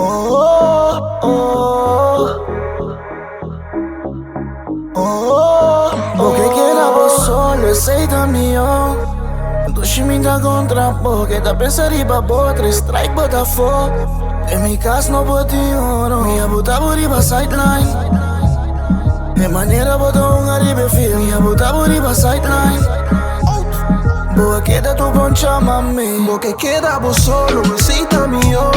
Oh, oh, oh. Bo ke keda bo solo, esei ta mihó. Dushi mi ta kontra bo, ke ta pensa riba bo, tres strike bo ta fo. Den mi kas no por tin oro, mi a buta bo riba sideline. E manera bo ta hunga riba e field, mi a buta bo riba sideline. Bo a keda tur bon chama mi. Bo ke keda bo solo, esei ta mihó.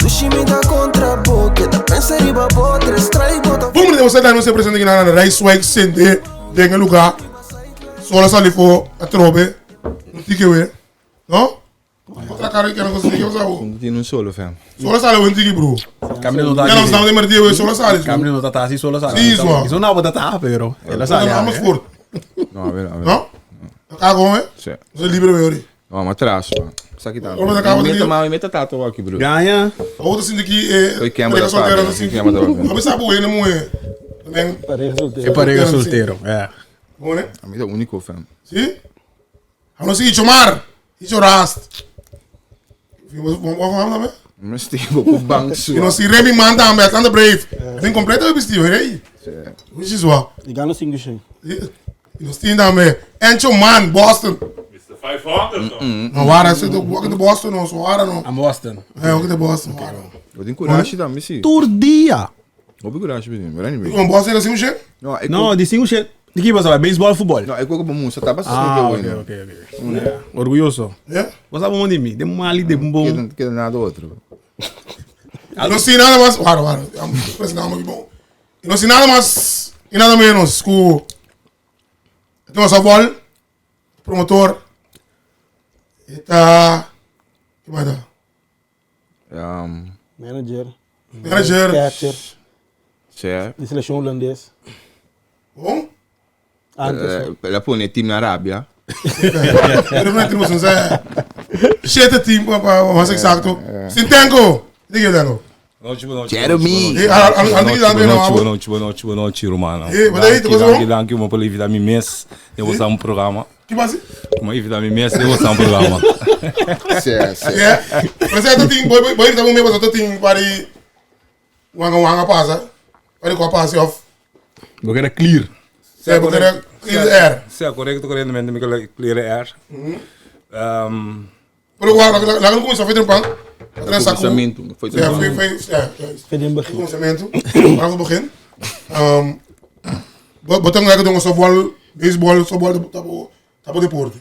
Dushi mi ta kontra bo, ke ta pensa riba bo, tres strike bo ta. Boom, nos ta nos presente na Rijswijk sende den e lugar. Sol a sali for atrobe. Un tiki we. No? Otra cara que no consigo sabe. No tiene un solo fam. Sol a sali un tiki bro. Camino no ta Ya nos estamos de merdi we sol a sali. Camino no ta así solo sale. Sí, so. Eso no botata, pero él sale. Amersfoort. No, a ver, a ver. No? Acá con, eh? Sí. Nos libre we ori. No, maar atrás, man. Sa kita. Ora acaba de Meta mami, meta tato aqui, bro. Gaña. Outra sinti ki eh Oi, quem bota soltero papi, assim. quem bota papi. Não sabe o ene moe. Também. Pareja soltero. E pareja soltero. Ja. Bom, né? A mim é o único, fam. Sim? Vamos seguir, Chomar. E Chorast. Vamos vamos também. Mas tipo, com banco E nós se Remy manda também, Atlanta Brave. Bem completo o vestido, rei. Which is what? E gana 5 shen. E nós tem também. Encho Man, Boston. Mr. 500, no? Não, wara, você do walk de Boston, não, só wara não. I'm Boston. É, walk de Boston, wara. Eu tenho coragem também, sim. Tur dia. Eu tenho coragem, menino. Mas anyway. Com Boston assim um jeito. Não, é No, de 5 shen. De que você vai? Beisebol, futebol. Não, é que eu como você tá bastante Ah, ok, ok, ok. Orgulhoso. É? Você sabe onde me? De mali, de bom. Que nada outro. Não sei nada mais. Wara, wara. Presidente, muito bom. E não sei nada mais e nada menos que o Então, softball, promotor, está. Que mais dá? Manager. Manager. Catcher. Certo. De seleção holandês. Bom? Antes. Ela põe time na Arábia. Pero não temos um Zé. Sete team, mais exato. Sintengo! Diga, Tengo. Boa noite, boa noite. Jeremy. Eh, Boa al- al- noite, boa noite, boa noite, boa noite, Romana. Eh, wat heet het? Wat is Dank je, dank je, om op even mijn mes. Dit was een programma. Que mais? Kom even mijn mes, dit was een programma. Certo, certo. É. Mas é team, boy, boy, tá bom mesmo, tá team para wanga wanga passa. Para qual passa off. We querem clear. É, porque era clear air. Sim, correto, corretamente, me clear air. Pero lá lá não começou a fazer um pan. Atrás saco. Começamento. Foi Ja, foi, foi, ja, juist. Foi in het begin. Começamento. Vanaf het begin. Um, Botang lekker doen softball, baseball, softball, tabo, tabo deporte.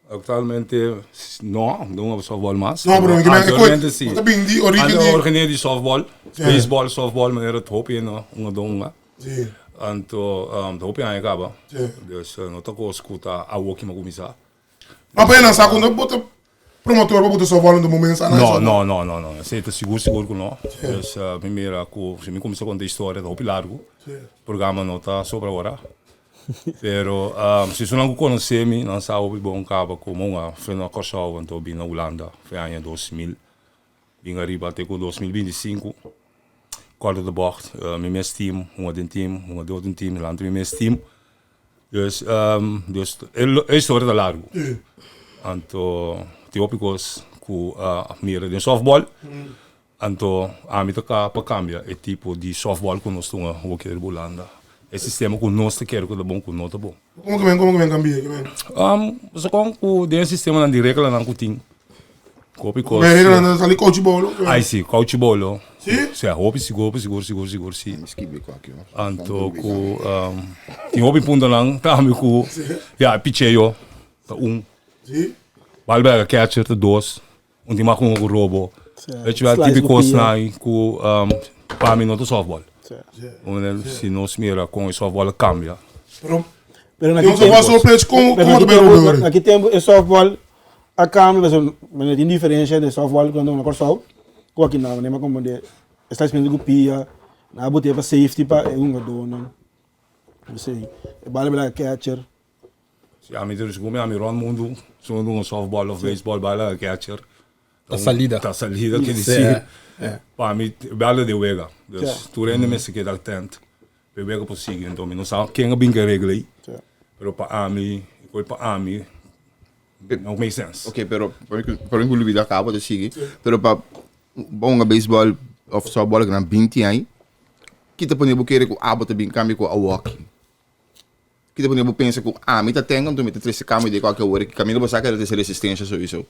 Actualmente, não, não é softball mais. No, bro, ik ben- ik Anteriormente, ooit- sim. wat heb je die origine Ante die- origine die softball, Ja. baseball, softball, meneer het hoop je no, unga donga. Sim. Anto, de hoop je aan je kaba. Ja. Dus, no tako escuta a woki makumisa. Maar ben je dan saco, no bota promotor, bota softball no momento. No, no, no, no, no. Zeker, seguro, seguro que não. Dus, primeiro, ku, se me começou a contar a história, hoop largo. Programa não tá sobre agora. Pero, se você não conhece me, não sabe bom cabo como uma foi na Kosovo, então vim na Holanda, foi ano 2000. Vim arriba até com 2025. Kort de bocht, mijn mes team, uma de team, uma de outro team, lá mijn mes team. Dus, dus, a história tá largo. Anto, típicos ku mira de softball. Anto, a mim toca para cambia é tipo de softball que nós estamos o que é Holanda. É sistema que nós te quer que tá bom que não tá bom. Como que vem, como que vem, cambia, que vem? So com o de sistema na regra não que Copy cos. Mas ele não ali coach bolo. Ai sim, coach bolo. Sim? Sim, hoop seguro, seguro, seguro, seguro, sim. Esquive com aqui, ó. Anto ku tem hoop punto lang, tá me ku. Ja, picheio. Tá um. Sim. Balberga catcher te dos. Um die mag um robo. Weet je wel, Slice typico op die, snij, ku pa mi no softball. Ja. Omdat si nos mira con el softball cambia. Pero, Pero tem um naquele softball tempo, só pledge, como, pero como naquele também tempo, o naquele tempo, e softball, a cambio, mas mas tem diferença de softball quando na Corsol, com aqui não, nem como de está esperando com pia, na botei para safety para é um dono. Não sei. E bala bala catcher. Si a mi dus come a mi rond mundo, sono un softball of baseball bala catcher. Ta salida. Ta salida que Sí, dice. eh. Pa mi bala de wega. Dus Ja. tu rende me se queda atento. Pe wega possível, então mi não sabe quem é bem que regla aí. Ja. Pero pa ami, coi pa ami, não make sense. Ok, pero para que para que olvidar acaba de seguir. Pero pa bo hunga beisbòl òf sòftbòl ku nan 20 aña, ki ta pone bo kere ku abo ta bin kambia ku awoki? Ki ta pone bo pensa ku ami ta tengo anto mi ta trese kambio den kualke ora ki kaminda bo sa ku ta trese resistensha souiso?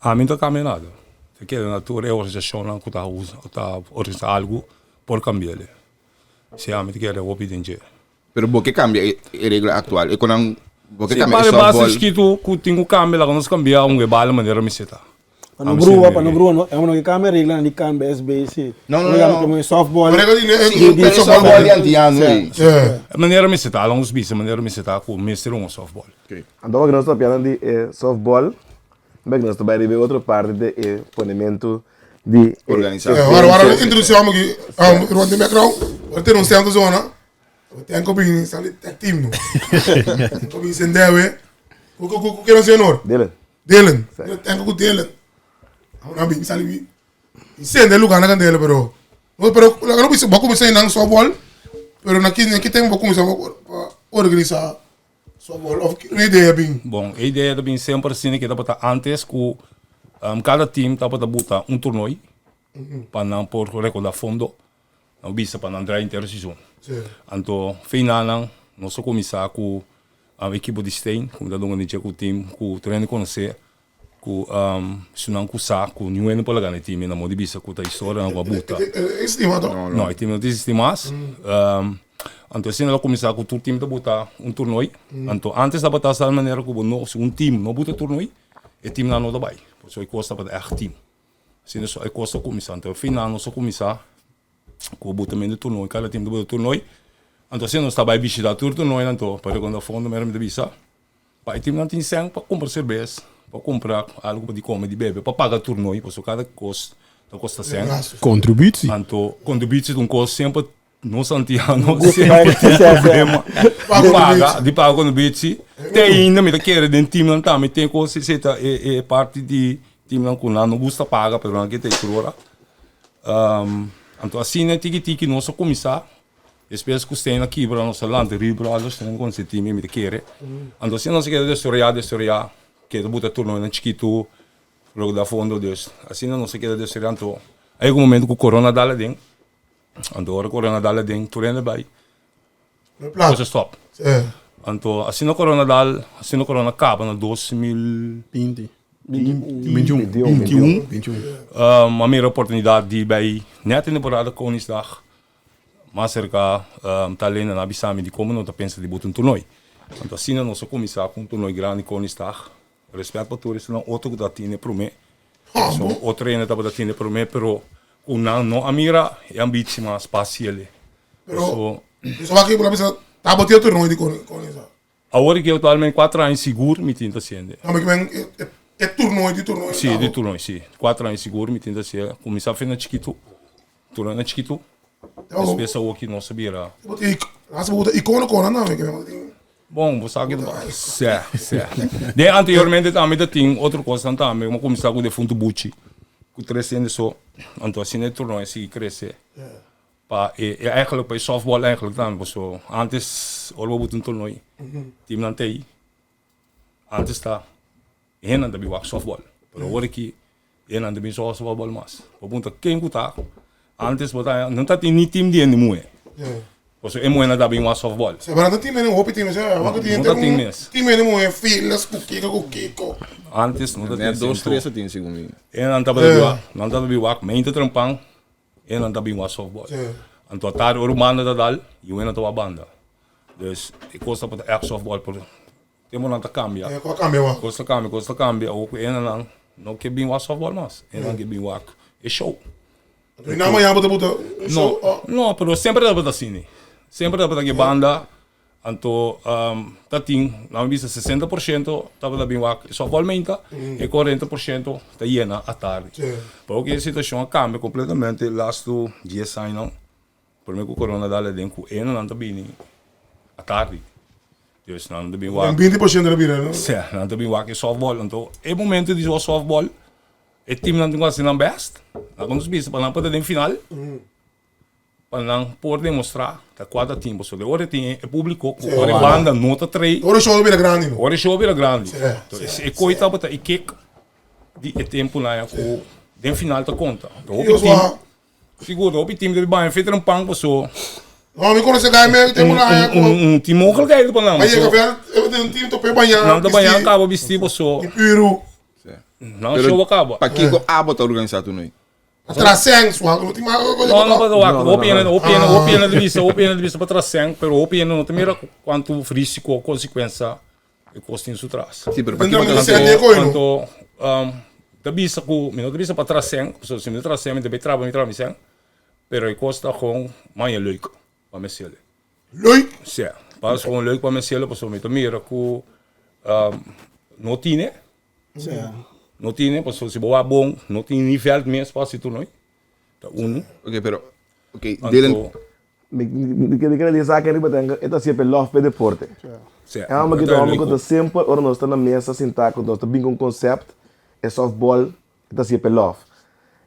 Ami no ta kambia nada. Ta keda na tur e organisashonnan ku ta usa ta organisa algu por kambi'el. Si ami ta kere hopi den dje. Pero bo ke kambia e regla aktual? E ku nan bo ke Si kambia pa e e base softball? chikitu ku tin ku kambia laga nos kambia un e bala manera mester ta. Pa no brua, pa no brua, no, no ke kambia reglanan di kambia SBC. No, no, No, no. Como softball. Pero di Si, pero e softball di antiano ei. Yeah. Manera mester ta, laga nos bisa manera mester ta ku mester un softball. Anto wak nos ta papia di e softball, bek nos ta bai riba e otro parti di e ponementu di e Organisacion. Yeah, wara wara introducción aki, rond di background, ora tene un centro zona, ten ku bin sali tag team no. Ten ku bin sendewe. Ku ku ku ku senor? Dylan. Dylan. Ten ku Dylan. Ahora bin sali bi. Sende lugar na candela pero no pero laga no bisa bo cuminsa nan softball pero na ki na ki tempo bo cuminsa pa organisa softball of un idea bin. Bon, e idea ta bin semper asina ke tabata antes ku kada team tabata buta un tornooi pa nan por rekoda fondo. Nan bisa pa nan draai henter seizoen. Anto finalnan nos a kuminsá ku ekipo di Steen, ku mi ta dunga dicha ku team ku tur hende konosé, ku esunnan ku sa ku niun hende por laga na e team, nan modo di bisa ku ta historianan ku a buta. No, e team no ta existi mas. Anto asina lo kuminsá ku tur team ta buta un tornooi. Anto antes tabata asina manera ku bo no, si un team no buta tornooi, e teamnan no ta bai. Pasobra e kos tabata ègt team. Asina so e kos a kuminsá. Anto final nos a kuminsá ku butamentu di turnooi, kada tim ta buta turnooi. Anto asina nos ta bai bishitá tur turnoinan anto pa rekonta fondo mero mi ta bisa pa e timnan tin sèn pa kumpra serbes, pa kumpra algu pa di kome, di bebe, pa paga turnooi pasobra kada kos ta kosta sèn. Kontributsi. Anto kontributsi ta un kos semper Nos antiano semper tin problema di paga, di paga contributie. Te ainda mi ta kere den teamnan tambe tin cos si ta e e parti di teamnan cu nan no gusta paga pero nan ke ta e tur ora. Anto asina tiki tiki nos a cuminsa despues cu Steen a kibra nos a lanta Rio Brothers nan con team mi ta kere. Anto asina nos a keda desaroya desaroya keda buta torneonan chikito luego da fondo dus asina nos a keda desaroya anto a yega un momento cu corona dal aden. Anto ora corona dal aden tur hende bai cosa stop. Anto asina corona dal, asina corona caba na 2000 Binti. 21. 21. A mira oportunidad di bai net in temporada Koningsdag mas cerca Talena nan a bisa mi di como no ta pensa di buta un toernooi. Anto asina nos a cuminsa cu un toernooi grandi Koningsdag. Respet pa tur esnan otro cu ta tine prome. So otro hende tabata tine prome pero Cu nan no a mira e ambitie mas pa haciele. Pero, So, so wak bo la bisa tabata e torneo di Koningsdag. Awor ki actualmente 4 aña sigur mi tin ta haciende. No, mi kimen e torneo di torneo. Si, di torneo, si. 4 aña sigur mi tin ta haciende. Cuminsa fe na chikito, torneo na chikito. Despues awor ki nos a bira. Bo tin, laatste bo ta icono kona nan, mi kimen. Bon, bo sa ki ta Sè, sè. Den anteriormente tambe ta tin otro kosnan tambe. Bo kuminsá ku defuntu Buchi, ku tres hende so. Anto asina e torneo a sigui krese. Pa e, e eigenlijk pa e softball eigenlijk tambe, paso antes ora bo buta un torneo, teamnan ta ei. Antes ta hendenan ta bin wak softball, pero awor aki hendenan ta bin softball mas. Bo puntra ken ku ta, antes bo ta no ta tin ni team di hende muhe, pasobra e muhenan ta bin wak softball. Se pero no ta tin mene hopi team esei, wak ku tin No ta tin mes. Tin mene muhe filas ku kiko ku kiko. Antes no ta tin Net dos asina tres ta tin segun mi. Hendenan tabata bin wak, nan tabata bin wak mente trempan, hendenan ta bin wak softball. Anto atardi ora banda ta dal, i hendenan ta wak banda. Dus e kos tabata ègt softball pero Temponan ta cambia. Eh, cu a cambia wak? Cos ta cambia, cos ta cambia. Awor cu enanan no ke bin wak softball mas. Enanan ke bin wak e show. Anto na mañana bo ta buta un show? No, no, pero semper tabata asina. Semper tabata ke banda, anto ta tin, laat me bisa 60% tabata bin wak e softball meinta, e 40% ta yena atardi. Pero awor cu e situacion a cambia completamente lastu dies añanan. Prome ku corona dal aden ku eno nan ta bini atardi. Dus nan ta bin wak. Den 20% ta bira no? Si, nan ta bin wak e softball. Anto e momento di wak softball, e team nan tin ku hasi nan best. Nan ku nos bisa pa nan por ta den final, pa nan por demostra ta kua ta team. Pasobra ora tin e publico ku ora e banda no ta trei. Ora e show ta bira grandi no? Ora e show bira grandi. Entonces e koi tabata e kick di e tempunan ya ku. Den final ta konta. Hopi team, sigur, hopi team debe baña feter un pan paso. No, mi conoce gai me tem una haya Un, un team mogelijkheid pa nan. Ay, llega ver, un team tope baña. Nan ta baña caba bisti paso. Y puro. Nan show acaba. Pakiko abo ta organisa toernooi? Traseng, swak, no tin mas No, no, pero wak, hopi hende, hopi hende, hopi hende ta bisa, hopi hende ta bisa pa traseng, pero hopi hende no ta mira cuanto risico, consecuencia e cos tin su tras. Sí, pero pakiko ta Anto, anto, um, ta bisa cu, mi no ta bisa pa traseng, pasobra si mi ta traseng mi ta bay traba mi traba mi seng, pero e cos ta gewoon manja leuk pa mi haciele. Leuk? Sí, pa gewoon leuk pa mi haciele, pasobra mi ta mira cu, um, no tine. No tine, pasobra si bo wak bon, no tin ni veld mes pa hasi toernooi. Ta unu. Ok, pero, ok, Dylan. Mi kere di esaki riba tenga, e ta siempre love p'e deporte. Sí. E homber ki ta homber ku ta simpel, ora nos ta na mesa sintá ku nos ta bin ku un concept, e softball, e ta siempre love.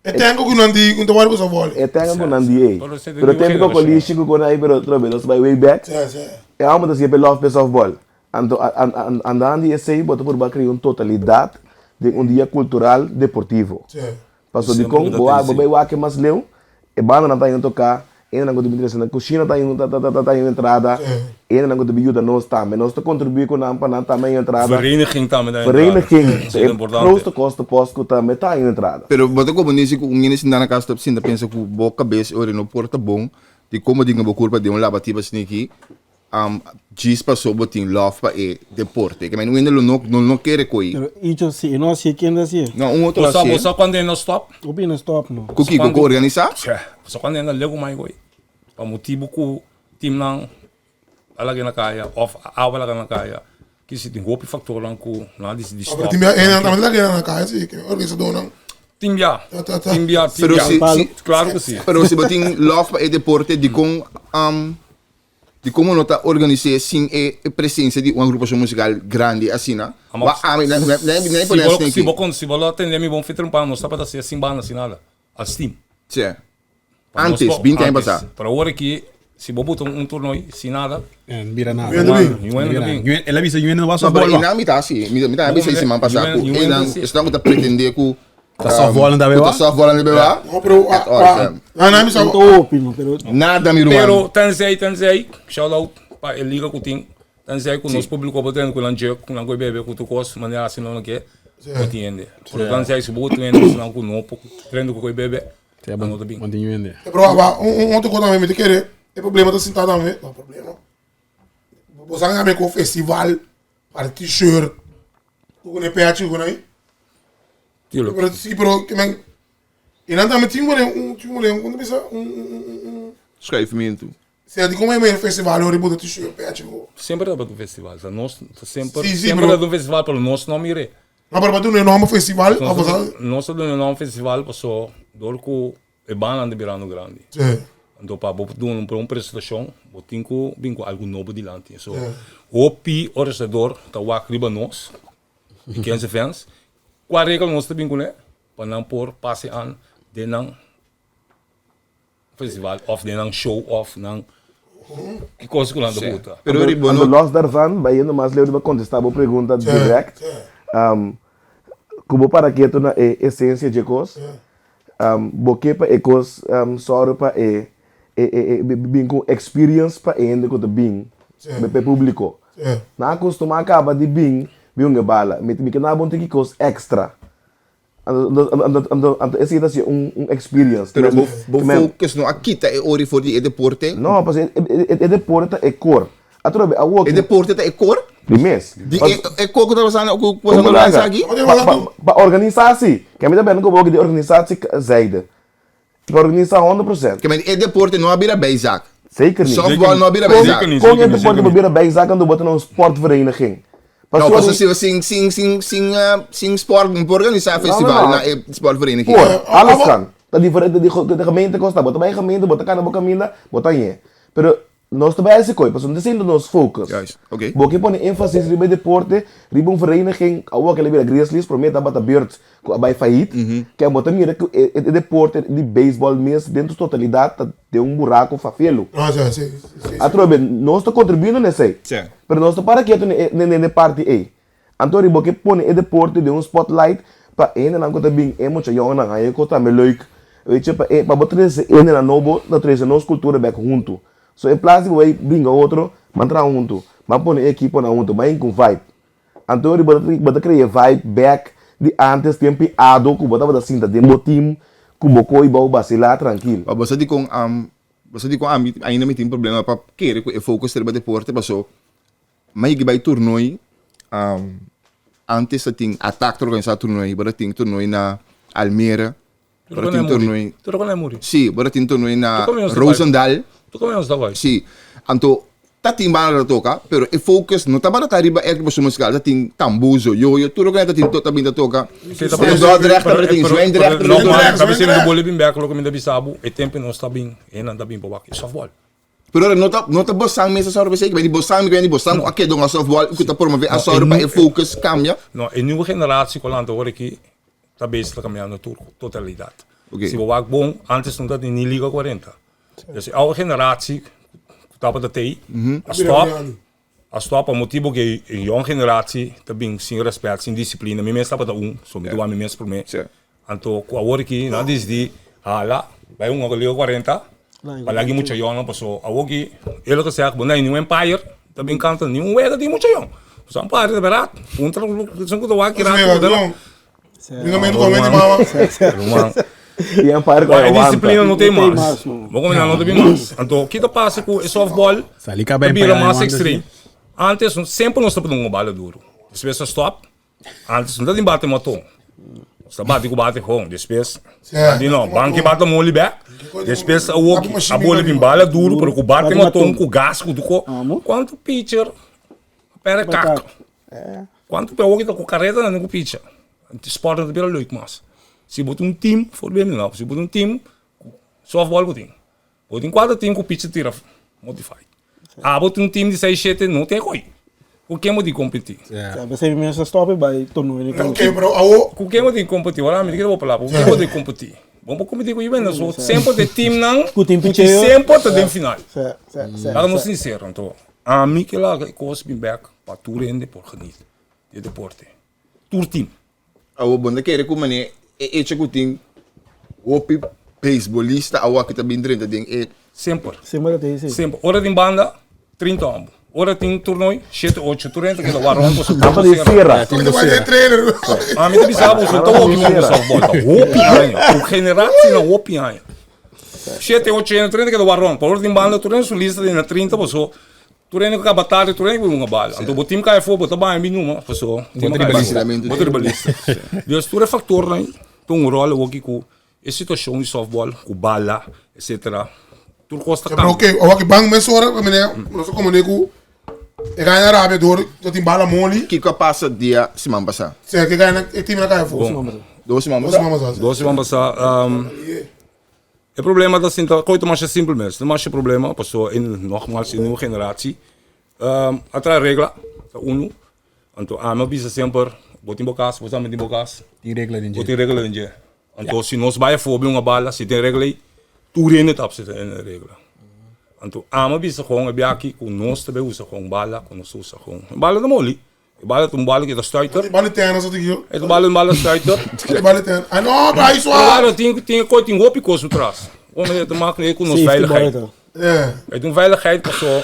E tengo ku nan di, ku ta wòrdu ku softball. E tengo ku nan di ei. Pero tempu ku kolishi ku kon ei, pero trobe nos bai way back. E homber ta siempre love p'e softball. Anto andan di esei bo ta purba krea un totalidat den un dia kultural deportivo. Pasobra dikon bo a bo bai wak mas leu, e bandanan ta haña toká, hendenan ku ta bin trese nan kushina ta haña ta haña un entrada, hendenan ku ta bin yuda nos tambe. Nos ta kontribuí ku nan pa nan tambe haña un entrada. Vereniging tambe ta haña entrada. Vereniging, e grootste kostenpost ku tambe ta haña un entrada. Pero bo ta komo nisi ku un hende sinta na kas ta sinta pensa ku bo kabes ora no por ta bon di komo dinga bo kurpa den un labatiba asina aki, Djis paso bo tin love pa e deporte. Ke men un hende lo no no no kere ko'i. Pero icho si e no hasié ken ta hasié? No, un otro Bo sa, hasié. bo sa cuando e no stop? Hopi no stop no. Ku kiko? Ku organisa? Sè, bo sa cuando e na legu mai ko'i. Pa motibu ku teamnan a laga na kaya of awa a laga na kaya. Kisi tin hopi factornan ku nan a disidi Pero stop. tin bia e nan tambe ta laga na kaya si, ke organisadornan. Tin bia, Ta ta ta. tin bia, tin Pero bia. si si Claro ku si. pero si bo tin love pa e deporte dikon Di como no ta organise sin e presencia di un agrupacion musical grandi asina? Wa ami, na na na Si pone bo, asina si aki. bo kon, si bo lo atende mi bon fitrum pa nos tabata hacia sin banda, sin nada. Als team. Tje. Pa nos Antes, po, 20 aña antes. pasa. Pero awor aki, si bo buta un toernooi sin nada, Eh, no bira nada. Yuen ta bin. Yuen ta bin. Yuen, el a bisa Yuen no va No, pero softball. wa. einan mi ta hasi. Mi mi ta bisa e siman pasa Yuen- ku Yuen einan ta hasi. esnan ku ta pretende ku Ta softball nan ta ku beba? ta softball nan ta beba. No, pero At all, fam. ah, na mi sa No ta hopi no, pero Nada mi ruman. Pero tenzij, tenzij, shout out pa e liga ku tin, tenzij ku nos publiko por tende ku nan jerk, ku nan koi bebe, ku tur kos, manera asi nan no ke, no tin hende. Pero tenzij si bo tin hende nan ku no por trende ku koi bebe, nan no ta bin. No tin hende. Pero aba, un otro kos tambe mi ta kere, e problema ta sinta tambe, no problema. Bo sa tambe ku festival, para t-shirt, ku ne pechi ku nai. Tuurlijk. Pero si, pero ke men, e nan tambe tin wone un, tin wone un, kon ta bisa, un, un, un, un, un. Schuifmentu. Sea di como e men festival ora bo ta t-shirt pechi ku. Semper tabata un festival, sa nos ta semper, Sí, sí, semper pero- tabata un festival, pero nos no mir'é. No, pero pa duna e nomber festival, of Nos, sa. nos ta duna e nomber festival paso dor ku e bannan ta birando grandi. Sí. Anto pa bo duna un presentashon, bo tin ku bin ku algu nobo dilanti. So, hopi organisador ta wak riba nos, di Kense Fans, kua regel nos ta bin kuné pa nan por pase an den nan festival òf den nan show òf nan ki kos ku nan ta buta. Pero riba Anto no los daarvan, bayendo mas leu riba kontestá bo pregunta dirèkt, ku bo para ketu na e esensia dje kos, bo ke pa e kos sòru pa e bin ku un experience pa e hende ku ta bin, pa e públiko. Nan a kustumá kaba di bin bin un bala. Mi ke nan bon tin ki kos extra. Anto anto esei ta hasi un experience. Pero bo bo focus no a kita e ori for di e deporte? No, pasobra e deporte ta e kor. Atrobe awor E deporte ta e kor? Di mes. Di e e kor ku ta pasando ku ku boso organisa aki? Pa organisa si. Ke mi ta bende ku bo di organisatie zijde. Pa organisa 100%. Ke men e deporte no a bira bijzaak. Zeker niet. Softball no a bira bijzaak. Kon e deporte por bira bijzaak anto bo ta na un sportvereniging? No, pasobra si sin sin sin sin sin sport no por organisa festival na e sportvereniging. Por, alles kan. Ta diferente di de gemeente kosta. Bo ta bai gemeente, bo ta kana bo kaminda, bo ta ñe. Pero Nos ta bai hasi koi, pasobra no ta sinti nos focus. Juist, oké. Bo ke pone énfasis riba e deporte, riba un vereniging, awor ke el a bira Grizzlies, promé tabata Birds ku a bai fayit, ke bo ta mira ku e deporte di beisbòl mes den su totalidat ta den un buraku fafelu. Ah, sí, sí, sí, sí. Atrobe, nos ta kontribuiendo na esei, Sí. pero nos ta para ketu na e parti ei. Anto riba bo ke pone e deporte den un spotlight. Pa hendenan ku ta bin e mucha yònnan haña e kos tambe leuk. Weet je, pa e pa bo trese hendenan nobo ta trese nos kultura bèk huntu. So en plas di bo bai bringa otro, ban traha huntu, ban pone e ekiponan huntu, ban hinka un vibe. Anto ori bo ta bo ta krea e vibe bèk di ántes tempu i ado ku bo tabata sinta den bo team ku bo koi bou basilá trankil. Bo sa dikon bo sa dikon ami ainda mi tin problema pa kere ku e focus ta riba deporte paso mi a yega bai toernoi antes ta tin Attack ta organisa toernoi bo ta tin toernoi na Almere bo ta tin toernoi si bo ta tin toernoi na Roosendaal si anto ta tin banda ta toka pero e focus no tabata ta riba e agrupacion musical ta tin tambuzo yoyo tur loke ta tin ta bin ta toka den Dordrecht tabata tin Zwijndrecht Pero ora no ta no ta bosan mes a sòru pa esei, di bosan mi di bosan ku a keda un softball ku ta promove a sòru pa e focus kambia. No, e nieuwe generatie ku a lanta ora aki ta bezig ta kambiando tur totalidat. Oké. Si bo wak bon, antes no tabatin ni liga 40. Dus e oude generatie ku tabata tei a stòp, a stòp pa motibu ku e yong generatie ta bin sin rèspèt, sin disiplina. Mi mes tabata un, so mi ta wak mi mes promé. Anto ku awor aki nan disidi hala bai hunga ku Liga 40 pa lagi mucha yònnan paso awor ki eerlijk gezegd bo no hay niun empire ta bin kanta niun wega tin mucha yòn paso umpire ta berat puntra esun ku ta wak ki rato ruman E umpire ku e awanta. disiplina no tin mas bo komo nan no ta bin mas anto ki ta pasa ku e softball ta bira mas extreme antes semper nos ta pone un bala duro despues a stop. Antes no ta tin bate moton. Nos ta bati ku bate hon. Despues, di no, banki bate moli bek. Despues a woki, a boli bin bala duro, pero ku bate moton, ku gas, ku tuko. Kuantu pitcher perde kak? Kuantu pe woki ta ku kareta nan ku pitcher? Sport no ta bira leuk mas. Si bo tin un team, for bini no, si bo tin un team, softball bo tin. Bo tin kuater team ku pitcher tira modified. Abo tin un team di seis shete no tin e koi. Ku ken bo tin kompetí? Ja, p'esei mi mes a stop e bai torneo di Oké, pero awo. Ku ken bo tin kompetí? Ora mi di keda bo palabra. Ku ken bo tin kompetí? Bo por kompetí ku Juventus. So semper ta e teamnan Ku tin ku picheo. semper ta den final. Sè, sè, sè, Laga nos sè. sinsero anto. Ami ke laga e kos bin bek pa tur hende por geniet di e deporte. Tur team. Awo bo no ta kere ku manera e echo ku tin hopi beisbolista awo aki ta bin drenta den e. Semper. Semper ta esei. Semper. Ora tin banda, 30 homber. Ora tin toernooi, shete, ocho. Tur hende ta keda wak rond pasobra Nan pa di sera. Ami ta bisa bo, so ta hopi homber softball. Ta hopi aña. Ku generatie hopi aña. Shete, ocho hende, tur hende ta keda wak rond. Pero ora tin banda, tur hende su lista di na 30 pasobra Tur hende ku kaba tardi, tur hende ku hunga bal. Anto bo tim kai afó, bo ta baña mi numa, paso Bo ta riba lista. Bo ta riba lista. Dus tur e faktornan ei ta un ròl awoki ku e situashon di sòftbòl, ku bala, etsetera. Tur kos ta Pero kambia. oke, awor ban mesora, meneer, nos a komprendé ku e gana rabia dor ta tin bala moli. Kiko a pasa dia siman pasá? Sè, ke gana, e tim a kai afó. Dos siman Dos pasá? siman pasá. Dos siman pasá. E problema ta sinta, koe ta masha simpel mes, no masha problema, paso e nogmaals e nieuwe generatie a traha regla, ta unu, anto ami a bisa semper, bo tin bo kas, bo tambe tin bo kas, Tin regla den dje. bo tin regla den dje, anto si nos bai afo bin un bala, si tin regla ei, tur hende ta apseta e regla, anto ami a bisa kon e biaha aki ku nos ta bai usa kon bala, ku nos ta usa kon, bala ta moli. E bala ta un bala ki ta stuiter. E bala terno sa tiki. E bala un bala stuiter. E bala terno. Ah no, pa isso. Claro, tin tin ko tin hopi kos atrás. Om het te maken ku nos veiligheid. Het een veiligheid paso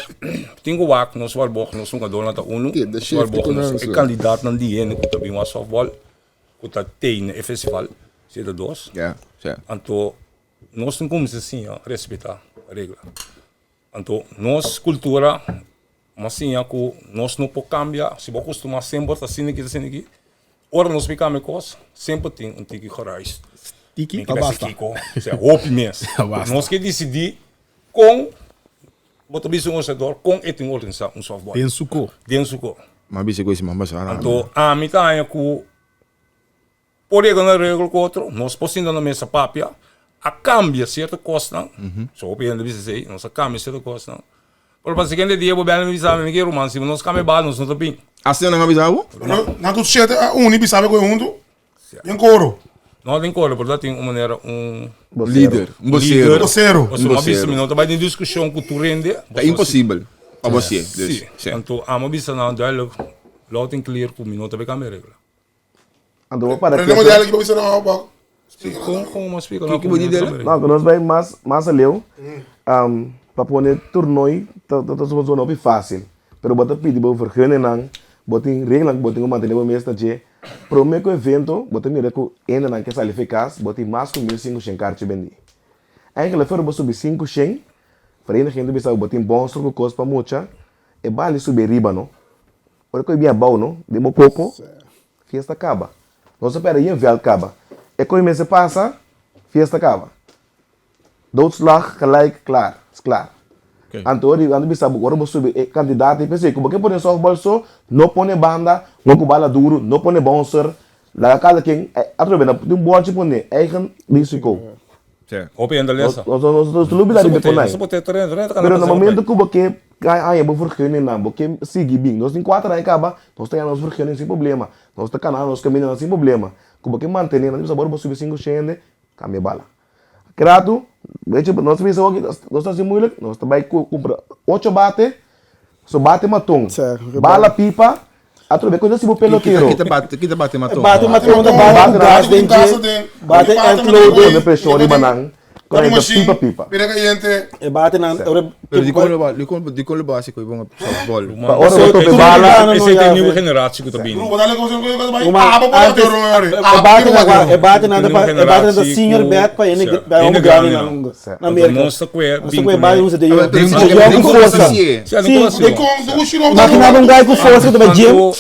tin ku wak nos waarborg nos hungadornan ta unu. Nos waarborg nos e kandidaatnan di hende ku ta bin wak softball ku ta tei na e festival si ta dos. Ja, ja. Anto nos tin kuminsá siña respetá regla. Anto nos kultura M'a siña ku nos no por kambia, si bo kustumá semper ta asina aki ta asina aki, ora nos bin kambia kos, semper tin un tiki geruis. Tiki Mi o ke besi basta? kiko, osea hopi mes. Basta. Nos ke disidí kon bo ta bisa un organisador kon e tin organisá un softball. Den su ko. Den su ko. M'a bisa ku esei m'a basa. Anto ami ta haña ku Por yega na regel ku otro, nos por sinta na mesa papia, a kambia sierto kosnan, so hopi hende bisa esei, nos a kambia sierto kosnan, pero pa siguiente dia bo bèlè mi bisa mi, mi ke ruman, si nos kambia bal nos no ta bin. Asina nan a bisa bo? Nan tur shete a uni bisa bo ku e huntu den koro. No den koro, pero ta tin un manera un. Lider, un bosero. Un bosero. Pasobra mi a bisa mi no ta bai den diskushon ku tur hende. Ta imposibel pa bo hasié. Si, anto amo bisa nan duidelijk, loud en clear ku mi no ta bai kambia regla. Anto bo para Pero ketu. dele que você não ba. Kon kon mas explica Kiko bo di dele? No, ku nos bai mas mas aleu. Pa pone toernooi ta ta ta zona hopi fácil. Pero bo ta pidi bo vergunningnan, bo tin reglanan ku bo tin ku mantené bo mes na dje. Promé ku evento bo ta mira ku hendenan ke sali for e kas, bo tin mas ku 1500 karchi bendí. Eigenlijk for bo subi 500, vereniging ta bisa ku bo tin bònster ku kos pa mucha, e bali subi riba no. Ora ku e bin abou no, den bo koko, fiesta kaba. Nos a pèrdè yen vèlt kaba. E koe mester pasa, fiesta kaba. Doodslag, gelijk, klaar. Is klaar. Anto ora nan ta bisa bo, ora bo subi e kantidat ei, p'esei ku bo ke pone softball so, no pone banda, no ku bala duru, no pone bouncer, laga kada ken, atrobe nan tin un bòlchi pone, eigen risiko. Hopi hende lesa. Nos ta lubida riba e konai. Nos bote tereno, tereno ta kana Pero na pasa momento ku bo ke haña bo vergunningnan, bo ke sigui bin, nos tin kuater aña kaba, nos ta haña nos vergunning sin problema, nos ta kana nos kamindanan sin problema. Ku bo ke mantené, nan ta bisa bo ora bo subi sinku shende, kambia bala. Kratu, wechi, nos ta bisa oki, nos ta hasi moeilijk, nos ta bai kumpra ocho bate, so bate maton, bala pipa, Atrobe ku ta si bo pelotero. Kita bate, kita bate maton. Bate maton ta bate ku gas den dje. Bate end loaded. Pone preshon riba nan. Ku nan ta pipa pipa. Mira cayente. E bate nan. Pero di kon lo di kon di kon lo bo hasi ku e bon softball. Pa ora bo tope bala. Esei ta e nieuwe generatie ku ta bini. E bate nan ta e bate nan ta senior bat pa hende pa hende grandi nan hunga. Na Merka. Nos ta kue Nos ta kue bai hunga de Den yo. ku forsa. Sí, Imagina un guy ku forsa ku ta bai gym.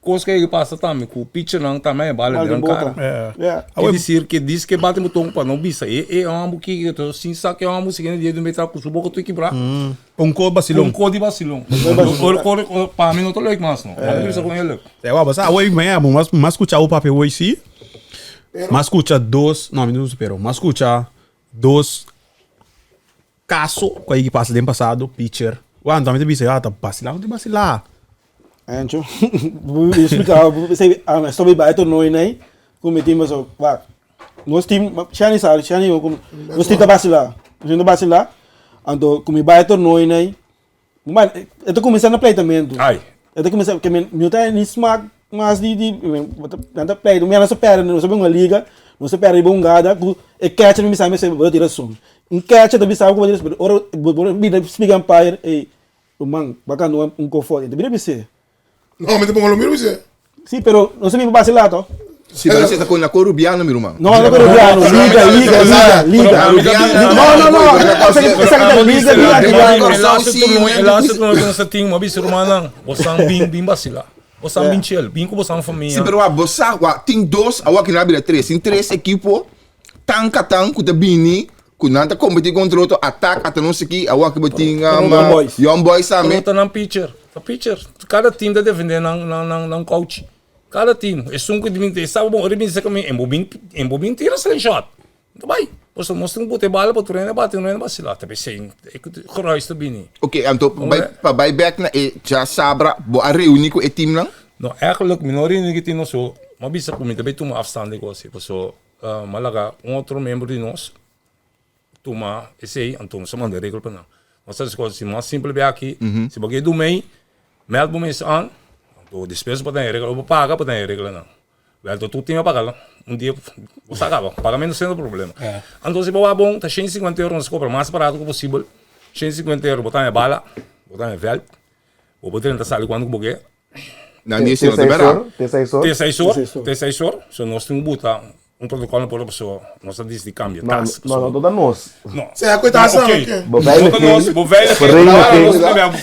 Kos ke pasa tambe ku pitchernan tambe e bala den nan kara. Yeah. Ke disir ke dis ke bate boton pa no bisa e e homber ki to sin sa ke homber siguiente dia di meta ku su boka tur kibrá. Un ko basilon. Un ko di basilon. Ora ora pa mi no ta leuk mas no. Mi bisa kon e leuk. Ewa basa awor mi amo mas mas skucha bo papia hoy si. Mas skucha dos no mi no pero mas skucha dos Caso cu a yigi pasa den pasado, pitcher. Wak, anto ami ta bisa, ya, ta basila, no ta basila. Ancho, bo explica, esei, a stop e bai torneo nei, cu mi team paso, wak, nos team, Shani sabi, Shani, nos team ta basila, nos team ta basila, anto cu mi bai torneo nei, Man, e ta kuminsá na pleitamentu. Ai. E ta kuminsá, ke men, mi no ta ni smak mas di, di, nan ta pleita, mi a nos a pèrdè, nos a bin un liga, nos a pèrdè riba un gada ku e catcher mi bisa mi bo ta tira sun. Un catcher ta bisa bo ku bo ta tira sun, pero ora bo bo bira splika umpire, ey, ruman, bo a kanta un kofòt, e ta bira bis'é. No, mi ta pongo lo mismo bis'é. Sí, pero no se mi pa base lato. Sí, pero ese ta con la Corubiano, mi ruman. No, no Corubiano, liga, liga, liga, liga. No, no, no, esaki ta liga di Antiano. E laatste toernooi, e laatste toernooi ku nos ta tin, mi a bisa rumannan, bosan bin, bin basila. Bosan bin chill, bin ku bosan famia. Sí, pero wak, bo sa, wak, tin dos, awor ki nan a bira tres, tin tres ekipo tan katan ku ta bini, ku nan ta kompetí kontra otro, atak, ata no sé ki, awor ki bo tin Young Boys. Young Boys tambe. Pero ta nan pitcher, ta pitcher. Kada team ta defende nan, nan, nan, nan coach. Kada team, esun ku bin e sa bon, ora bin seka mi, en bo bin, en bo bin tira slingshot. Ta bai. Pasobra nos tin ku bota e bala pa tur hende bati, tur hende basila. Ta p'esei e geruis ta bini. Oké, anto bai, pa bai bek na e djasabra, bo a reuní ku e teamnan? No, eigenlijk mi no reuní ku e team no so. Mi a bisa ku mi ta bai tuma afstand di kos ei, pasobra mi a laga un otro miembro di nos tuma esei, anto nos a manda e regel pa nan. Nos ta hasi kos asi mas simpel bia aki, si bo ke dumei, Meld bo mes an, anto despues bo ta den e regla, bo paga bo ta den e reglanan. Wèl to tur tin a paga lo, un dia bo sa kaba, pagamento sendo problema. Anto si bo wak bon ta 150 euro nos kobra mas barato ku posibel, 150 euro bo ta haña bala, bo ta haña vèlt, bo por drenta sali kuando ku bo ke. Nan di esei no ta bèrdad? Te seis or? Te seis or, te seis or, so nos tin ku buta Un protocol no por paso nos a disdi cambia tas. No, no, no ta nos. No. Sea cu tas Ok. Beveiliging. Beveiliging. Vereniging.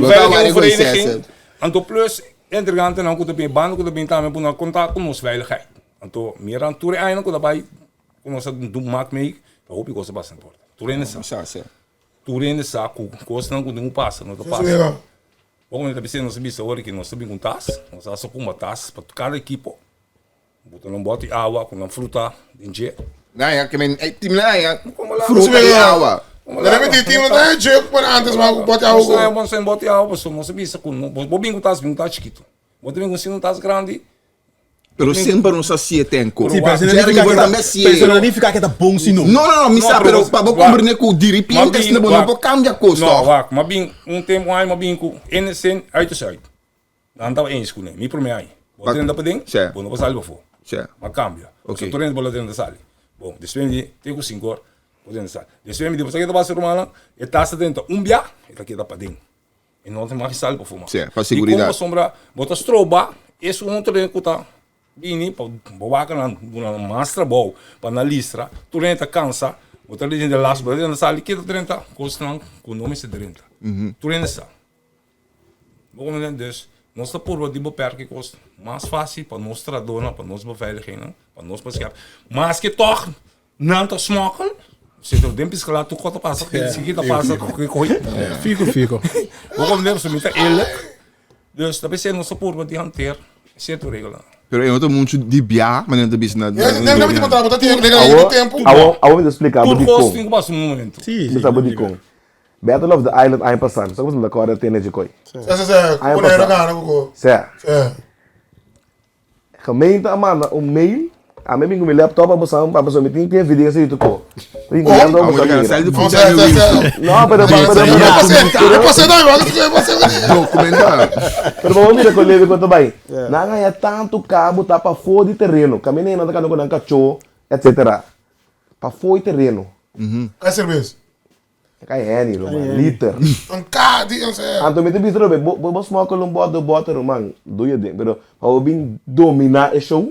Beveiliging vereniging. Anto plus entregantenan cu ta bin banda cu ta bin tambe por nan conta cu nos veiligheid. Anto mira tur e añanan cu ta bay cu nos a maak mee ta hopi cos a pasa na porta. Tur hende sa. Tur hende sa cu cosnan cu tin cu pasa no ta pasa. Bo ta bisa nos a bisa ora ki nos ta bin cu un tas nos a hasa cumba tas pa cada ekipo. Bo ta nan bòt di awa ku nan fruta den dje. Nan ya ke men tim nan ya fruta i awa. De repente tim nan ta dje ku antes ma ku bòt di awa ku. Nos ta bòt di awa pasobra nos a bisa ku bo bin ku tas bin ku tas chikitu. Bo ta bin ku un tas grandi. Pero semper nos a sié tenko. Sí, pero Jeremy bo tambe a sié. Pero no nifica ke ta bon si no. No no no mi sa pero pa bo komprende ku diripiente asina bo no por kambia kos No tòg. wak, m'a bin un tempu un aña m'a bin ku ene sen uit is uit. Nan tabata eens kuné, mi promé aña. Bo drenta paden, Sí. bo no por sali pafó. Sí. Ma cambia. Ok. So tur hende por la drenta sali. Bon, despues di te ku sinku or, bo drenta sali. Despues mi di bo sa ke ta pasa rumannan? E tas ta drenta un bia, e ta keda paden. E no ta mag sali pafó mas. Sí, pa seguridad. Dikon? Pasobra bo ta stroba esun otro hende ku ta bini pa bo wak nan duna nan mas trabou pa nan listra. Tur hende ta kansa, bo ta drenta las, bo ta drenta sali, ke ta drenta kosnan ku no mester drenta. Tur hende sa. Bo comprende? Dus nos ta purba di beperk e kos mas fácil pa nos trahadornan, pa nos beveiligingnan, pa nos bescherm. Maske tòg nan ta smokkel, si ta den piskalá tur kos ta pasa, si ta pasa ku koi. Fico, fico. Bo comprende? Pasobra mi ta eerlijk. Dus ta p'esei nos ta purba di hanteer sierto regelnan. Pero e no ta muchu di bia, manera ta bisa na. Ne, ne, ne, bo ta tin regla Awo, tempu. awo, awo mi ta splika bo Tur kos dikon. tin ku pasa un momento. Sí, sí. Mi sa bo dikon. Battle of the Island aña pasá, mi sa ku mi ta kòrda tene dje koi. Sè, sè, sè, Aña Bonaire pasá. gana ku ko. Sè. Sè. Gemeente a manda un mail, ami bin ku mi laptop a bosa pa pasobra mi tin tin evidensia di tur ko. Mi bin ku mi laptop a Amo bosa di gana mira. sali di No, sè, funcionario sè, sè. Wilson. No, pero pero pero E pasé, e pasé tambe, wak e pasé. Documentá. Pero bo mira kon leve kon ta bai. Nan haña tantu kabo ta pafó di tereno, kaminda nan ta kanda ku nan kachó, etcetera. Pafó di tereno. Kai serbes. Kai Henny, ruman. Liter. Un ka di un se. Anto mi ta bisa robe, bo bo smokkel un bottle bottle ruman, do je ding. Pero pa bo bin domina e show,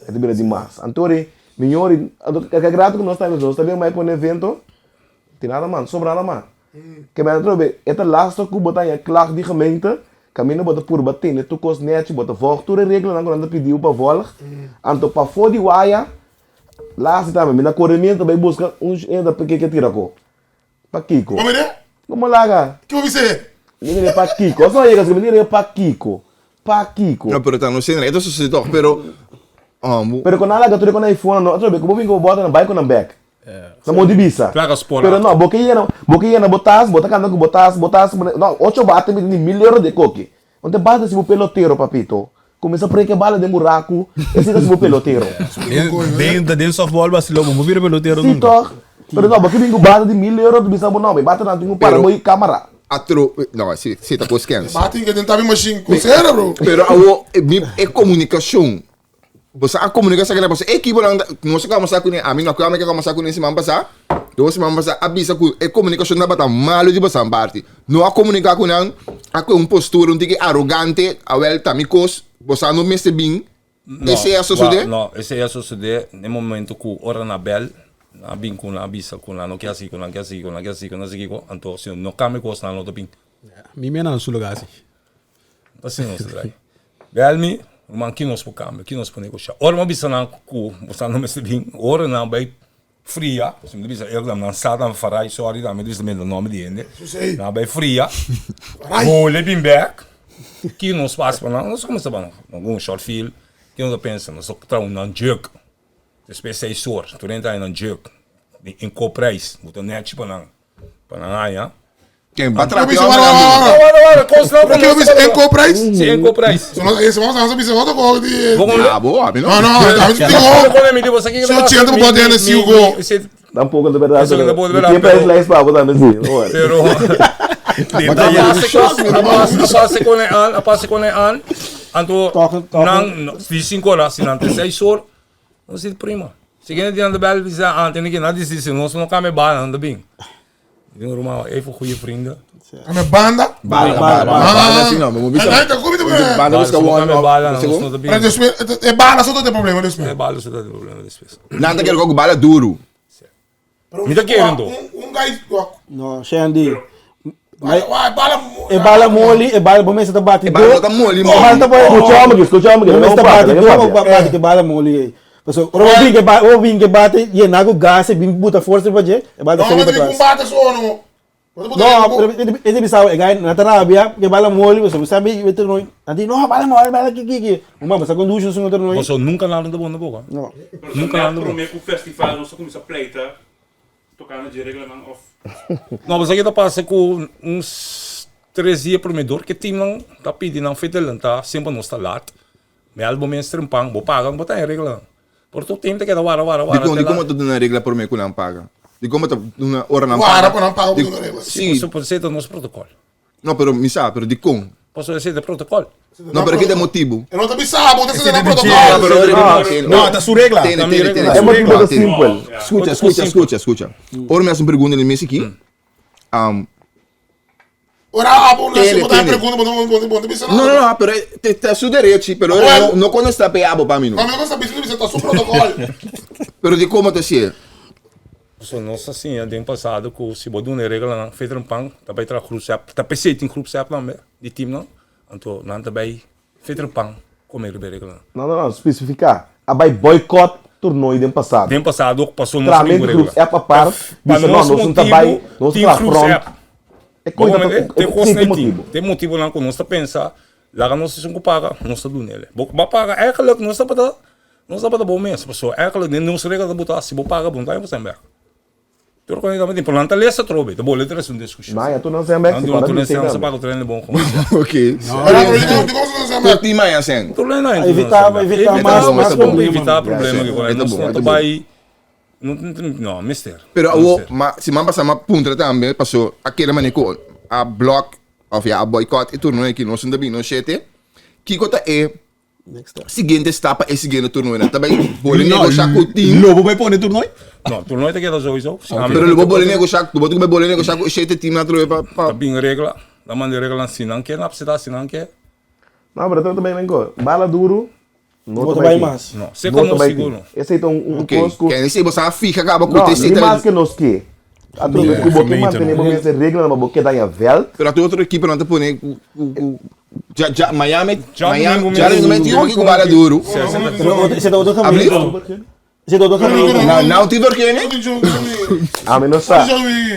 e ta bira dimas. Anto ri, miñori, anto ka grato ku nos ta nos ta bin mai pone evento, tin nada man, sobra nada man. Ke men atrobe, e ta lastig ku bo ta haña klag di gemeente, kaminda bo ta purba tene tur kos nechi, bo ta volg tur e reglanan ku nan ta pidi bo pa volg. Anto pafó di waya, Laatste tambe, mi na koremiento bai buska un hende pa ke tira ko. Pa kiko? Bo mire? Como laga? Ki bo bis'é? Mi mire pa kiko. Os no yega mi mire pa kiko. Pa kiko. No, pero ta no sena, e ta sucede toch, pero um, Pero con nan laga tur con iPhone no, atrobe ku bo bin ku bo bota nan bai ku nan bek. Na modo di bisa. Plaga spola. Pero no, bo ke yena, bo ke yena bo tas, bo ta kanda ku bo tas, bo tas, no, ocho bate mi tin di mil euro de koki. No te basta si bo pelotero, papito. Kuminsá preke bala den buraku, esei ta si bo pelotero. Den, den softball basiló, bo no bira pelotero Sí nunka. tòg. Pero no, bo ke bin ku bata di mil euro, tu bisa bo no, mi bata nan tin ku para Pero- bo i kamara. Atro, no, si, si ta kos kens. Batin ke den tabi machine ku sera, bro. Pero awo, mi, e komunikashon Boso a komunika esaki na boso ekiponan ta nos a kòmensá kuné ami no a kòmensá kuné siman pasá dos siman pasá a bisa ku e komunikashon tabata malu di boso parti no a komuniká ku nan a kohe un postura un tiki arogante awèl ta mi kos boso no mester bin esei a sosodé? No esei a sosodé na e momento ku ora nan a bèl nan a bin ku nan a bisa ku nan no ke hasi ku nan ke hasi ku nan ke hasi ku nan hasi kiko anto si no kambia kos nan no ta bin. Mi mena na su lugá si. Asina nos ta traha. Bel mi, ruman, ki nos por kambia, ki nos por negoshá. Ora mi a bisa nan ku boso no mester bin, ora nan bai fria, si mi ta bisa elk nan sa nan farai, sorry tambe mi ta bisa menda nòmber di hende, nan a bai fria, bole bin bèk, ki nos por hasi pa nan? Nos a kuminsá ban un short film, ki nos a pensa? Nos a traha un nan juk, despues seis or, tur hende ta haña nan juk, di inkoopprijs, bo ta nèchi pa nan. Pa nan haña. Ken ba Yo trapia bisa, hombre wara, wara, nan wara. Wara, wara, kos nan Pero ku yo bisa nos en koopprijs? Si, en koopprijs. So no, ese vamos a bisa otro ko di. Bo kon- Ah, bo, a mi no. No, no, a mi digo. Kon mi di bo sa ki Si 80 por dene si go. Tampoco de verdad. Eso que pero tampoco de mi verdad, tiempo pero- es la espada también, sí. no worry. Pero a pase con an, a pase con an. Anto Toch- toch- nan no, di 5 horas, si nan te 6 horas, no si prima. Siguiente dia nan ta bel bisa an, tiene que nan disi si nos no cambia bala nan ta bin. Digo ruman, even goede vrienden. A me banda. Bala, Bala, bala, bala. bala, sí, no, mo bisa. Ay, ta komi te. Bala busca Bala, one, bala, bala, no, nos no ta bin. Pero después, e bala so ta problema después. E bala so ta problema después. Nan ta kere ku bala duro. Mi ta kere ndo. Un guy, No, Shandy. Bala, bala, E bala moli, e bala, bo mester ta bati E bala no ta moli, E bala ta moli. Escucha hombre, escucha hombre, Bo no mester papia, bati no do, papia. bo bati ke bala moli ei. Paso, ora bo bin ke bate, bo bin ke bate, yena ku gas e bin buta forsa pa dje, e bala ta No, sali ma pa di tras. combate so no. No, pero e ta bisa, e gai na ta rabia, ke bala moli, paso, bo sabi, e ta noi, nan di, no, bala moli, bala ki ki ki. Bo mama sa conduci su otro noi. Boso nunca nada ta bon na boca. No. Nunca nada ta bon. Prome ku festival nos a kuminsá pleita tokando dje reglanan of. No, bo sa ke ta pasa ku uns tres dia prome dor ke teamnan ta pidi nan fetelan ta semper nos ta lat. Mi al bo mes trempan, bo paga, bo ta en reglanan. Por tur team ta keda wara wara wara Dikon te dikon lat. bo ta duna regla prome ku nan paga? Dikon bo ta duna ora nan paga? Wara pa nan paga bo duna regla. Si. Si, por ta nos protocol. No, pero mi sa, pero dikon? Pasobra esei ta e protocol. No, pero ki ta e motibu? E no ta bisa bo, ta sende na protocol. No, ta su regla. Tene, tene, tene. E motibu ta simpel. Skucha, skucha, skucha, skucha. Ora mi hasi un pregunta den mes aki, Ora abo no hasi bo ta pregunta, bo no bo no bisa nada. No, no, no, pero ta su derechi, pero no no kontestá pa e abo pa mi no. Pa mi no kontestá, bisa bisa ta su protocol. Pero di komo ta hasié? So nos a siña den pasado ku si bo duna e reglanan veteranpan ta bai traha groepsapp, ta p'esei tin groepsapp tambe di teamnan, anto nan ta bai veteranpan kome riba e reglanan. No, no, no, spesifiká. A bai boycott toernooi den pasado. Den pasado paso nos tin Tramente regla. groepsapp apart, Pa bisa no, nos nos no ta motibu bai, nos tin traha front. groepsapp. E koi ta Bo e te kos tin na e team. motibu. Te motibunan ku nos ta pensa laga nos esun ku paga, nos ta duna ele. Bo ba paga eigenlijk nos tabata Nos tabata bon mes, pasobra eigenlijk den nos regla ta buta si bo paga bo no ta haña bo sèn bèk. Tur kos ta tin, pero nan ta lesa atrobe, ta bole trese un diskushon. Maya, tur nan sèn bèk, Nan si duna kòrda tur mi nan sèn sèn, sa tambe. paga tur hende bon komo. Ok. Tur tin maya sèn. Tur hende haña tur nan Evita, sèn bèk. evita Eta mas, bon, mas eta bon. problema. Evita problema ke Eta nos bon, no eta ta bon. bai, no, no, mester. Pero awo, Mester. ma siman pasá mi a puntra tambe, paso a kere manera ku a blòk òf ya a boycott e turno aki, nos no ta bini nos shete. Kiko ta e Siguiente stap pa e siguiente toernooi. Ta bai bole negosha ku team. Lo bo bai pone toernooi? No, toernooi ta keda sowieso. Pero lo bo bole negosha, bo tin ku bai bole negosha ku e shete team nan atrobe pa. Ta bin regla, ta manda e reglanan si nan ke nan apseta, si nan ke. No, pero ta bai menko. Bala duru no ta ta bai bai tin. mas. No, seko No ta no bai sigur tin. no. Esei ta un Ok, kos ku. ken esei bo sa fija kaba ku No, te ni seta. mas ke nos ke. Atrobe ku bo ke mantene bo mes e reglanan pa bo keda den e vèlt. Pero tur otro ekiponan ta pone ku ku ja ja Miami Ja Miami domingo ja mes. domingo mes tin hoki ku bala duru. Pero esei ta otro Abrir? gemeente. Esei ta otro gemeente. Nou nou tin vergunning? Ami no sa.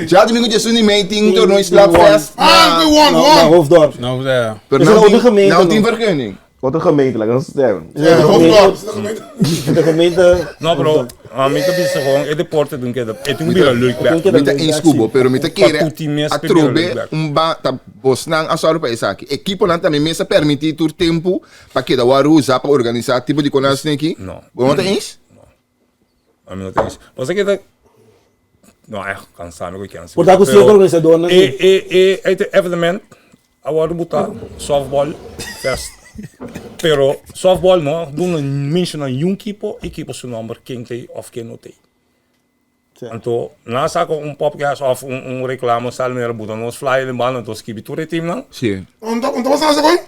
Ja domingo djesun di mei tin torneo slapfest. Ah, na won, Na won. Hoofddorp. Nou, ja. Pero Esei ta nou otro tin gemeente nou tin no. vergunning. Otro gemeente, laga nos zeggen. Ja, Hoofddorp. Is dat gemeente? De gemeente. No, pero ami ta bisa gewoon e deporte tin keda, e tin bira leuk bek. Mi ta eens ku bo, pero mi ta kere Pa tuti mes pe bira atrobe leuk bek. un ba ta bosnan a sòru pa esaki. Ekiponan tambe mes a permití tur tempu pa keda wòrdu usá pa organisá tipo di konan asina aki. No. Bo no ta eens? Ami no ta eens. Pasobra ke ta, no echt kansa mi ku kensi. Por ta ku sierto organisadornan E e e e evenement A wòrdu butá softball fest. Pero softball no a duna menshoná niun kipo i kipo su nòmber ken t'ei òf ken no t'ei. Anto nan a saka un popcast òf un reklamo sal manera buta nos flyer den banda anto skibi tur e teamnan. Sí. Un ta un ta pasando esaki?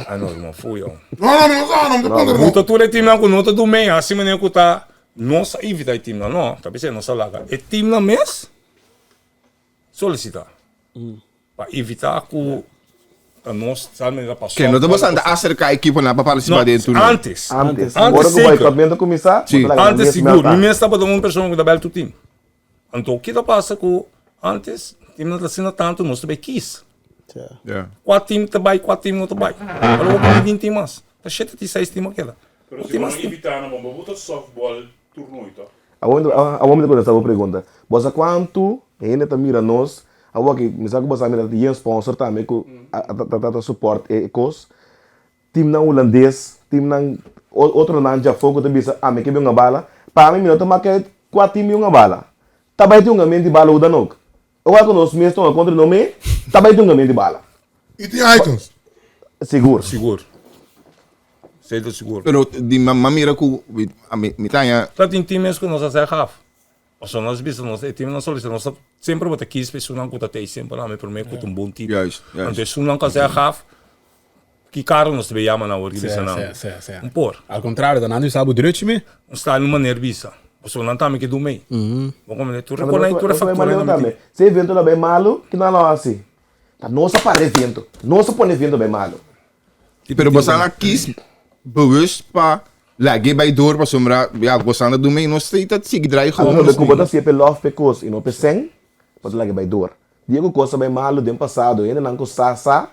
Ah no, no fui yo. No, no, mi no sa, no, mi ta puntra no. Buta tur e teamnan ku no ta duna mei hasi manera ku ta nos a invitá e teamnan no, ta bisei nos a laga e teamnan mes solisitá. Pa evitá ku ta nos sa manera pa Ke no ta bo santa aserká ekiponan pa partisipá den e turno? Antes. Antes. Antes Ora ku zeker. boikotmento kuminsá, bo ta laga nan Antes mes sigur. melta. Mi mes tabata un persona ku ta bèl tur tim. Anto ki ta pasa ku antes tim no ta asina tantu nos ta bai kis. Kua tim ta bai kua tim no ta bai. Ora bo pone binti tim mas. Ta shete tin seis tim a keda. Pero si bo no invitá nan bo bo ta softball turnooi to? Awor mi ta kontestá bo pregunta. Bo sa kuantu hende ta mira nos Awor aki mi sa ku bo sa mira yen sponsor tambe ku a ta ta support e kos. Teamnan hulandes, teamnan otronan djafó ku ta bisa ami ke bin hunga bala. Pa mi mi no ta make kua team bin hunga bala. Ta bai tin hungamento di bala hoe dan ook. Ora ku nos mes ta hunga kontra no me, ta bai tin hungamento di bala. I tin items. Sigur. Sigur. Esei ta sigur. Pero di mi a mira ku mi ta haña. Ta tin team mes ku nos a seg af. Pasobra nos bisa nos e team nan solisita nos ta semper bo ta kies pa esunnan ku ta tei semper ami prome ku ta un bon team. Juist, juist. Anto esunnan ku a seg af ki karo nos ta bay yama nan awor ki bisa nan un por. Al contrario ta nan di sa bo drechi me. Un sta un maner bisa pasobra nan tambe ke dun mei. Bo komprende tur e konai tur e faktura nan miti. Si evento ta bay malo ki nan lo hasi? Ta nos a para evento nos a pone evento bay malo. Pero bosan a kies bewust pa lag'é bai door pasobra ya bosan ta dun nos ta sigui draai gewoon. Anto ku bo ta hasié p'e lòf p'e kos i no p'e sèn, bo ta lag'é bai door. Dia ku kos a bai malu den pasado hendenan ku sa sa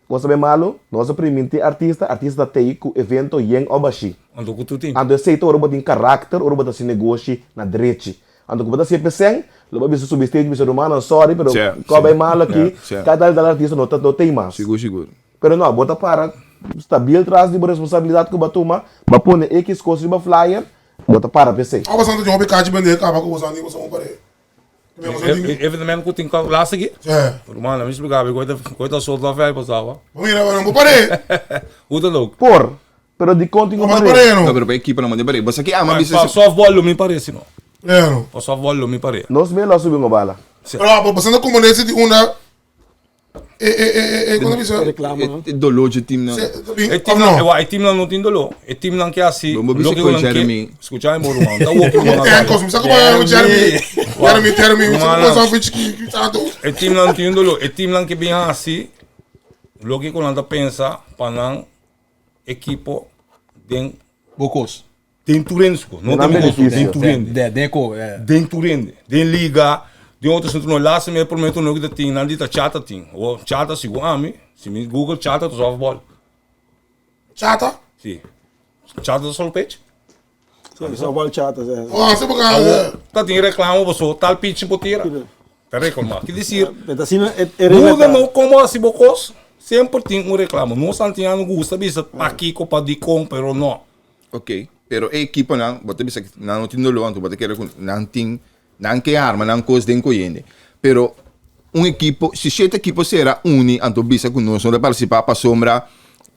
kos a bai malu, nos a primintí artista, artista ta tei ku evento yen òf bashí. Anto ku tur tin. Anto esei ta ora bo tin karakter, ora bo ta hasi negoshi na drechi. Anto ku bo ta hasié p'e sèn, lo bo a bisa subi stage bisa rumannan sòri pero kos a bai malu aki, kada tal i tal artista no ta no tei mas. Sigur sigur. Pero no, bo ta para stabil tras di bo responsabilidat ku bo a tuma, bo a pone ekis kos riba flyer, bo ta para p'esei. Abo santo djobe kachi bende kaba ku bo santi bo sa un pare. Evenement ku tin laatste aki? Ruman, mi explica bo koe ta koe ta sold out pasaba. Mira, pero no pare. Hoe dan ook. Por, pero dikon tin ku pare? No, pero pa ekipo no manda pare. Bo sa ki ama bisa Pa softball lo mi pare si no. Pa softball lo mi pare. Nos mes lo a subi un bala. Pero bo sa komponensia di una E, e, e, e, e, kon bisa? Reclamo, no? E doló dje teamnan. E teamnan, e, e teamnan no tin doló. E teamnan ke hasi Bo bisa loke ku nan ke. Jeremy. Skucha mi, ruman. Ta woki ruman Ten akaba. kos, mi sa ku ba Jeremy. Jeremy, Jeremy, mi sa ku ba sa fichi ki ki tantu. E teamnan no tin doló. E teamnan ke bin hasi loke ku nan ta pensa pa nan ekipo den Bo kos. Den tur hende sco, no Nan den mi kos, beneficio. den tur hende. De, den ko, eh. Den tur hende. Den liga, den otro centro. No, laatste me prome torneo ki ta tin, nan di ta Chata tin. O, Chata sigur ami, si mi Google Chata ta softball. Chata? Si. Chata ta solo pitch? Softball Chata, sí. Oh, se porque Awo, ta tin reclamo paso tal pitch por tira. Ta reclama. Ki decir, Pero asina e e regla Muda ta. no como hasi bo kos, semper tin un reclamo. Nos Antiano gusta bisa pakiko, padikon, pero no. Ok, pero e ekiponan, bo ta bisa ku nan no tin doló, anto bo ta kere ku nan tin, nan ke arma nan kos den koyende. Pero un ekipo, si shete ekipo sera uni, anto bisa ku nos no ta partisipá pasobra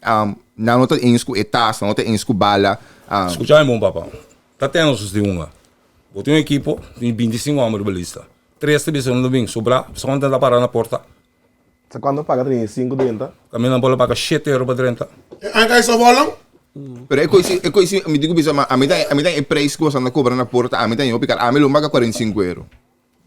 nan no ta eens ku e tas, nan no ta eens ku bala. Skucha mi bon papa, ta tene nos di hunga. Bo tin un ekipo, tin bintisingu hòmber riba lista. Tres ta bisa no ta bin, sobrá, sa kuantu ta para na porta? Sa cuanto paga 35 drenta? Caminda nan por a paga shete euro pa drenta. E anka e softball nan? Pero e koisi, e koisi, mi tin ku bisa, ma ami ta, ami ta e prijs ku boso anda kobra na porta, ami ta hopi kar, ami lo paga 45 euro.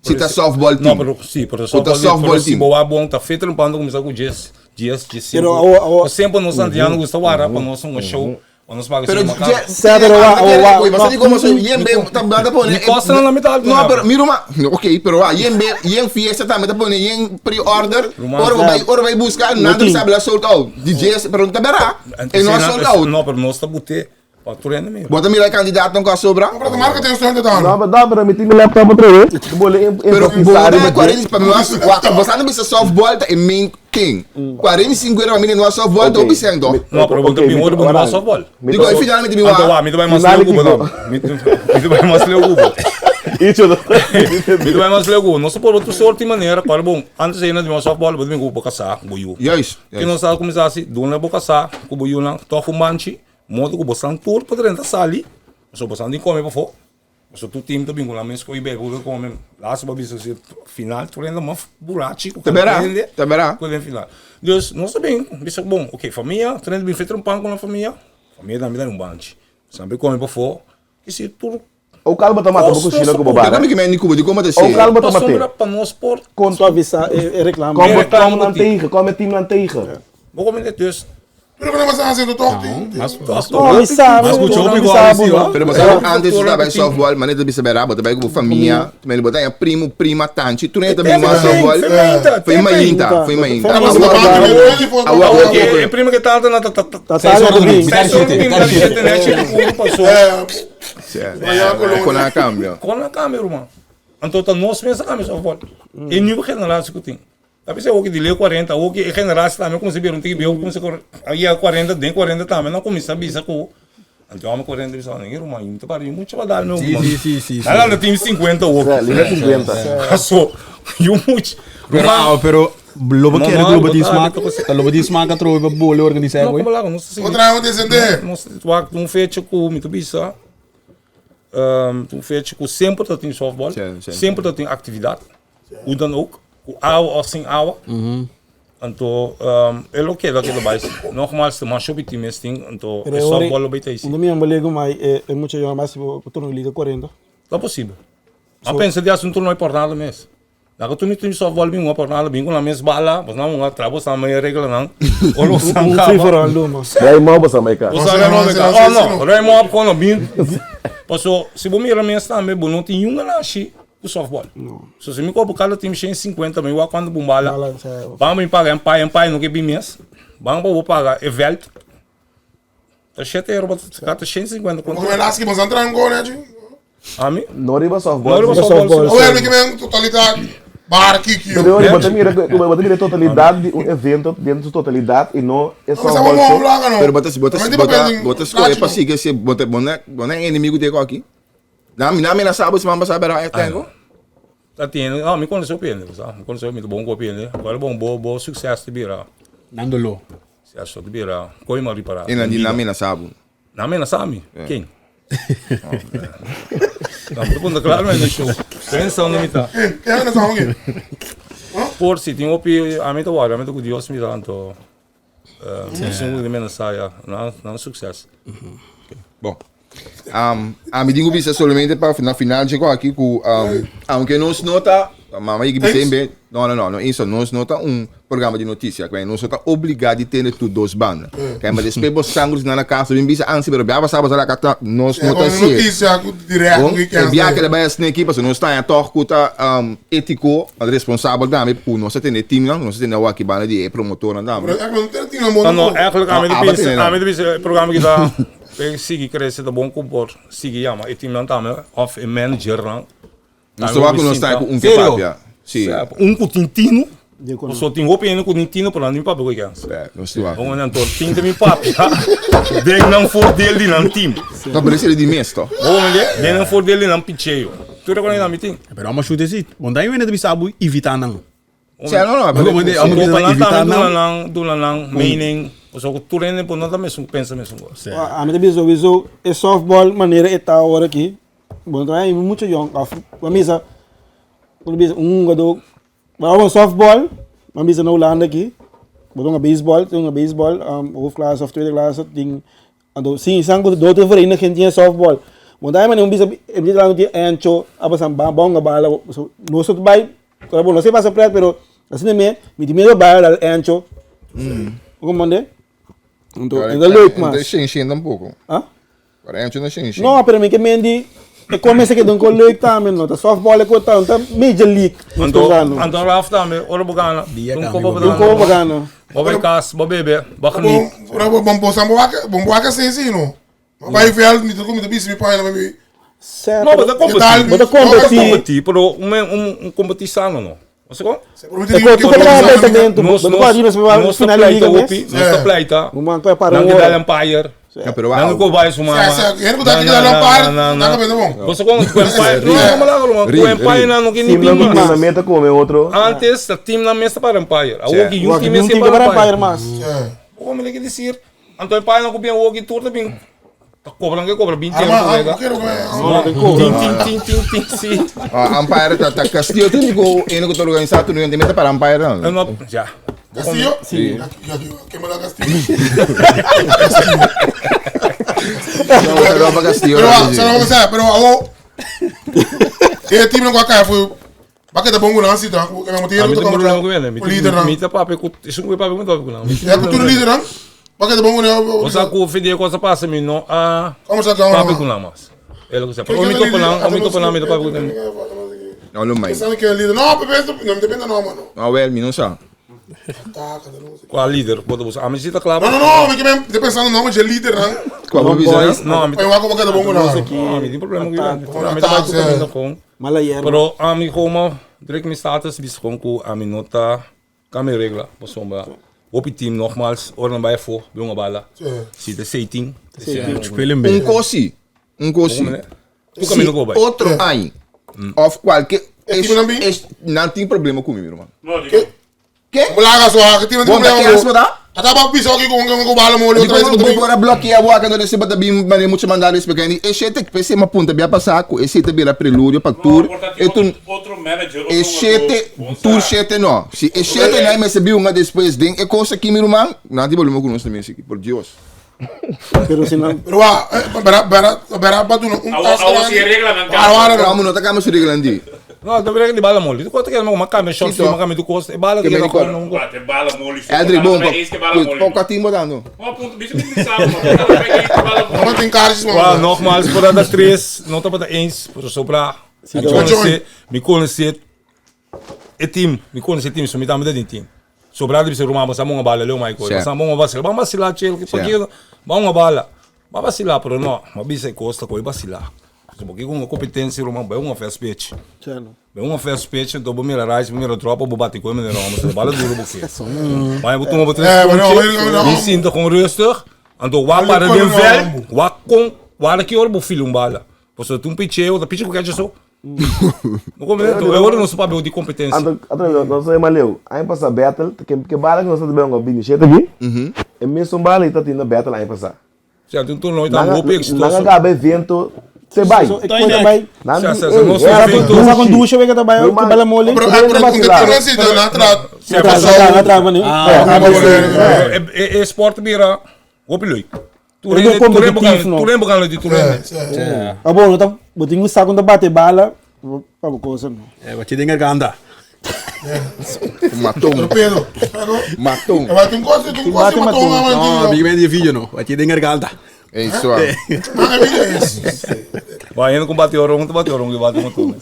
Si ta softball No, team. pero si, pero Ku ta softball team, softball pero si team. bo wak bon ta feter un pando kuminsa ku djes, djes, djes Pero sinku. awo, awo. Pero semper nos Santiano gusta wara pa nos hunga show, pa nos paga Pero suma kar. je, Sa, pero wa, awo, wa, Basta di como soy yen be, ta ta pone. Mi costa na mitad alto, No, na. pero mira ma, ok, pero wa yen be, yen fiesta tambe ta pone yen pre-order. Ruman. Ora bai, ora bai busca, No nan tin. sabe la sold out. DJs, pero no ta bera. E no a sold out. No, pero nos ta bute pa tur hende mira. Bo ta mira e kandidato ku a sobra? Pero ta marca ten suerte dan. No, pero pero mi tin mi laptop otra vez. Bo le Pero bo improvisar ta riba dje. 40 pa mi was, wa, bo sa no bisa softball ta e main king. 45 euro pa mi no softball ta hopi sèn toch? No, pero bo ta bin ora bo no softball. Digo, e finalmente mi Anto wa. wa, mi ta bai mas leu ku bo dan. Mi ta bai mas leu ku bo. Icho do. Mi ta bai mas leu ku bo. Nos ta por otro soort di manera, cual bon, antes ainda di nos softball, bo ta bin ku bo kasá, bo yu. Juist, Ke nos a kuminsá hasi, duna bo kasá ku bo yunan tòg un banchi, modo ku bosan tur por drenta sali, pasobra bosan tin kome pafó. Pasobra tur team ta bin ku nan mes koe bebe ku kome. Laatste bo a bisa si final tur hende mas burachi ku Ta bera, hende ta bera. ku den final. Dus nos ta bin bisa bon, ok famia, tur hende bin feter un pan ku nan famia, famia tambe ta den un banchi. Sampe kome pafó, kisi tur O kalma ta mata bo kushina ku bo bara. Dikon mi ke men di Cuba, dikon bo ta O sey? kalma ta mate. Pasobra pa nos por Kon Suavisa e e reclamo. Kom E reclamo kom nan ku tin. tegen, kom e team nan tegen. Bo come net dus. Pero ku nan a haciendo toch tin. Mas, Toch, No, mi sa, Mas mi ku chopi mi ku sa algo bo así, no. wa? Pero bo sa ku antes bo ta bai softball, manera ta bisa bera, bo ta bai ku bo famia, bo ta haña primo, prima, tanchi, tur hende ta bin wak softball. Foi mainta, foi mainta. Awa, awa, E prima ke tanta na ta ta ta. Ta Seis tarde ora ta bin. dormi, mitar Seis ora shete, dormi, mitar mitar shete. shete, net shete puro pasó. Kon a kambia. Kon a kambia, ruman. Anto ta nos mes a kambia softball. E nieuwe generatie ku tin. Ta bisa awoki di leu 40, awoki e generatie tambe kuminsá bira un tiki bieu, kuminsá kore, a yega 40, den 40 tambe nan kuminsá bisa ku anto amo 40 bisa nan, ruman, mi ta para yu mucha pa dal mi Sí, ruman. sí, sí, sí, Nan anda tin 50 awoki. Sí, liga 50. Paso, yu mucha. Pero, Ruman, ah, pero lo bo No, kere no, ku lo bo tin bo ta- smaak, ta lo bo tin smaak atrobe pa bole organisá no, gooi. como laga, nos ta sigui. Otra vez descender. Nos wak un fecha ku mi ta bisa, un fecha ku semper ta tin softball, Sí, sí. semper ta tin aktividat. Hoe dan ook, ku awa of sin awa. Anto e lo keda keda bai si. Nogmaals, ta mas hopi team es tin, anto e softball lo bai ta ei si. Unda mi a lego mai e mucha yòn mas bo torno liga 40. Ta posibel. A pensa di hasi un torneo por nada mes. Laga tur mi team softball bin hunga por nada, bin ku nan mes bala, bos nan hunga tra bos nan mei reglanan. Ora bos nan Un kaba. free for all luma. Ruim op boso mai ka. Bos nan ruim op meka. Oh no, ruim op kono bin. Paso si bo mira mes tambe bo no tin yunga nashi. Ku softball. So si mi kopo kada team 150 mi wak kuantu bun bala. Ban mi paga empire, empire no ke bin mes. Ban pa bo paga e veld. Ta shete euro pa kada 150 Porque me las que mas entrar en gol, né? Ami? No riba softball. No riba softball. O é, mi que men totalidad bar kiki. Pero bo ta mira, bo ta mira totalidad di un evento den su totalidad y no e softball so. Pero bo ta bo ta bo ta scoge pa sigui si bo ta bo na enemigo di aki. Nan mi nan menasá bo siman pasá pero e tengo. Ta tene, no, mi conoce hopi hende, sa, mi conoce, mi ta bon cu hopi hende. Ora bon, bo, bo succes ta bira. Nan doló. Succes ta bira, koe mi a ripara. E nan di nan menasa bo. Nan menasa mi? Ken? Nan por punta claro na show. Pensando mi ta. Ken a menasa bo ken? Por si tin hopi, ami ta wak, ami ta cu Dios mi ta, anto, esun cu ta menasa ya, nan, nan succes. Bon. Ami tin ku bisa solamente pa na final dje aki ku aunke nos no ta mama yigi bisa hende no no no no eso nos no ta un programa di notisia kwen nos no ta obliga di tende tur dos banda kwen ma despues bo sangre na na kas bin bisa ansi pero bia basa basa la kata nos no ta si bon e bia ke bai asina aki pasobra nos ta haña tog ku ta etiko responsabel tambe ku nos ta tende teamnan nos ta tende awor aki banda di e promotornan tambe no eigenlijk ami ta bisa ami ta bisa e programa ki ta P'e sigui krese ta bon ku por sigui yama e teamnan tambe òf e managernan. Nos ta wak ku nos ta ku un ke papia. Si. Un ku tin tinu. Pasobra tin hopi hende ku tin tinu pero nan tin papia ku e kens. Nos ta wak. Bon nan tur tin ta bin papia den nan voordeel di nan team. No pero esei di mes to. Bo mende? Den nan voordeel di nan picheo. Tur e kos nan mi tin. Pero amo shuta si. Bon ta hende ta bisa bo evita nan. Si no no. Bo mende amo bisa evita nan. Duna nan duna nan mening. Pasobra ku tur hende por no ta mesun pensa mesun kos. Ami ta bisa sowieso e softball manera e ta awor aki. Bo no ta haña mucho yòn òf bo a misa bo ta bisa un hungadó bo a hunga softball bo a bisa na Hulanda aki bo ta hunga beisbòl ta hunga beisbòl hoofdklasse òf tweede klasse tin anto sin esnan ku do otro vereniging tin e softball bo no ta haña manera bo bisa e bisa tin ancho a pasa bo a hunga bala nos ta bai bo no sa pasa prèt pero asina mi mi tin miedu bai al ancho bo komprende anto e ta leuk mas. No ta shen shen tampoco. Ah? Para ancho no shen shen. No, pero mi ke mendi e come se ke don ko leuk tambe no. Ta softball e ko ta, ta major league. Anto, anto Ralph tambe, ora bo gana, Dia un kopa cambia bo Un kopa bo gana. Bo bai kas, bo bebe, bo geniet. Ora bo bon bo sambo wak, bon wak así sí no. Ma bai veld mi ta mi ta bisi mi paina mi. No, bo ta competi. Bo ta competi. Competi, pero un un un competi sano no. Bo sa kon? E ko tu ko pensamento, Nos bo nos ko arriba nos ta final pleita liga mes. hopi, nos ta pleita. Bo man ko para Nan un ke dal hora. umpire. Ja, pero Nan wauw. ko bai su mama. Sa sa, hende ku ta ki dal umpire, nan ka bende bon. Bo sa kon ku umpire, no, no malaga lo man, ku Real, umpire real. nan no ke ni Team bin nan mas. na meta come otro. Antes ta team nan mes ta para umpire. Awor ki Wak un team ni mes un ke team ke para para umpire umpire. mas. Bo kon mi ke desir? Anto umpire nan ku bin awor ki tur ta bin ta kobra nan ke kobra 20 euro Arma, pa wega. quiero que No, tin cobra. Tin tin tin tin tin si. Ah, umpire ta ta Castillo tin ku ene ku ta organisa tur no meta para umpire No, no. no, ja. Castillo? Sí. Ke mala Castillo. No, saludo pa Castillo. Pero, saludo pa Castillo, pero awo e team nan ku a kai fu Ba keda bon ku nan si ta ku e A mi ta ta problema ku ene. ku lidernan. Mi ta papia ku esun ku e papia ku mi ta papia ku nan. Ya ku tur lidernan. Ba keda bon ku nan. O sa ku fin di e kos a pasa mi no a Komo sa papia ku nan mas. E lo ku sa. Pero mi topa nan, mi topa nan mi ta papia ku nan. No lo mai. Pensando ke lider. No, pepe, no mi ta pensa no mano. No wel, mi no sa. Kua lider bo ta buska? Ami si ta kla. No, no, no, mi ke men ta pensando no dje lidernan. Kua bo bisa nan? No, ami ta. Wak bo keda bon ku nan. No, mi tin problema ku nan. Ami ta bai ku kaminda kon. Mala yerba. Pero ami como druk mi status bisa kon ku ami no ta kambia regla pasobra hopi team nogmaals ora nan bai afo bin un bala si ta 16 Un kos si, un kos si. Tu kaminda ku bo bai. Otro aña of kualke E team nan bin? nan tin problema ku mi mi ruman. No, digo. Ke? Bulaga so ha, tin Bon, ta problema kes bo ta? Ata ba bisa oki ku ku bala moli Di otra vez como bo por a bloquea bo aka no se bata bin mane mucho mandar explicar ni e shete pese ma punta bia pasa ku e shete bira preludio pa tur e tur Otro manager, otro e shete tur shete no si e shete nai mester bi hunga despues den e cosa aki mi ruman nan tin problema ku nos tambe esaki por Dios. Pero si nan Pero wa, bera bera bera ba duna un Awo tas awo si e reglanan cambia. Awo Pero amo no ta cambia su reglanan di. No, ta regla di bala moli. Tu kos ta keda ma cambia short Sito. film, ma cambia tu kos. E bala Ke keda meri kon kor. un. Ba, te bala moli. Eldrick bon pa. pa poco timbo dando. Ma punto, bisa mi di sabe, ma punto pa e bala moli. Mama tin kaartjes man. Wa, nogmaals, por dat tres, no tabata eens, pero sobra. Mi conoce, mi conoce e team, mi conoce e team, so mi tambe ta den team. Sobra di bisa ruman bo sa bon a bala leu mai koi. Bo sa bon a basila, ban basila chel, pakiko, ban a bala. Ban basila, pero no, bo bisa e kos ta koi basila. Pasobra bo kiko un kompetensia ruman, bai un fast pitch. Bai un fast pitch, anto bo mira rice, bo mira drop, bo bati koi manera hombres, e bala duro bo ke. Bai bo tuma bo tres ponche, mi sinta kon rustig, anto wak para den veld, wak kon, wak ki ora bo fila un bala. Pasobra tin un picheo, ta picha ku kecha so. No komprende e ora nos papia di kompetensia. Anto atrobe nos a yama leu. Aña pasa battle ke bala ku nos ta bebe ku 27 aki e mesun bala ei ta tin na battle aña pasa. Sea tin un torneo ta hopi exitoso. Nan a gaba evento te bai. Nan Sea, di sea, sea, ey nos era evento. Nos a con dushi we ta bai ku bala moli. Pero pero un torneo si ta na tra. Na tra na tra mani. E e sport bira hopi leuk. Tur hende competitief no. Tur hende bokan di tur hende. Ah bon, no ta bo tin un saco ta bate bala pa bo cosa no. Eh, wat je dingen ganda. Maton. Torpedo. Pero Maton. Mas tin cos, tin cos maton No, mi men die video no. Wat je dingen ganda. Ey, swa. Ah, video is. Ba hende ku bate oron, ta bate oron, bate maton.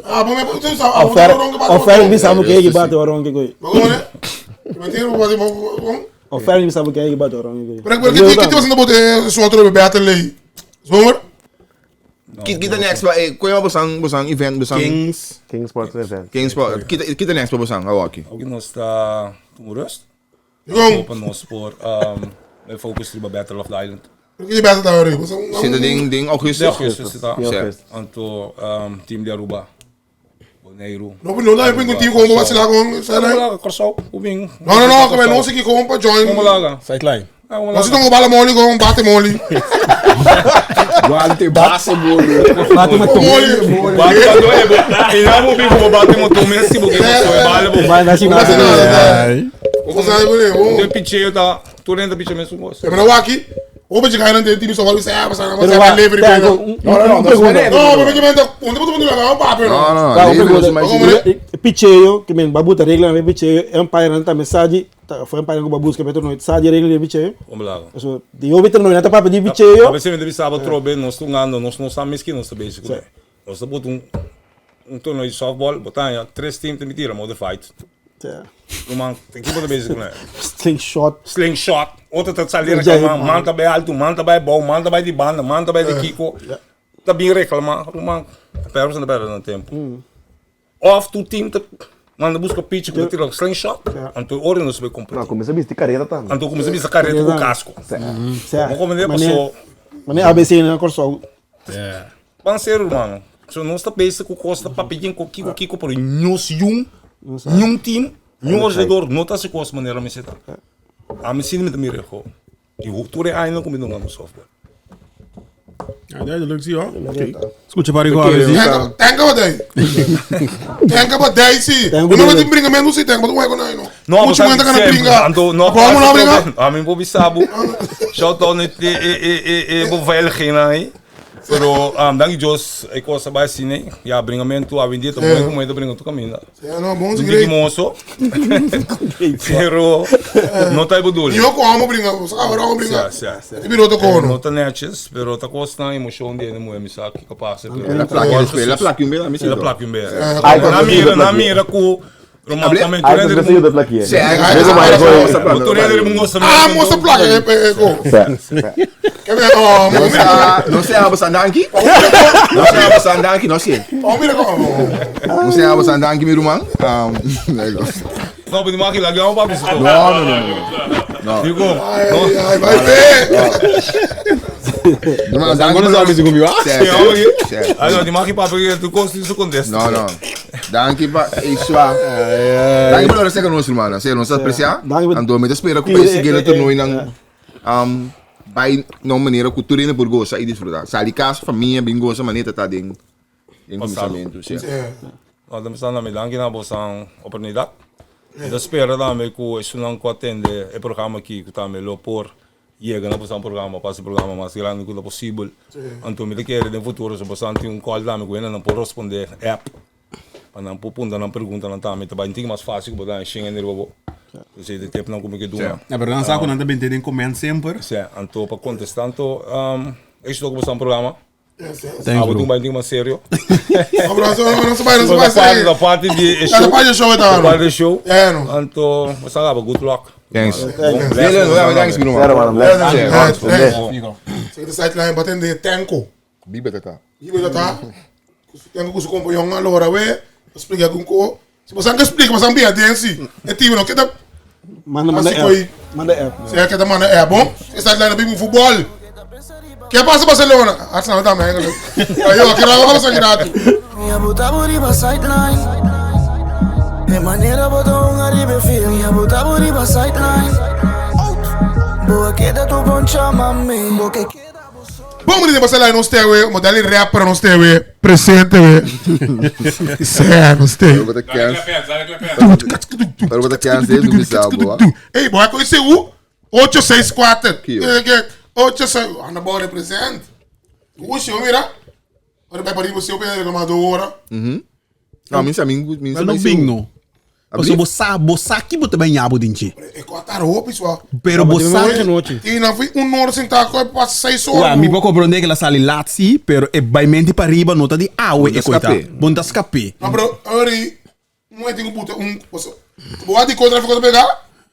Ah, bom, mas tu sabe, ah, Ofer, bom, ofer mi sabe que bate oron que coi. Bom, né? Mas tem um bom, bom. Ofer mi sabe que bate oron que coi. Pero pero que que você não bote só outro bebê lei. Zomer? Kita next ba eh kuya bosang bosang event bosang Kings. King Sports Event. King Sport. Kita kita next ba bosang awaki. Ook nos ta toen rust. Jong, Open nos voor um, focus op Battle of the Island. que beta tá aí. Sinta ding ding De augustus. augustus zit daar. Ja, augustus. Anto um, team de Aruba. Bonaire. Não, não dá para contigo como vai lá com, sai lá. Curaçao, Ubing. Não, não, não, como não sei que como para join. Como lá? Sideline. Não se não bala mole com bate mole. Guante base bolo. Bate maton. Mole. Bate bate. E não vou como bate motor mesmo, porque não vale bom. Vai na China. Ai. Você sabe, bom. De picheio tá, tu renda picheio mesmo gosto. Pero aqui, ou para chegar no time só vai ser, vai ser, Pero vai va, ser livre. tengo Não, un- No, no, no, un pregunta. não, mas que manda, onde todo mundo vai, um papo, No, não. no, Claro, no. pergunta. Mais Como, né? Picheio, que men babuta regla na picheio, umpire não tá mensagem, foi umpire que babu que petro no sabe regla de picheio. Vamos lá. So, de eu betro no tá para pedir picheio. A veces me deve saber trobe, nós estamos andando, nós não estamos mesquinhos, nós estamos basic. Nós estamos botando um torneio de softball, botar aí três times tem mentira, modified. Uma equipe de basic, né? Slingshot. Slingshot, outra tá saliendo Já, reclamar, mano. manda bem alto, manda bem bom, manda bem de banda, manda bem de Kiko. Tá bem reclamar, uma pera você não perde no tempo. Off tu team tá manda busca pitch com tira slingshot, então ora não se vai Não, competir. começa a vestir careta também. Então começa a bisa careta com casco. Certo. Vamos comender passou. Mané ABC na Corsol. Panceiro, mano. Se não está basic com costa papinho com Kiko Kiko por nós um, nenhum team, nenhum organizador, não tá se costa maneira me seta. A me sinto me mire ho. E o tu re ainda comigo no software. Ja, duidelijk, zie je wel. Escucha para igual. zie. Tenga wat hij. Tenga wat hij zie. Tenga Não wat vai brinca menos sim, tenga wat hij kon não. No, Muito muito kana brinca. Anto, no, Vamos lá brinca. A mim vou sabu. Shout out net e e e e vou veilig aí. Pero um, dank Dios, ik was bij cine. Ja, bringamento a vender também como ainda brinca tu caminho. É, não, bom Não sim. digo moço. Pero não tá budul. Eu como brinca, você acaba não brinca. Sim, sim, E virou to No kono. tá netjes, pero tá costa na emoção dele, mo me sabe que capaz. La placa, la placa un bela, mi La placa um bela. Ai, Na mira, na mira ku Roman Hable? também Ai, você conseguiu da plaquinha. Sì, Ai, mais O torneio dele gosta Ah, moça placa, é, é, go. Quer ver? Oh, moça. Non sei abo sandanki? Non sei abo sandanki, non sei. Oh, mira como. Non sei abo sandanki mi rumang. Não, mas não lá ganhou para isso. No, no, no, no. No. Digo, Ai, ai, vai ver. No, Zango no sabe se comigo, ah? Sì, sì. Ah, não, de maki para porque tu gosta disso contesta. No, no. Danki pa iswa. Danki pa loro con nostro hermano. Se non sa apreciar. Danki pa- Ando me espera que Eh, vai seguir eh, no torneio eh, nang vai no maneira cultura por goza e desfrutar. Sali casa, família, bem goza, maneira tá ding. Ding começamento, sim. Nós estamos na danki na bolsa oportunidade. Eu espero também que isso não atende o programa aqui que também lo por chega na bolsa programa passa o programa mais grande que possível. Então me quer no futuro se você tem um call também que não pode responder app. Para não pôr punta não pergunta não também também tem mais fácil que botar em no robô. Dus de tempo não como que doen. Ja, pero dan saco nan também tem comment sempre. Sim, então para contestar então um, isto que você programa. Thanks, Ah, bro. vou um bem mais sério. Não, não, não, não, vai, não vai Da parte sair. da parte de Da parte de show, tá? Da parte de show. É, não. Anto, você sabe, good luck. Thanks. Bom, Dylan, well, thanks, mi Zero, rumang. mano. Bless. É, é. Você sideline batendo de tenko. Biba tata. Ibo tá. Tenko com su companhão allora, we. Explica com ko. Se você não explica, você não bem desse. É time não, que tá. Manda manda Assim app. foi. Manda app. Você quer mano é bom? Você sideline bem futebol. Ke pasa Barcelona? Arsenal tambe eigenlijk. Ayo, kira vamos a gratis. Mi a buta bo riba sideline. E manera bo ta hunga riba e field. Mi a buta bo riba sideline. Bo a keda tu poncha mami. Bo ke keda bo so. Bon bini Barcelona nos te we, model rapper nos te we, presente we. Sè, nos te. Pero bo ta kens. Pero bo ta kens de du bisa bo. Ey, bo a koise u? 8, 6, 4. Kio. 8, 6. Anda bo represent. Uy, mira. Ora bai pariba seu pe reclama do ora. No, mi sa mi mi sa Wel no bing no. Paso bo sa, bo sa ki bo ta bay ñabo den dje. E kota hopi swa. Pero bo sa. Ti na fui un hora sentá ko pa 6 ora. Wa, mi por comprende que la sali laat si, pero e bay menti pariba no ta di awe e koita. Bon ta scape. No, pero ori un e tin ku buta un paso. Bo wak di kontra fiko ta pega,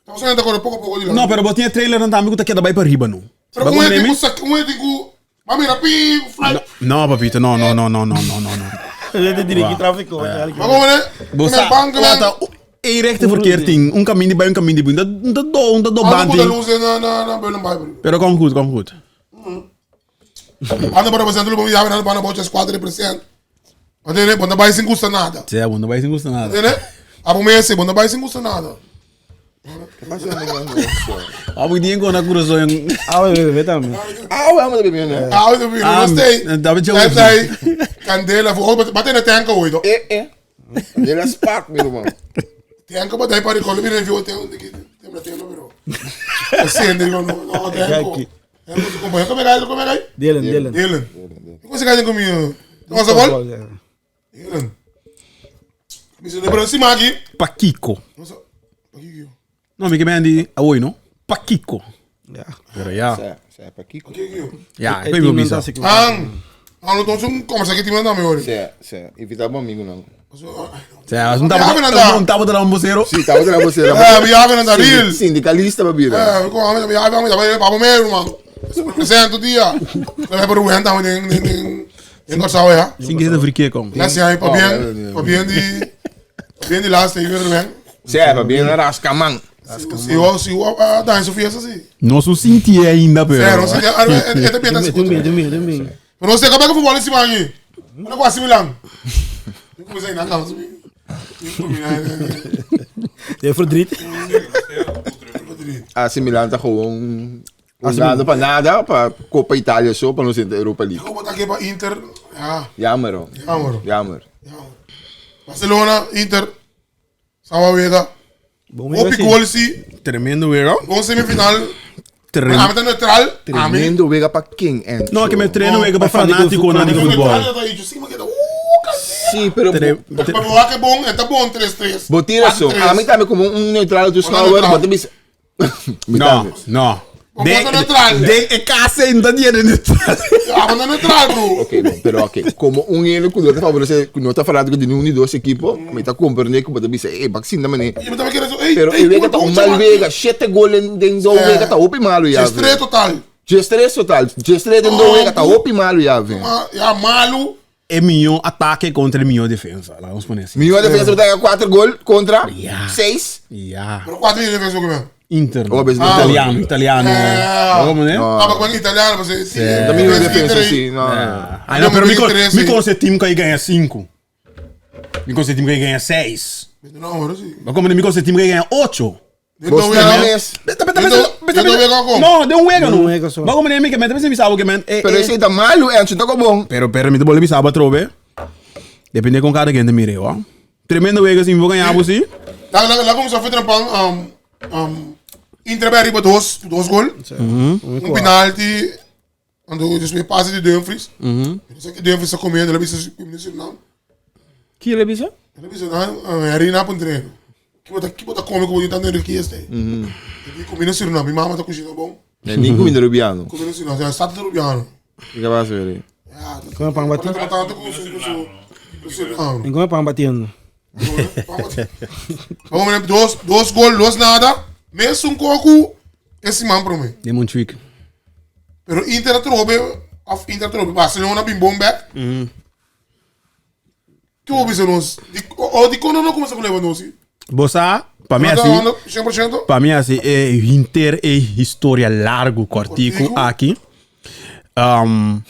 ta paso ta kore poko poko dilanti. No, pero bo tin e trailer nan tambe ku ta keda bai pariba no. Pero un e tin ku sa, un e tin ku ba mira pi fly. No, papito, no, no, no, no, no, no, no, no. E ta dirigi trafiko. Ba como ne? Bo sa, wata e rechte verkeerd tin, un kamin di bai, un kamin di bin. Ta ta do, un ta do Ando ban buta tin. luz na na na Beulen Bible. Pero kom goed, kom goed. Ando para represent lo ya ando para bocha squad represent. Entende? Bom bai sem gusta nada. Sí, bom bai sem gusta nada. Entende? Abo mese, bom bai sem gusta nada. Abo die ko na Curaçao. Ah, we bebe tambe. Ah, we amo bebe, né? Ah, we bebe, Ah, não sei. dat weet je ook Zij Candela, voor oh, wat in de tank hoor, toch? Eh, eh. Candela spark, meu irmão. Tank wat hij para de binnen veel tank, tem tem bro. Acende, no, no, tank. Como é que é? Como é que é? Dylan, Dylan. Dylan. Como você ganha comigo? Nossa gol? Dylan. Me se lembra assim, Magui. Paquico. Nossa, Paquico. No, mi ke men di awoi no. Paquico. Ja. Pero ja. Sé, sé, Paquico. Paquico. Ja, ik weet wel bisa. Ah, ah, não tô um como aqui tem mandar meu. Sé, sé. Evita bom amigo, não. Sea, un tabo un tabo de un vocero. Sí, tabo de la vocera. Eh, mi ave na real. Sindicalista, babira. Eh, como mi ave, mi ave, papo meu, irmão. Presente dia. Vai para o renta em em em Curaçao, ja. Sim que se frique kom. Laatste jaar, Fabien, Fabien die, Fabien die laatste hier weer Sé, Fabien rasca man. Si o si o ah, daar Sofia assim. No su sinti ainda, pero. É, não sei, é também tá Tem bem, tem bem. Mas não sei como é que o futebol em cima aqui. Não quase Milan. Não comecei nada, não. De verdriet. AC Milan tá gewoon nada para nada, para Copa Itália só, para não ser Europa League. Como tá aqui para Inter? Ja. Jammer, hoor. Jammer. Jammer. Barcelona, Inter. Sawa Vega. Hopi gol sí. Tremendo wega. Bom semifinal. Tremendo. Ah, neutral. Tremendo wega para quem é? No, que me treino wega para fanático na de futebol. Sí, pero Pero que bom, é bom 3-3. Botira só. A mim também como um neutral do Schauer, bota bis. No, no. De, neutral. De, e casa ainda tiene neutral. Ah, mas neutral, bro. Ok, bom, pero ok. Como um ele que não tá favorece, não tá falando de nenhum de dois equipo, mas tá compreendendo que bota bisa, eh, vacina mané. Pero e wega tá um mal wega, sete gol em den zo wega tá opi malo ya. Gestre total. Gestre total. Gestre den do wega tá opi malo ya, vem. Ya malo. É melhor ataque contra melhor defesa. Lá, vamos poner assim. Melhor defesa tá 4 gol contra 6. Yeah. Pero 4 defesa o que Inter. Oh, ah, italiano, italiano. Eh, Como, né? Ah, mas quando italiano, você. Sim, também não é defesa, sim. Não. Ah, não, pero me conhece time que aí ganha 5. Me conhece time que aí ganha 6. Não, mas sim. Mas como me conhece time que aí ganha 8. No, de un juego no. Mas como nem que me também sabe que man. Pero esse tá malo, é, tá bom. Pero pero me te boleh bisa trobe. Depende com cada gente mire, ó. Tremendo juego assim, vou ganhar você. Lá lá como só foi trampar Inter bij arriba dos, dos gol. Un penalti. Quando dus weer passe de Dumfries. Dus ik Dumfries está comendo, ele bisa comendo Suriname. Que ele bisa? Ele bisa na harina para treino. Que bota que bota come como tá no aqui este. E comendo Suriname, minha mama tá cozinhando bom. É nem comendo Rubiano. Comendo Suriname, já está tudo Rubiano. Que vai ser? Ja, Come pang batendo. Tanto com com Suriname. Come pang batendo. Vamos ver, dos, dos gol, dos nada. Mesmo um coco, esse man para mim. De Montjuic. Pero Inter trobe, of Inter trobe, Barcelona bim bom back. Que houve isso nós? O de quando não começa com Lewandowski? Bossa, para mim assim. 100%? Para mim assim, é Inter é história largo, cortico aqui. Um,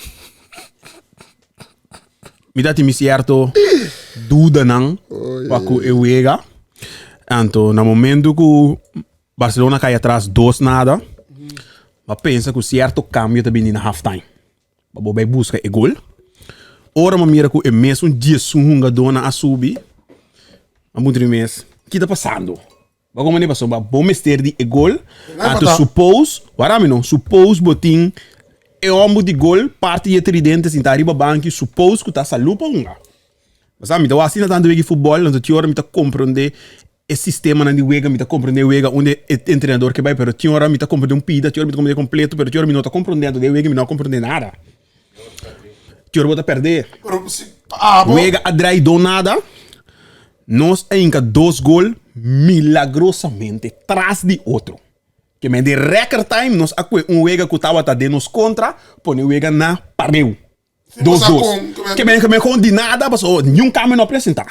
mi ta tin mi cierto dudanan pa ku e wega. Anto na momento ku Barcelona kai atras dos nada, ma pensa ku cierto cambio ta bini na halftime. Pa bo bai buska e gol. Ora mi mira ku e mesun diesun hungadónan a subi, mi a puntra mi mes, ki ta pasando? Bo komo pasobra bo mester di e gol, anto suppose, wara mi no, suppose bo tin e homber di gol parti di e tridente sinta riba banki, suppose ku ta salú pa hunga. Bo sa, mi ta wak asina tantu wega di futbòl, anto tin ora mi ta komprondé e sistemanan di wega, mi ta komprondé wega unda e entrenador ke bai, pero tin ora mi ta komprondé un pida, tin ora mi ta komprondé kompleto, pero tin ora mi no ta komprondé, anto den wega mi no a komprondé nada. Tin ora bo ta pèrdè. Wega a drai do nada, nos a hinka dos gol milagrosamente tras di otro. Ke men den record time nos a kue un wega ku tabata den nos kontra, pone wega na pareu. Dos dos. Ke men ke men kon di nada paso niun kambio no a presenta.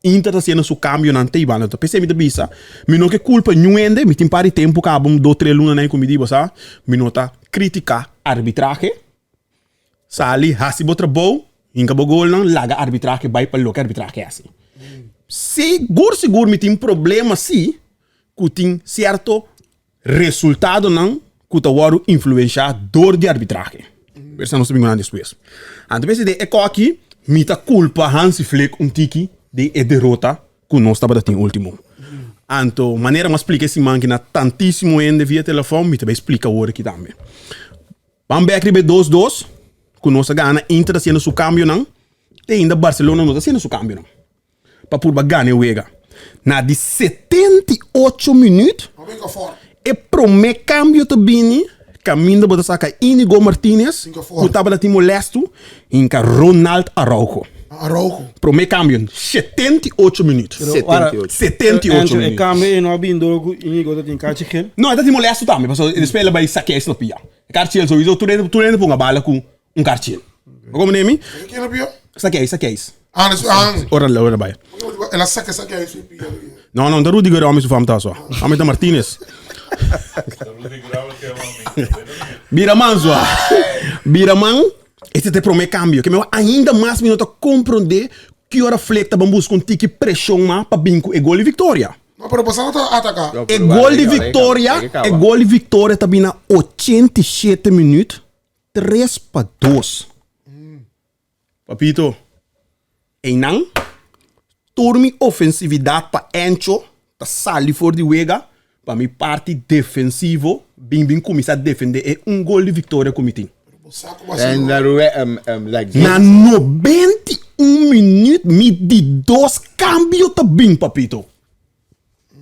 Inter ta haciendo su kambionan te ibanda. Enton p'esei mi ta bisa, mi no ke kulpa niun hende, mi tin par di tempu kaba un dos tres luna nan ku mi di bo sa, mi no ta kritika arbitrahe. Sali hasi bo trabou, hinka bo golnan, laga arbitrahe bai pa loke arbitrahe hasi. Sigur sigur mi tin problema si ku tin sierto Resultadonan ku ta wòrdu influenshá dor di arbitrahe. Esei nos ta bin ku nan despues. Anto mester den e kòki mi ta kulpa Hansi Flick un tiki den e derota ku nos tabata tin último. Anto manera mi a splika e siman ki na tantísimo hende via telefòn mi ta bai splika awor aki tambe. Ban bèk riba e dos dos ku nos a gana Inter ta hasiendo su kambionan te ainda Barcelona no ta hasiendo su kambionan. pa purba gana e wega. Na di 78 minuut, e prome cambio ta bini, caminda bo ta saca Inigo Martinez, cu tabata tin molesto, hinca Ronald Araujo. Araujo. Prome cambio, 78 minuut. 78 minuut. E cambio ei no a bini door cu Inigo ta tin kachi gel? No, e ta tin molesto tambe, pasobra despues el a bay saca esnan pia. E kachi gel sowieso, tur hende ponga bala cu un kachi gel. Bo comprende mi? Ken a pia? Saca ei, saca ei. Ah, dus, ah. Ora, ora bai. El a saca, saca ei su pia. No, no, ta Rudiger homie su fam ta so. Homie ta Martinez. Bira man so. Bira man, este te prome cambio. Que me ainda mais mi no ta comprende que ora Flick ta ban busca un tiki presión ma pa bin cu e gol di victoria. No, pero pasando ta ataca. E gol di victoria, e gol di victoria ta bin na 87 minuut, 3 pa 2. Papito, einan tur mi ofensividat pa Encho ta sali for di wega pa mi parti defensivo bin bin kuminsá defendé e un gol di viktoria ku mi tin. Na 91 minüt mi di dos kambio ta bin, papito.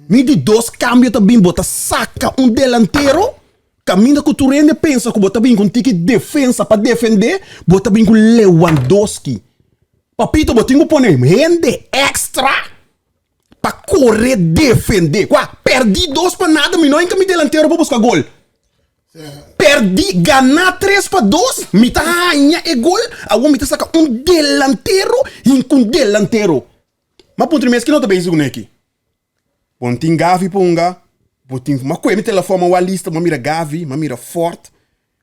Mi di dos kambio ta bin, bo ta saka un delantero, kaminda ku tur hende pensa ku bo ta bin ku un tiki defensa pa defendé, bo ta bin ku Lewandowski. Papito, bo tin ku pone hende èkstra pa kore defendé. Kua? Pèrdí dos pa nada, mi no hinka mi delantero pa buska gol. Pèrdí, ganá tres pa dos, mi ta haña e gol, awor mi ta saka un delantero, hinka un delantero. Ma puntra mi es ki no ta bezig ku neki. Bon tin Gavi pa hunga, bo tin ma kue mi telefòn ma wak lista ma mira Gavi, ma mira Fort.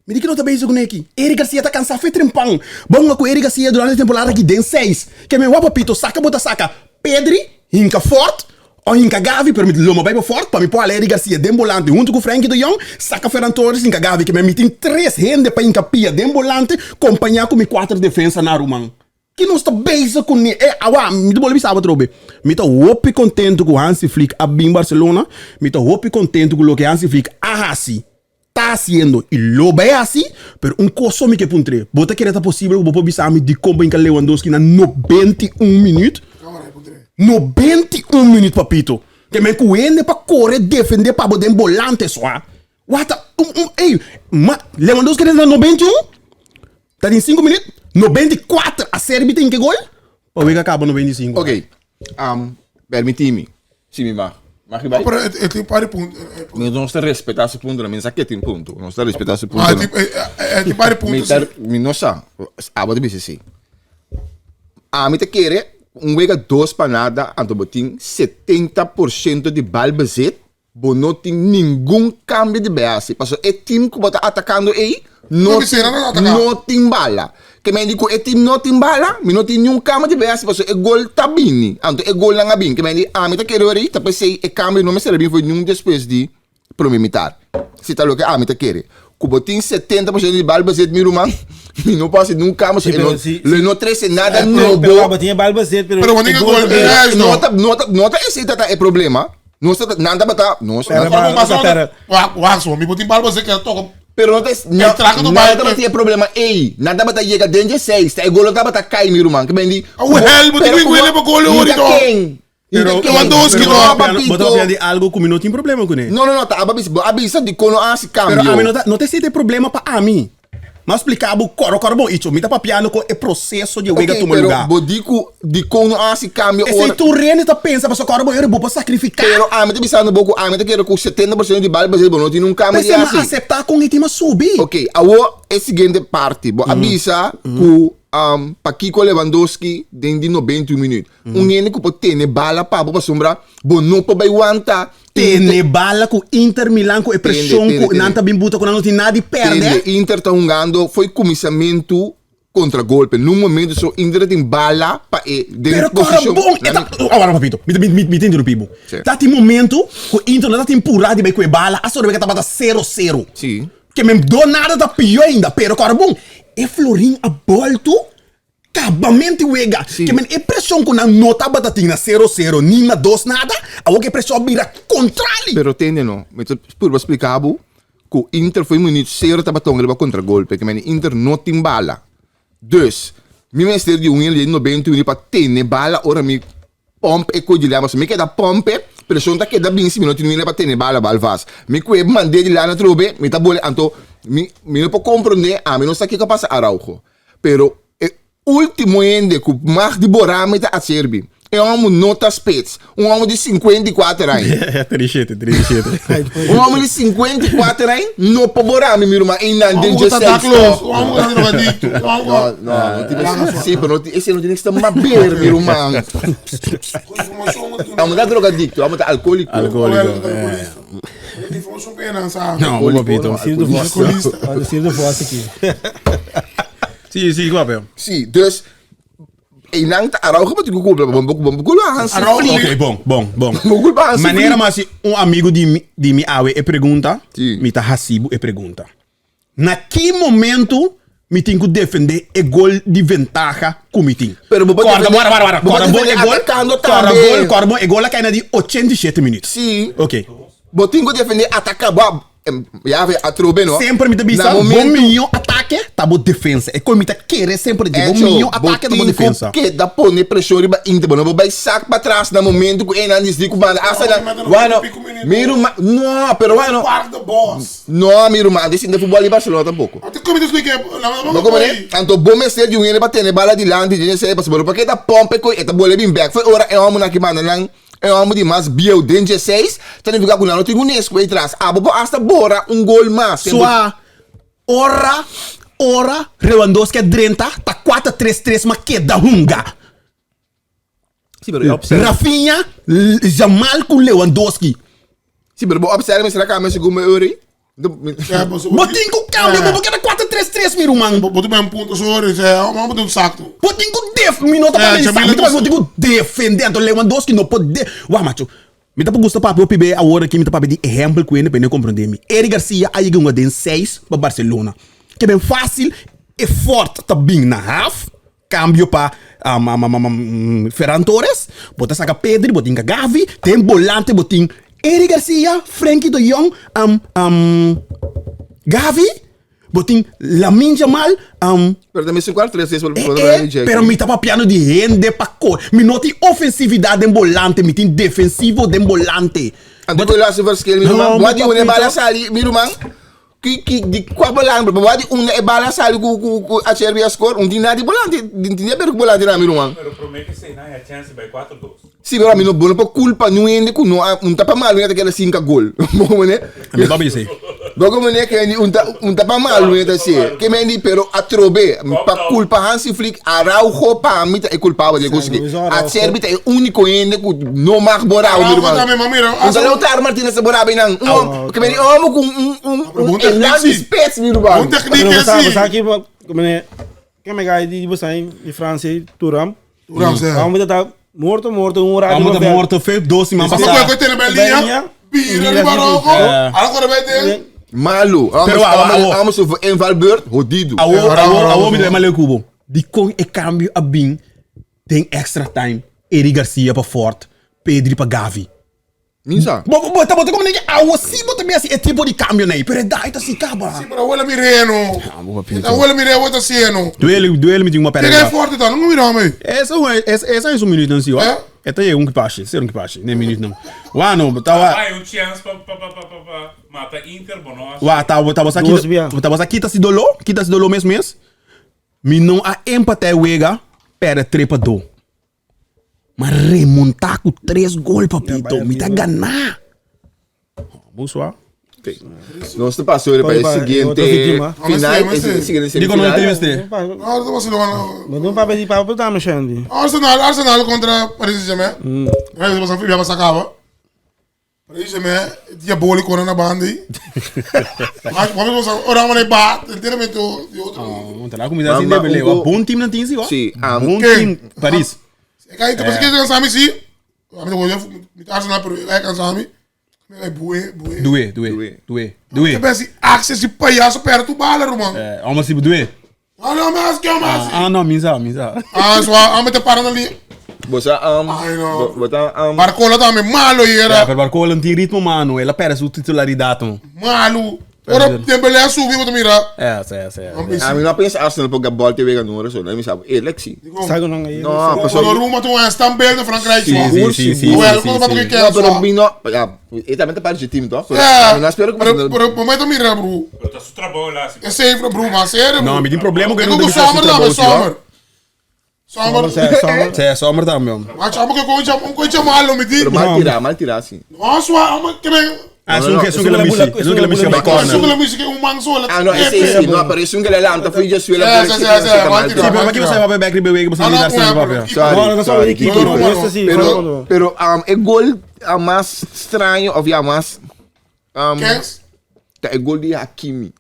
Mi di ki no ta bezig ku neki. Eric Garcia ta kansa fe trempan. Bo hunga ku Eric Garcia durante temporada aki den seis. Ke men wak papito saka bo ta saka Pedri, hinka Fort o hinka Gavi pero mi lo ma bai pa Fort pa mi por hala Eric Garcia den bolante huntu ku Frenkie de Jong, saka Ferran Torres hinka Gavi. Ke men mi tin tres hende pa hinka pia den bolante kompaña ku mi kuater defensa na ruman. Ki nos ta bezig ku ne? E awa, mi ta bolbe bisa abo atrobe. Mi ta hopi kontentu ku Hansi Flick a bin Barcelona. Mi ta hopi kontentu ku loke Hansi Flick a hasi, ta hasiendo i lo bai hasi. Pero un kos so mi ke puntr'é, bo ta kere ta posibel ku bo por bisa mi dikon bo hinka Lewandowski na 91 minüt? 91 minüt, papito! Ke men ku hende pa kore defendé pa bo den bolante so a. Wata, un, un, ey, ma Lewandowski ta na 91? Ta den 5 minuut, 94 a Serbi tin ke gol, pa wega kaba 95. Ok, um, permití mi, si mi mag. Mag i bai? Pero e tin par di punto. Mi nos ta respetá su puntonan, mi no sa ke tin punto. Nos ta respetá su Ah, puntonan. e tin par di punto Mi ta, si. mi no sa, abo ta bisa si. Ami ta kere un wega dos pa nada, anto bo tin 70% di bal bezit. Bo no tin ningun cambio di base. Paso e team cu bo ta atacando ey no tin, no tin bala. Ke men di cu e team no tin bala, mi no tin niun cambio di base paso e gol ta bini. Anto e golnan a bin. Ke men di ami ta kere ori ta pesey e cambio no mester a bin for niun despues di prome mitar. Si ta loke ami ta kere. Cu bo tin 70% di bal bezet mi ruman, mi no por haci niun cambio paso e no, lo e no trece nada nobo. Pero bo tin e bal bezet pero Pero bo tin e gol, No ta, no ta, no ta esey ta ta e problema. Nos ta, nan tabata, nos, Pero nan, ba- Mas pero- Wak, wak, so, mi por tin bal bezet keda toka. pero no ta, no, El trago do nan baile. tabata e problema ey. Nan tabata yega den dje seis, ta e gol tabata kai mi ruman. Ke men di, Ah, wel, bo tin pero win win pa gol mi ori ta to. ken? Mi ta Pero- ken? Lewandowski No, to. Bo ta papito. papia di algo ku mi no tin problema kuné. No, no, no, ta aba bisa, bo a bisa di kono a hasi Pero cambio. ami no ta, no ta esei ta e problema pa ami. M'a spliká bo kòrò kòrò bon icho. Mi ta papiando kon e proseso di e wega Ok, tuma pero lugá. bo di ku dikon no a hasi kambio Esei ora. tur rende ta pensa pasobra kòrò bon ora bo por sakrifiká. Pero ami ta bisando bo ku ami ta kere ku 70% di bal bezet bo no tin un kambio di P'esei m'a hasi. aseptá kon e tim a subi. Ok, awor e siguiente parti. Bo a bisa ku pakiko Lewandowski den di 91 minuut. Un hende ku por tene bala pa bo pasobra bo no por bai wanta. Tene bala ku Inter Milan ku e preshon ku nan ta bin buta ku nan no tin nada di pèrdè. Tende, Inter ta hungando foi kuminsamentu kontra golpe. Nun momento so Inter ta tin bala pa e den Pero kòrda posishon. bon, e ta, awor papito, mi ta mi mi ta interumpi bo. Ta tin momento ku Inter no ta tin purá di bai ku e bala, a sobra ku e tabata sero sero. Ke men do nada ta pió ainda, pero kòrda bon, e Florin a bòltu Kabamenti wega. Ke men e preshon ku nan no tabata tin na sero sero ni na dos nada, awor ku e preshon a bira kontrali. Pero tende no, mi ta purba splika bo ku Inter foi minuut sero tabata un riba kontragolpe, ke men Inter no tin bala. Dus, mi mester di un hende di 90 minuut pa tene bala ora mi Pomp e koe di lama. Si mi keda pomp e, preshon ta keda bin si mi no tin wina pa tene bala bal vas. Mi koe mand'é di lana atrobe, mi ta bole anto mi mi no por komprondé, ami no sa kiko a pasa Araujo. Pero e ultimo hende ku mag di bora mi ta Acerbi. E hòmber no ta spits. Un hòmber di 54 aña. 37, 37. Un hòmber di 54 aña no por bora mi, mi ruman, einan den Amo ta dje seis close. tòg. Amo ta drogadicto. No, no, no tiene sí, pero no, ese no tiene que estar más ver, mi rumán. Amo ta drogadicto, amo ta alcohólico. Alcohólico. Information pena, sa. No, un papito. Alcoholista. Sirve voz aqui. Sí, sí, guapo. Sí, dus einan ta Araujo pa tiku culpa, bom bom culpa Hansi Araujo. Flick. Ok, bon, bon, bon. Bom culpa Hansi Manera Flick. mas si un amigo di mi, di mi awe e pregunta, Sí. mi ta hasibu e pregunta. Na ki momento mi tin ku defende e gol di ventaha ku mi tin? Pero bo por Korda, defende- wara, wara, wara. bo por Korda bon e defende gol, atacando korda tambe. gol, korda bon e gol a kai na di 87 minuut. Sí. Ok. Bo tin ku defende ataka, bo ya ve atrobe no. Semper mi ta bisa, Na bo momento- mihó atake ta bo defensa. E koi mi ta kere semper di bo Echo, mihó bo atake ta bo tin ku defensa. keda pone preshon riba Inter, bo no por bai sak pa tras na momento ku enan disdi ku banda. Hasta na, bueno, mi ruman, no, pero bueno. Park the bus. No, mi ruman, antes sin futbol di Barcelona tampoco. Ate come te explique, la Bo como ne? Anto bo mester di un hende pa tene bala dilanti dje esei pasobra bo por keda pompe koe e ta bole bin bek. Foi ora e hombernan ki manda nan e homber di mas bieu den dje seis, ta nifica ku nan no tin un esku ei tras. Abo por hasta bora un gol mas. Sua ora ora Lewandowski a drenta ta kuater tres tres ma keda hunga. Sí, pero observe. Rafinha, Jamal ku Lewandowski. Sí, pero bo observe mi será cambia segun mi ori. Bo tin ku cambia, bo por keda 4-3-3 mi ruman. Bo tin un punto sobre, o bo tin un saco. Bo tin ku def, mi no ta pa mi ta pa bo tin ku defende, anto Lewandowski no por de, wak macho. Mi ta por gusta papia hopi be awor aki mi ta papia di ehempel ku hende pa hende komprende mi. Eric Garcia a yega hunga den seis pa Barcelona. Ke ben facil e fort ta bin na half. Cambio pa Ferran Torres, bo ta saca Pedri, bo tin ka Gavi, den bolante bo tin Eric Garcia, Frenkie de Jong, Gavi, bo tin Lamine Yamal, Pero ta mester cual tres por Pero mi ta papiando di hende pa core, mi no tin ofensividad den bolante, mi tin defensivo den bolante. Anto cu lo haci verschil mi ruman, bo a di un e bala sali mi ruman. Ki ki di kua bolante pa wak di unda e bala sali ku ku ku Acerbi a score un tin nada di bolante tin tin aber ku bolante na mi ruman. Pero prome ke sei nan e chance bai 4-2. Si pero ami no bo no por kulpa niun hende ku no a un ta pa malu ta keda sinka gol bo mane. Mi no bisa esei. Boko meneer ke ni unta unta pa malu ne ta se. Ke men di pero atrobe pa culpa Hansi Flick Araujo pa mi ta e culpabel de cos ki. Acerbi ta e unico hende ku no mag borao mi ruman. Unta Lautaro Martinez ta borao nan. Un ke men di omo ku un un un elan di spits mi ruman. Un techniek Pero si. sa ki meneer ke me gai di bosan di Francia Thuram. Thuram se. Amo ta morto morto un rato. Amo ta morto fe dos siman Pasa pasá. ku tene bel linea. Bira di Barocco. Ala kore bai den. Malu. Pero awo Amo su invalbeurt hodido. Awo awo awo mi ta leu kubo. Dikon e cambio a bin den extra time Eric Garcia pa Fort, Pedri pa Gavi. Minsa. Bo bo ta bo ta como neke awo si bo ta bi hasi e tipo di cambio nei, pero e dai ta si caba. Si, pero abuela Mireno. Abuela Mireno ta sieno. Duele duele mi tin uma Chega pera. forte ta, não mira homem. Essa essa essa é um minuto não si, ó. Eh? E ta yega un kipashi, ser un kipashi, ne minuut não. Wa no, ta wa. Ah, un chance pa pa pa pa pa pa mata Inter, bo no. Wa ta ta bosa Dos kita, bia. ta bosa kita si dolo, kita si dolo mes mes. Mi no a empate wega, perde trepa do. Ma remonta ku tres gol, papito. Mi ta gana. Bonsoir. Nos ta pasa ora pa e Pa- pa- siguiente otro víctima. final, Vamos e siguiente Dico no semifinal. entreviste. No, no Barcelona. Mas não papi papi tá mexendo. Arsenal, Arsenal contra Paris Saint-Germain. Aí você vai passar acaba. Paris Saint-Germain diabólico na banda aí. Mas vamos passar, ora vamos ba, inteiramente de outro. Oh, tá lá comida assim, Ma- ma- deve un levar. go- Bom time não tem, sim, ó. Sim, ah, Bom quem? time. Paris. Kijk, depois que eles cansaram, sim. A minha coisa, Arsenal, pero é cansaram. É bué, bué. Doe, doe, Doe. doe, Eu doe. penso, axe esse palhaço perto do bala, irmão. É, almoço tipo doe. Ah, não, mas que é mas. Ah, não, minsa, minsa. Ah, só a mete parando ali. Bosa Ai, no. bota Barcola também malo e É, era pero Barcola não tem ritmo, mano. Ela perde sua titularidade, mano. malo. Ora Dembélé subiu, vou mirar. É, é, é. A mi no pensa Arsenal porque bal te wega no so, mi sabe. Eerlijk zie. Sabe não aí. No, paso Donnarumma tu é Stambel de Frankrijk. Sim, sim, sim, sim, Wel, sim, quando vai sim. porque quer No, pero só. mi no, ja, e también te parece team toch? É. Mi no espero que Pero pero momento mira, bro. Pero tá su trabalho lá, assim. É safe, bro, mas sério. Não, me tem problema que É não com tem o Sommer também, Sommer. Sommer. É, Sommer também. Mas chama que coisa, um coisa malo me diz. Pero mal tirar, mal tirar sim. Nossa, uma que vem. Ah, isso que ela mexe. Isso que ela mexe by Isso que corner. ela mexe que um man só. Ah, no, esse esse, no, pero es un que le levanta, fui yo suela. É, é, é, mal Sim, pero aqui você vai back ribe você Ah, não não, dá não, certo, não. papel. Sorry, Não, não, só sorry. equipe, No, no, no. não, sim, Pero, pero um, e gol a mais estranho, of ja, mais Kens? tá, e gol de Hakimi.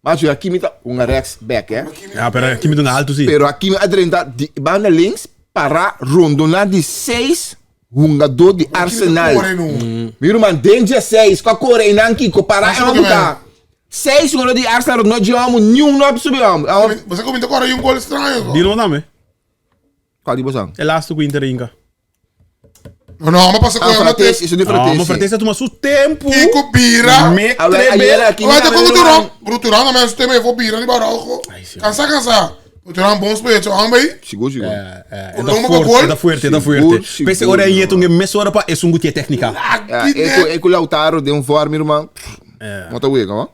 Mas o Hakimi tá um rechts back, hè? Ah, pero aqui me dá alto, sim. Pero Hakimi adrenta de banda links para rondona de seis jogador de Arsenal. Miro man, danger seis, com a cor em Kiko, para Mas é que uma tá. Seis jogador de Arsenal, não jogamos, nenhum não subimos. Você comentou agora um gol estranho. Di não também. Qual de você? É laatste com Inter Inca. Não, não, mas passa com Ah, ela. Frattesi, isso de Ah, mas Frattesi. Frattesi toma seu tempo. Kiko Bira. Me Ah, wel, trebe. ayer aqui- Vai ter com o Turan. Bro, Turan também, o tema vou Bira de Baralco. Ai, sim. Cansa, cansa. O Turan bom speler, homem. Seguro, seguro. É, é, O tá Lomba forte, gol. tá forte, tá Seguro, forte. seguro, Pense ora aí, mano. tu messo ora pa é um gutia técnica. Ah, é com o Lautaro de um forma, irmão. Não tá ué, não?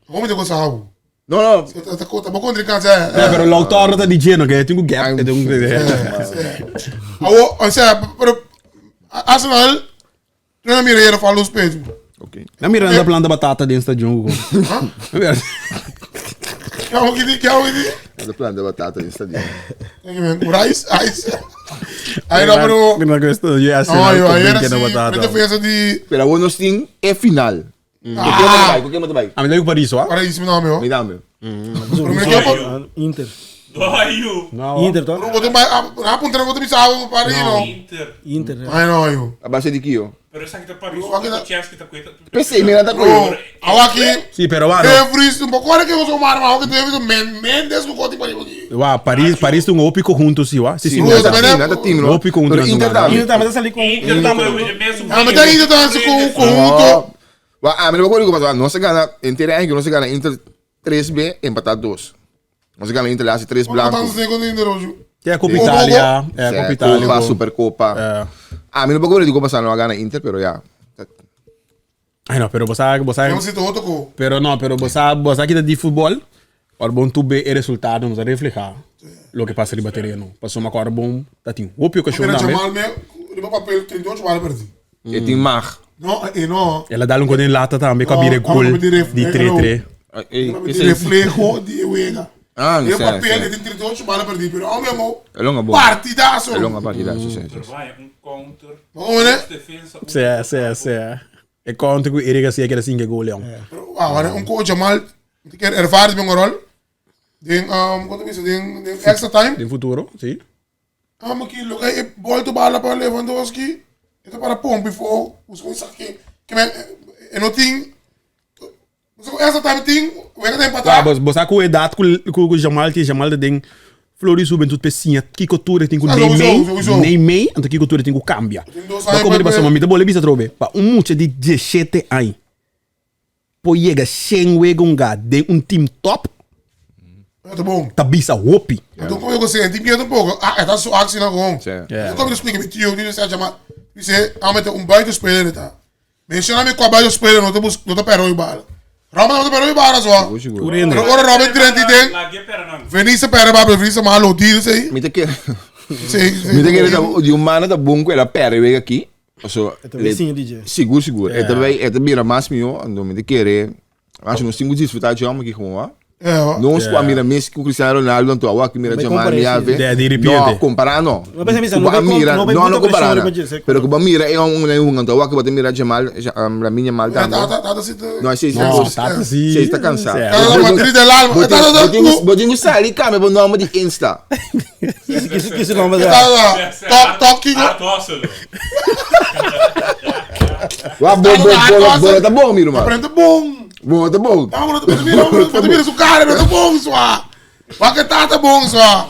Como te gosta, Raul? Não, não. Tá tá bom contra é. É, pero Lautaro tá dizendo que tem um gap, tem um Awo, ou seja, pero Arsenal, não mira ele fala os peitos. Ok. Não mira na planta batata dentro do jogo. Que é o que que é o que Essa planta batata nesse estadio. Rice, ice. Aí não, pero Não gosto, eu acho não, eu aí era que assim, batata. defesa de Pero agora nós tem é final. Com quem você vai? Com quem você vai? Ah, me deu para Paris, ó. Para isso não, meu. Me dá, meu. Primeiro que eu Inter. Dói, Não. Inter, tá? vou ter a apontar vou ter pisado para aí não. Inter. Inter. né? Ai não, eu. A base de que, ó? Pero essa aqui tá Paris, Aqui tá- o chance que tá com Pensei, me dá Bro, com awo aqui. Sim, pero mano. Devries, um pouco hora que eu sou mar, que Devries Mendes com o tipo ali. Uau, Paris, Paris tem um opico junto, sim, ó. Sim, sim. Sim, Bro, nada também time, é- nada time, não. Opico Pero contra Inter nada. tá. Inter também tá ali com. Inter tá mesmo. Ah, mas ainda tá assim com o conjunto. Ah, mas eu vou dizer, nós ganha, inteiro ano que nós ganha Inter 3B, empatar 2. Nós ganha Inter lá 3 Blanco. branco. É a Copa Itália, é a Copa Itália. Copa, Supercopa. É. Ah, mas não vou dizer que não ganha Inter, pero já. Ai, não, pero você, você, Eu sinto outro com. pero não, pero você, você aqui de futebol, ora bom tu vê o resultado, não se reflejar lo que passa riba terreno. Passou uma cor bom, tá tem opico que Mira chama Jamal me, riba papel 38 vale perdi. E tem mag. No, e no. El a dal un gol den lata tambe ku a bira e gol di 3-3. Ey, E reflejo di e wega. Ah, E sí, papel, sí. e tin 38 bala perdí, pero hombre, mo. El longa bom. Partidazo. É longa partidazo, sí, sí. Vai, um counter. Vamos, né? Dois defensa. Um Sí, sí, sí. E counter ku Eric Garcia keda sin ke gol, jong. Ah, un coach mal, die keer ervaart ben rol. Den, wat is het, den, den extra time. Den futuro, sí. Ah, maar ki, loke e bol tu bala pa Lewandowski. Ito para pompi fo, us ko sakki. Que me, e no ting, us ko extra time ting, we gaan Ah, empatar. bos, bos ku edad ku ku ku Jamal ti Jamal de ding Flori Juventud pesinha Kiko Toure tem ku Ah, Neymar, sowieso, sowieso. Neymar, anto Kiko Toure tem ku cambia. Tem dois Ba anos como de pa- passou, mami, bole bisa trobe. Pa um mucha de 17 anos. Po chega sem wegunga de um team top, Ja, bom. tá bisa hopi. Então como eu gostei, tem que um pouco. Ah, dat is zo actie nou gewoon. Sí. Ik kom dus spreken met Tio, die zegt, maar, die zei, ah, met een buitenspeler het. Mensen aan qua buitenspeler, not de not de perro bal. Rama not de perro bal zo. Sigur, sigur. Urene. Ora Robin Trent die ding. Laat je perna. Venice perro bal, Venice malo, die zei. Mi te quer. Sei, Mi te quer di un mano da bom ku ela perde wega aqui. So, também sim, DJ. Sigur, sigur. E também, e também era mais mio, ando mi te quer. Acho não singo desfrutar de homem aqui com ó. Ja, Não se a mira Messi com Cristiano Ronaldo, então a que mira Não Jamal compara Miave. esse. De repente. No, comparar no. Não pensa nisso, Kuba não vai com- mira, não vai no, muita no comparar. pressão riba disso, Pero kuba mira é um um um, então a que bota mira Jamal, Lamine Yamal Tata, também. tata zit. No, sim, No, sim. tata sim. Sim, está cansado. Sí. Tata Madrid del alma. Tata, tata, Botinho sali kame bo nome de Insta. Que esse nome da tata, top, top, Kiko. Ah, tosse. Wa bo bo bo bo tá bom, meu irmão. Aprende bom. Bom, tá bom. Tá, mano, mira su cara, não tá bom, só. Vai que tata bom, só.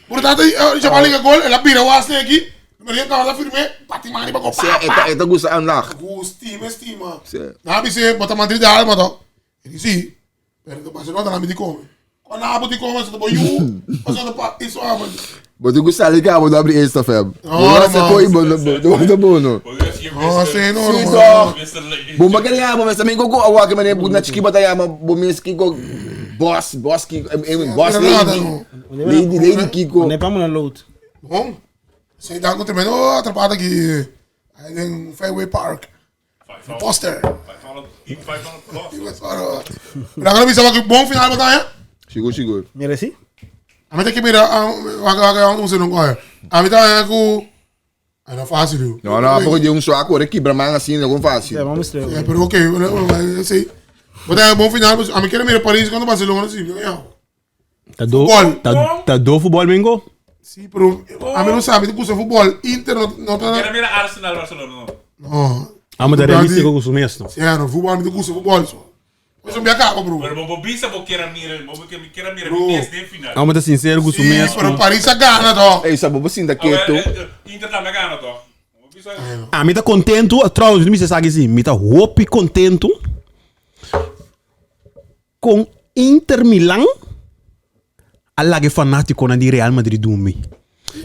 Por tata, já liga gol, ela pira o aço aqui. Maria tava firme, bate mani pra Se copar. eta eta gusta andar. Estima, estima. Sim. Na bi se bota Madrid da alma, to. Ele sim. Pero do Barcelona na me di come. Quando a di come, se do you, mas do pa isso ah, mano. Botinho sali kame bo abrir Insta fam. Oh, Bo se man. coi bo bo bo bo no. Oh, sim, não, Sim, mano. toch. Bo magalhar, bo mas também gogo awa que mané na chiki bataya ma bo mes kiko boss boss kiko boss Nada, lady. não. Lady lady Kiko. Nem pra mudar load. Bom. Sei dá com tremendo atrapalhada aqui. Aí em Fairway Park. Poster. Pero agora me sabe que bom final batalha. Sigur sigur. Mereci? A mim tem que mirar, a você não corre. A mim tá com Ah, não fácil, viu? No, no, porque de um só agora quebra manga assim, não fácil. É, vamos estreia. É, pero ok, eu sei. Batalha bom final, mas a mim quero mirar Paris quando Barcelona, sim, eu. Tá do, Futebol. tá, tá do futebol, mingo? Sim, pero a mim não sabe, tem curso de futebol, Inter não não Quero tá. mirar Arsenal, Barcelona. Não. Não. Ah, mas é realístico com o mesmo. Sim, no futebol, me curso de futebol só. Mas eu me acabo, bro. Pero vou bisa vou querer mirar, vou querer mirar Bro. desde final. Ah, mas tá sincero com o Sim, mesmo. pero Paris a gana, tó. Ei, sabe, bo sinta quieto. Inter também ganha, toch? Vou bisa. Ah, mi tá contento, trouwens, não me sabe assim, mi tá hopi contento com Inter Milan alla che fanatico na di Real Madrid dumi.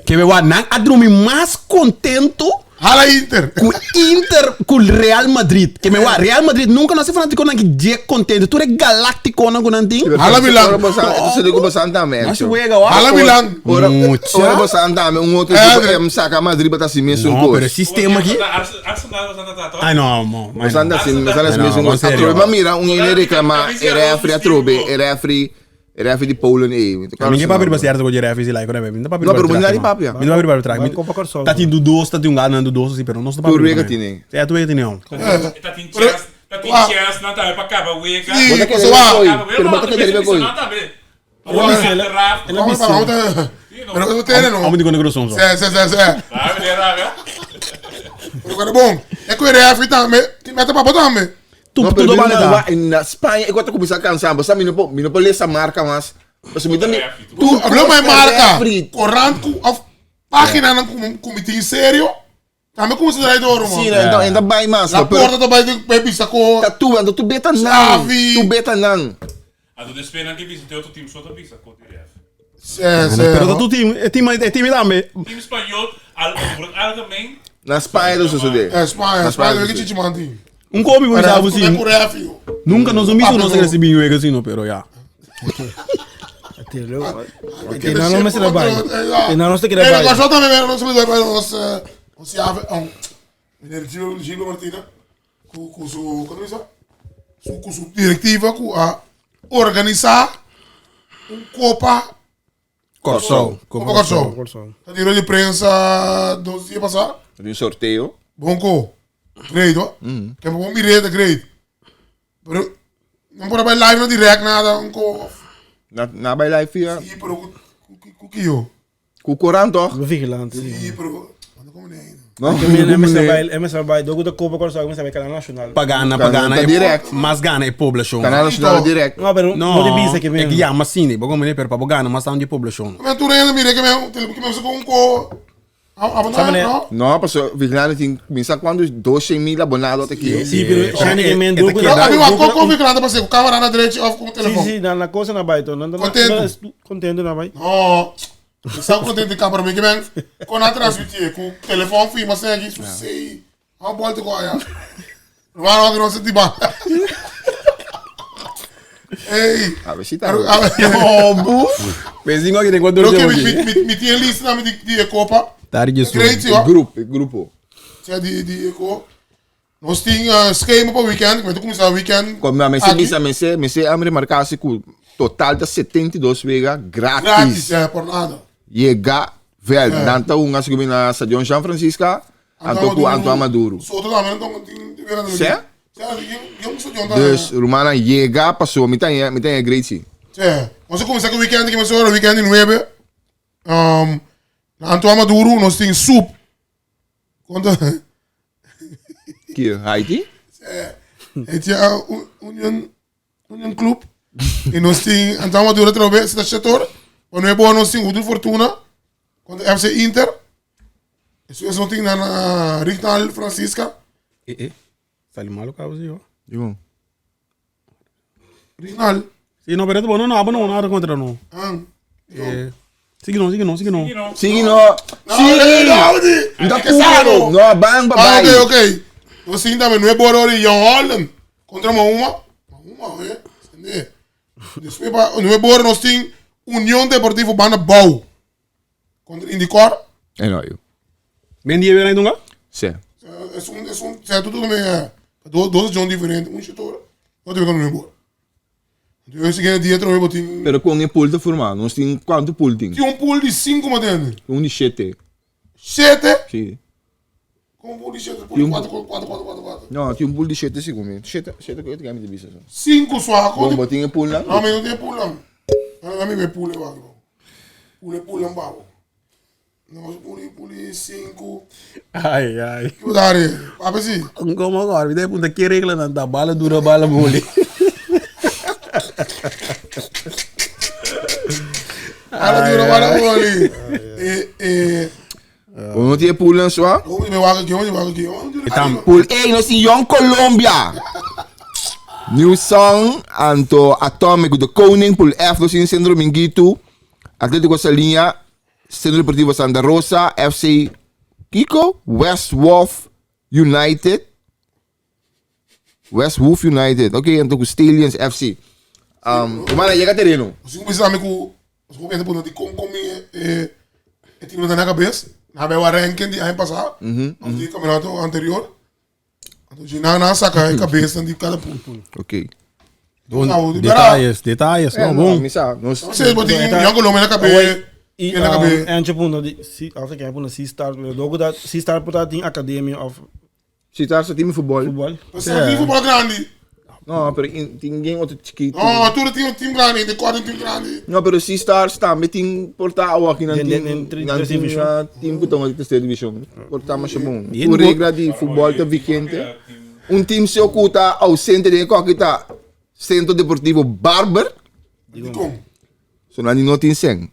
Che me wa nan adrumi mais contento Hala Inter. com Inter com Real Madrid. Que me wa Real Madrid nunca não se fanático na que je contento. Tu é galáctico na com nanting. Hala Milan. Ora você liga você também. Mas juega wa. Hala Milan. Ora, Mucha. ora você também um outro É, tipo, né? é, saca Madrid bata assim mesmo No, coisa. pero sistema aqui. Arsenal, Arsenal, toch? Ai no, mo. ai, Você no. anda assim, você anda assim Não, mesmo. mas A sério. trobe, mas mira, um ele reclama, refri a trobe, refri, refri de Polen, eh. Ninguém papi ba certo com o Jeff e lá, com o Não papi. Não, pero não é papi. Não papi para trás. Vai Copa Corsol. Tá tindo doce, tá tindo gana do doce, pero não está papi. Tu ruega tiene. É, tu ruega tiene. não. Tá tem chance, tá tem chance, não tá para acabar o wega. Sim. Bota que Você vai. Pero bota que ele coi. Não tá bem. Vamos para outra. Pero eu tenho, não. Vamos de quando grosso. Sim, sim, sim, sim. Tá, Pero bom, é que o refri também, tem meta para botar também. Tu No, pero tudo mira, vale na, tá. na Espanha, eu tô começando a cansar, você me não pode, me não pode ler essa marca, mas você me também. Tu, hablou mais marca. Refri. Corrente com a página não com comitê sério. Também como se trai ouro, Sim, mano. né, então ainda vai mais. Na pero- porta também tem baby sacou. Tá tu, ando tu beta não. Xavi. Tu beta não. A tu despena que visita outro time só tá bisa com o DF. Sim, sim. Pero tá tu time, é time, é time também. Time espanhol, al over het algemeen, Na Espanha do suceder. É, Espanha, Na Espanha, Espanha, que te mandi. Um come com sabe Como é assim. que o refri? Nunca nós não Papi, nós não. recebemos juega assim, no, pero ya. Tem não me se vai. Tem não se quer É, vai. nós também, não se vai para nós, nós se ave, meneer Gillo, Gillo Martina. Ku ku su, komo bisa? Su ku su direktiva ku a organisá un kopa Kòrsou. Kopa Kòrsou. Ta tiro di prensa dos dia pasá. Un sorteo. Bon ko. Great hoor. Ke bo mir'é ta great. Pero no por a bai live no direct nada un ko. Na na bai live via. Sí, pero ku ku ku kio. Ku koran toch? Ku vigilante. Sí, pero no como ni ainda. No, E mester bai doku ta Kopa Kòrsou, e mester bai Kanal Nashonal. Pa gana, pa gana. Ta direct. Mas gana e poblashon. Kanal Nashonal direct. No, pero no no di bisa ke E men. yama asina, bo komprende, pero pa bo gana mas tantu di poblashon. Men tur hende mira ke men ke men ku un ko Sabe no? No, paso vigilante tin mi sa kuantu 200 mil abonado ta ki. Sí, pero shani ke men doku No, abi wa ko ko vigilante pa se ku kamera na derechi of ku telefon. Sí, sí, na na cosa na bai to. Na Contento. Contento na bai. No. Sa contento camera mi ke men kon a transmitir ku telefon firma segi su sei. Ha bolte ko aya. Ruman no no se tiba. Ey. A ver si ta. Oh, boef. Pensingo que tem quanto Lo que mi mi mi tiene lista na mi di di copa. Tari Jesus. Great, sí, Grupo, grupo. Sea di di ko. Nos tin schema pa weekend, mi ta kuminsá weekend. Kom, ma mester aki. bisa, mester, mester am remarká si ku total ta 72 wega gratis. Gratis, eh, por nada. Yega veld. Nan ta hunga si ku na Stadion Jean Francisca, anto ku Antoine Maduro. Soto tambe nan tin wega tambe. Se? Se, tin un stadion ta. Dus rumannan yega paso mi ta haña, mi ta haña great si. Se, nos a kuminsá ku weekend ki mesora, weekend di nuebe. Na Antoine Maduro nos tin soep. Konta. Ki Haiti? Haiti a Union Union Club. E nos tin Antoine Maduro atrobe, si ta shetor. Pa nuebe ora nos tin Udu Fortuna kontra FC Inter. Despues nos tin na Rignal Francisca. Eh, eh. Sali malo cabo si yo. Digo. Rignal. Sí, no, pero no, no, abo no, nada contra no. Ah. Eh, sigue no, sigue no, sigue no. Sigui no. Sigui. No, No, puro. No, bang, Ah, bye. ok, ok. Nos tin tambe nuebe ora ora Young Holland kontra Mahuma. Mahuma, eh. Sende. Despues pa nuebe ora nos tin Union Deportivo Banda Bou kontra Indicor. Eh no, yo. Ben die weer aan doen? Sí. Es un, es un, sea, tú también, dos, dos John diferente, un chitor, no te con nueve ora. Yo siguiente dia trobe botin. Pero con e pool te forma, nos tin cuanto pool tin? Tin un pool di 5 matende. Un di 7. 7? Sí. Con un pool di 7, pool di 4, 4, 4, 4, 4. No, tin un pool di 7 sigur mi. 7, 7 ku e mi te bisa so. 5 swa. Bon, bo tin e pool nan? No, mi no tin e pool nan. No, mi be pool e wak. Pool e pool nan babo. Nos puli puli 5. Ai, ai. Ki dare? Papi si. Como agora? Me dá punta que regla não tá bala dura bala mole. Bala dura bala mole. Eh eh. Bo no tin e pool nan swa? Hoe me wak ki, hoe me wak ki. Tam. Pool A, nos tin Young Colombia. New Song, anto Atomic de Koning, Pool F, nos tin Centro Dominguito, Atletico Saliña, Centro Deportivo Santa Rosa, FC Kiko, West Wolf United. West Wolf United. Ok, anto ku Stallions FC. Um, Romana, llega terreno. Você começa a me com você começa a pôr de com com e e time na cabeça. Na be wa ranking di ano passado. Di campeonato anterior. Anto di na na saca e cabeça di cada pool. Ok. Don, detalles, detalles, no, bom. Misa, nos... Você botin Young Colombo na cabeça. E Na cabeça. eentje punto di si als ik heb een C-star, logo dat C-star porta tin academie of Si daar sa team voetbal. voetbal. Você é futebol grande. No, pero in, tin geen otro chiquito. No, tu tem um time grande, de quatro time grande. No, pero si Stars tambe tin porta awa aki nan Den- tin den- den nan tercera tin division. team ku tong di tercera division. Porta masha bon. E Ku no- regra di futbol ta vigente. Un team se oculta ausente den koki ta Centro Deportivo Barber. Com. So nan no tin sen.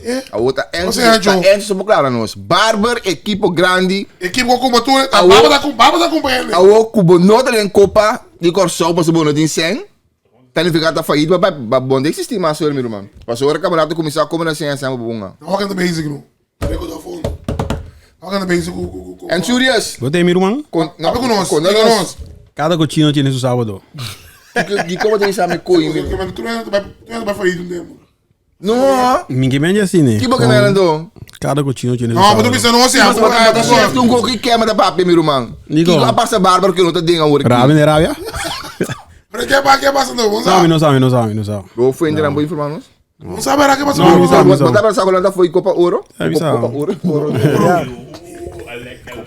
Eh? A outra O sea, Enzo, Joe. Enzo so clara nos. Barber equipo grande. Equipo com cobertura, Ah, a baba da com baba da companhia. Awo kubo no ta den Copa di Corsou paso bo no tin sen. Tanifica ta failliet, maar ba bon de existir maar sorry mi ruman. Paso ora campeonato começar como na sen sen bunga. Não, que basic no. Reco da fundo. Não, que basic com com com. En serious. Botei mi irmão. Con Não, com nós, con com nós. Cada cochino tiene su sábado. Di como tem sabe coi. Tu vai tu vai falir um tempo. No. Minha mente assim, né? Que boca me andou? Cada cochino tiene No, pero bisa no se Mas mas chef un koki kema da papia mi ruman. Nico. Kiko a pasa bárbaro que no ta den awor. Rabia de rabia? Pero qué pasa, qué pasa no? No, mi no sabe, no sabe, no sabe. Bo fuente nan bo informarnos. No sabe qué pasa. No, mi sabe, mi Bo sabe. ta pensando que foi Copa Oro? Ja, mi Copa sabe. Oro. Oro.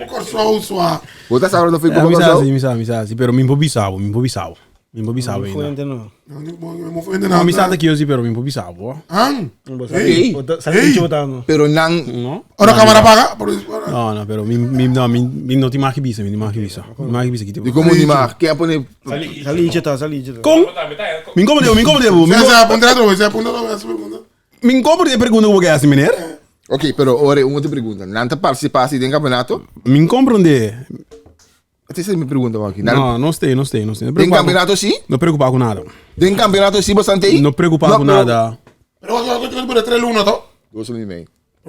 Corsou sua. Bo ta sabendo foi Ja, Copa mi sabe, Oro? mi sabe, mi sabe. Pero mi improvisavo, mi improvisavo. Mi improvisavo ainda. Fuente no. No, fuente No, mi sabe que yo sí, pero mi improvisavo. Han. Ei. Sabe que botando. Pero nan No? Ora cámara paga. Pero No, no, pero mi, mi, no, mi, mi no te imagino, mi no imagino. Mi imagino que di tipo. como ni maar. Quem pone Sali cheta, sali cheta. Con? Mi incómodo, mi incómodo, mi Se se pondrá otra vez, se pondrá otra vez, se pregunta. Mi incómodo de pregunta como que hace, meneer. Ok, pero ora uma outra pergunta. Nan ta participa em campeonato? Mi incompreende. Essa é a minha pergunta aqui. Nan No, no sei, no sei, no sei. No tem preocupa- campeonato sim? No preocupa com nada. Tem campeonato sim bastante aí? No preocupa No, com pero- nada. Pero eu tenho que tres lunas, to. Dois e meio.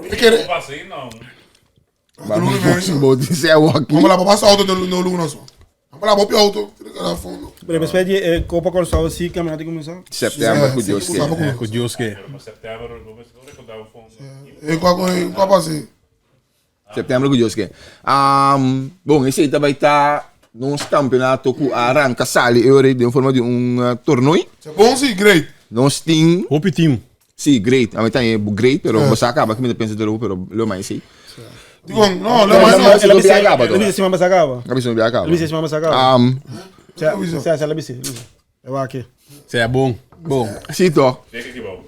¿Qué quiere? Assim, não. Vou dizer aqui. Vamos lá, passa auto no luna só. Vamos lá, vou auto, tiene que dar fondo. Pero después de Copa Corsao sí, campeonato começou. Setembro, com Deus quer. É, com Deus que. Setembro, vamos recordar o fundo. Eh, qual qual passa? Setembro com Deus quer. Um, bom, esse aí também tá nos campeonato que arranca sale eu de forma de um torneio. Bom sim, great. Nós tem Hope team. Sim, great. A mim tá great, pero você acaba que me pensa de pero lo mais sim. Digo, no, lo Não, mais não, no. não. Ela Ela acaba, Ela disse mama acaba. A pessoa não acaba. Ela disse mama acaba. Um, Se ela disse. Eu aqui. Cê é bom. Bom. sim, tô. Fica aqui, bom.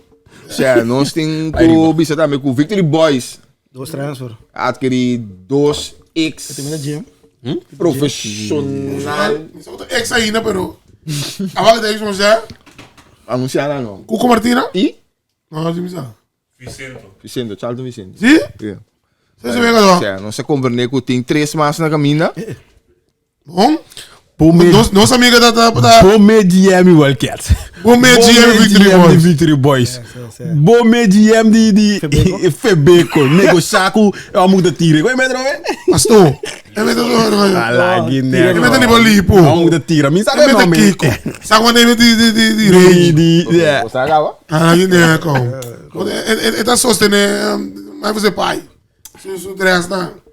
Sim, nós tem com bisa também com Victory Boys Dois transfer. adquirir dois ex Termina gym. profissional Ex ainda, pero. Abaixo daí, vamos já. anunciar não. Cuco Martina? E No, sim, sim. Vicente. Vicente, Charlton Vicente. Sim? Yeah. Você se vê agora. Sim, nós se converne que tem três massas na caminha. Bom? Bom, Nossa amiga da da da Bom GM Wildcats. Bom GM Victory de Boys. Victory Boys. Bom GM de de Febeco. Nego saco, é o mundo tira. Como é que Pastor. É mesmo. Alá, Guiné. É mesmo nível lipo. É o mundo tira. Me sabe É o mesmo nome. Kiko. Sabe quando é de de de de De rei? de yeah. Você acaba? Ah, Guiné, com. É tá sostener, mas você pai. Su su dress na.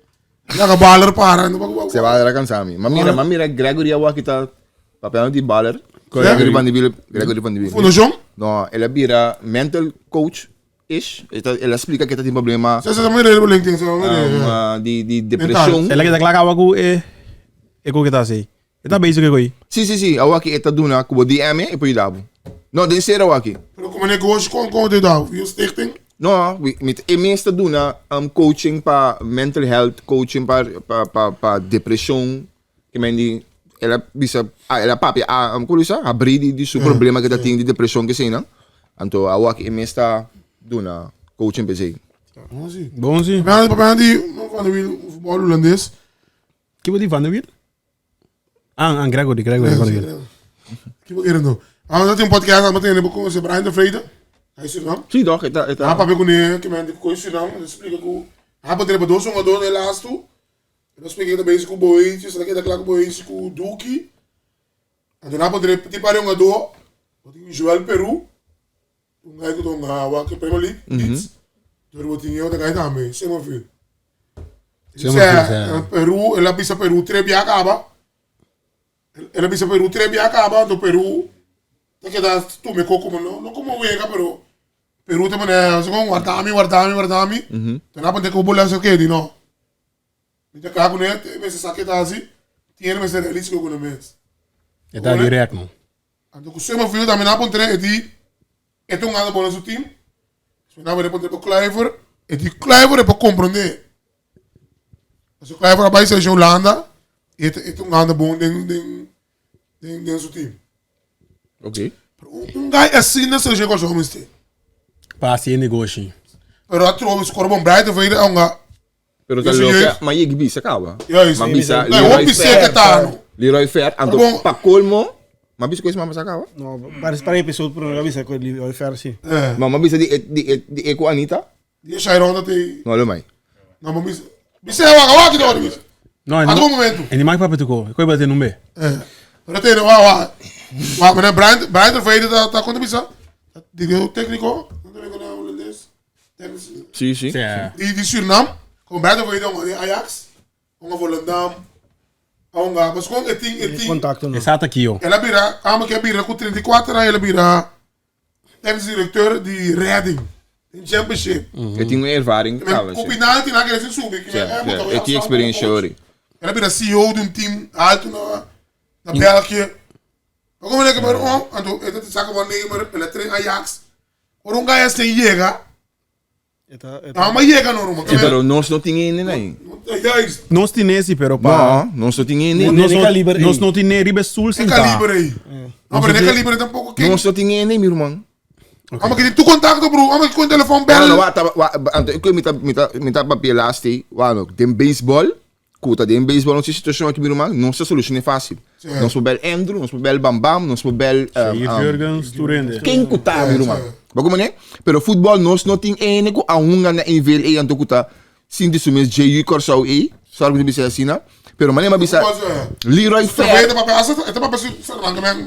Laga baller para, não pago. Você vai alcançar me. Mas mira, mas mira, Gregory aqui tá papel de baller. Gregory van de Wiel, Gregory van de Wiel. Fundo João? Não, ele vira mental coach ish. Ele explica que tá tem problema Você sabe ele no LinkedIn, você sabe um, de depressão. Ela que tá claro com é é com que tá assim. É tá bem isso que coi. Sim, sim, sim. Eu aqui está duna com o DM e põe dabo. Não, den ser eu aqui. Pero como negócio com com de daar, je stichting? Não, met e meeste doen um, coaching pa mental health, coaching pa pa pa, pa depressão. Que men die ela bisa ah, ela papi ah, um, como isso? Abrir di, di su problema que tá tem de depressão que sim, não? Então, eu aqui e meeste doen coaching per se. Bom sim. Bom sim. Maar papa die van de wiel voetbal holandês. Que die van de Wiel? Ah, ah, Gregory, Gregory van de Wiel. Que eu quero não. Ah, dat een podcast aan meteen heb ik Brian de Vrede. Hij is Suriname. Sim, toch? Eta eta. Ah, papa com que men de Suriname, dat explica que ah, pode ter dois um dois helaas toe. Dat explica que bezig com boetjes, dat ik klaar boetjes com Duki. En daarna pode ter tipo um dois, wat in Joel Peru. Um guy que um wa que Premier League. Leeds. Door wat in jou dat ga daarmee, Summerfield. Summerfield, ja. Peru, ela pisa Peru três bia acaba. Ela pisa Peru três bia acaba, do Peru. Tem que dar tu me como não, não como wega, pero Peru também é, só com guardami, guardami, guardami. Então não pode que o bola se que não. Me tá com né, me se saque tá assim, tiene me se realista com o mês. É tá direto, não. Então com Summerfield também não pode ter e é um gado bom no seu time. Se não pode ter o Kluivert, e die Kluivert é para compreender. Als o Kluivert bij zijn Holanda, het het um gado bom den den den den seu time. Ok. Um guy assim na seleção com os homens tem. Passe negócio. Pero a trova score bom Brighton foi um ga. Pero tá Isso louco, aí. mas aí bisa acaba. Ja, isso. Mas bisa Não, o Leroy PC que tá no. Leroy Fer, anto Bom. pa colmo, mas bisa coisa mas acaba. No, parece para episódio por uma vez com ele, fer sim. É. Maar maar bisa die die die Eko Anita? Die Sharon dat hij Não, olha mais. Não, mas bisa. Bisa é wa wa que dor bisa. Não, A todo momento. En die maakt papa toe. Ik weet het niet meer. É. Pero tem wa wa. Wa maar Brian Brian de Vrede dat dat komt bisa. Die técnico, não tem na holandês. Si, si. Di di Surinam, como Berto foi dan di Ajax, hunga Volendam, a hunga, mas con e tin e tin. Contacto no. Esata ki yo. El a bira, amo ke a bira ku 34 aña el a bira technisch directeur di Reading, den Championship. E tin un ervaring caba, Ku si. penalti nan kere sin subi. Si, si. E tin experiencia ori. El a bira CEO di un team alto na na België. Maar como el a kebra oh, anto e ta saka waarnemer, el a train Ajax. Ora un gaya sin yega, no ma yega no ruman. Sí, pero nos no tin hende ahí. Juist. Nos tin esi, pero pa. No, nos no tin hende. Nos Ne no, kaliber nos ei. no tin ne riba e stoel E sintá. kaliber ei. No, pero ne kaliber ei tampoco ken. Nos no tin hende, mi ruman. Amo que tu contacto, bro. Amo que con telefon No, bel. no, wa, ta, wa, anto, ik mi ta, mi ta, mi ta papia laatst, wa, no, den baseball, Ku ta den beisbòl nos situashon aki mi ruman, nos ta solushoné fásil. Nos por bèl Andrew, nos por bèl Bam Bam, nos por bèl Jair Jurgens, tur hende. Ken ku ta mi ruman. Bo komo ne? Pero futbòl nos no tin ene ku a hunga na e nivel ei anto ku ta sinti su mes JU Kòrsou ei, sòri ku mi ta bisa asina, pero manera mi a bisa Leroy Fer.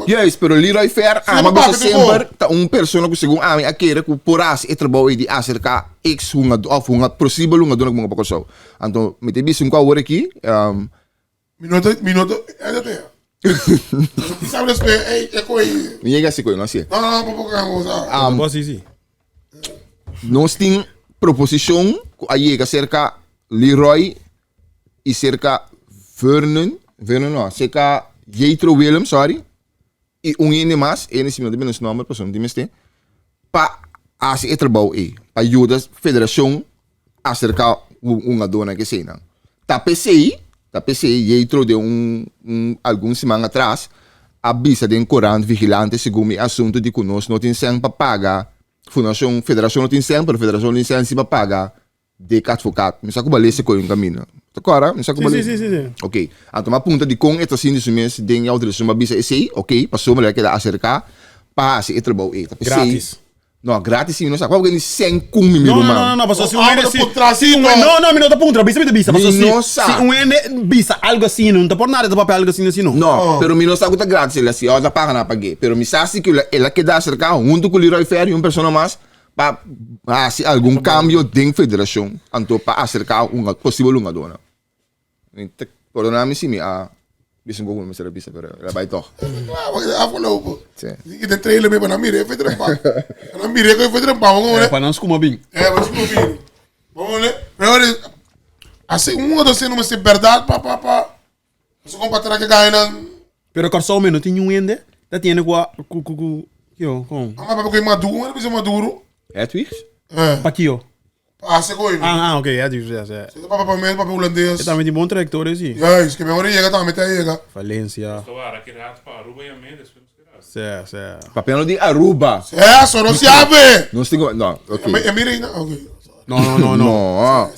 Juist, pero Leroy Fer ama bisa semper ta un persona ku segun ami a kere ku por hasi e trabou ei di aserká ex hungadó òf hunga posibel hungadónan ku bunga pa Kòrsou. Anto mi ta bisa un ku awor aki. Mi no ta, mi no ta, e ta te. Mi sabe después, ey, e koe. Mi yega si koe, no si. No, no, no, poco kan goza. Um, si, si. Nos tin proposishon ku a yega serka Leroy i serka Vernon, Vernon no, serka Jetro Willem, sorry, i un hende mas, e hende si mi no ta bini su nomber, pasobra no tin mester, pa hasi e trabou ei, pa yuda federashon aserká hungadónan ke eseinan. Ta p'esei, ta p'esei Jetro den un un algun siman atras a bisa den korant Vigilante segun mi asuntu di ku nos no tin sèn pa paga fundashon, federashon no tin sèn, pero federashon tin sèn si pa paga Dick Advocaat. Mi sa ku bal'e se koe un kaminda. Ta kòrda? Mi sa ku bal'e. Si, si, si, si. Ok. Anto mi a punta dikon e ta sinti su mes den e outorisashon pa bisa esei, ok, pasobra el a keda aserká pa hasi e trabou ei. Ta p'esei. Gratis. No, gratis si mi no sa. Kwa bo kende sen kun mi mi No, no, ruman? no, no, no, paso si un Ah, hende bo ta si, puntra si un si, no, no, mi no ta puntra, bisa mi ta bisa, Mi paso si, no sa. si un hende bisa algo asina, no ta por nada ta papia algo asina si no. No, pero mi no sa ku ta gratis el a si, o ta paga nan pag'é. Pero mi sa si ku el a keda aserká huntu ku Leroy Ferry, un persona mas, pa hasi algun kambio den federashon, anto pa aserká un posibel hungadónan. Mi ta pordona mi si mi a bisa un poco mi mester a bisa, pero el a bai toch. Claro, porque afgelopen. Sí. Y de trailer me para mire, fue trempa. Para mire que fue trempa, vamos a Pa nan skuma bin. Vamos a ver. Vamos a ver. Pero así un dos no me sé verdad, pa pa pa. Eso con para que ganan. Pero Kòrsou me no tin niun hende ta tiene ku a ku ku ku kio kon. Ama pa que Maduro, no bisa Maduro. Hedwigs? Pa kio? Hace coño. Ah, ah, ok, ja, dus, ja, ja. Se papa pa mes, papa holandês. E tambe tin bon trayectoria, si. Juist, que mejor llega tambe te llega. Valencia. Tawara ki raad pa Aruba y Amé, después nos keraad. Sí, sí. Papiando di Aruba. Eso, no se sabe. Nos tin no, ok. E mira no, ok. No, no, no, no. No.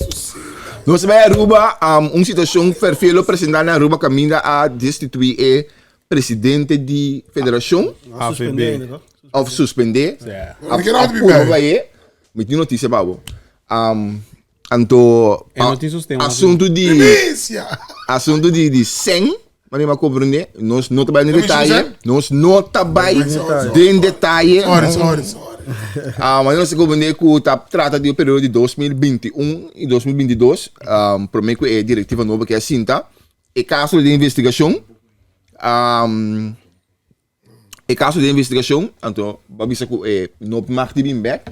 Nos bai Aruba, um, un situacion ferfielo presenta na Aruba caminda a destitui e presidente di federacion. AVB. Of suspende. Sí. Mi quiero otro A, Mi tin noticia pa bo. Um, anto, E no tin sosten, asunto di Primicia. asunto di di sen, wanneer ma comprende, nos no ta bai den Permiso, detaye, sen? nos no ta bai den detaye. Sorry, sorry, sorry. Ah, maar nos comprende ku ta trata di un periodo di 2021 y 2022, um, prome ku e directiva nobo ke a sinta, e caso di investigacion, um, E kaso den investigashon, anto bo a bisa ku e no mag di bin bek.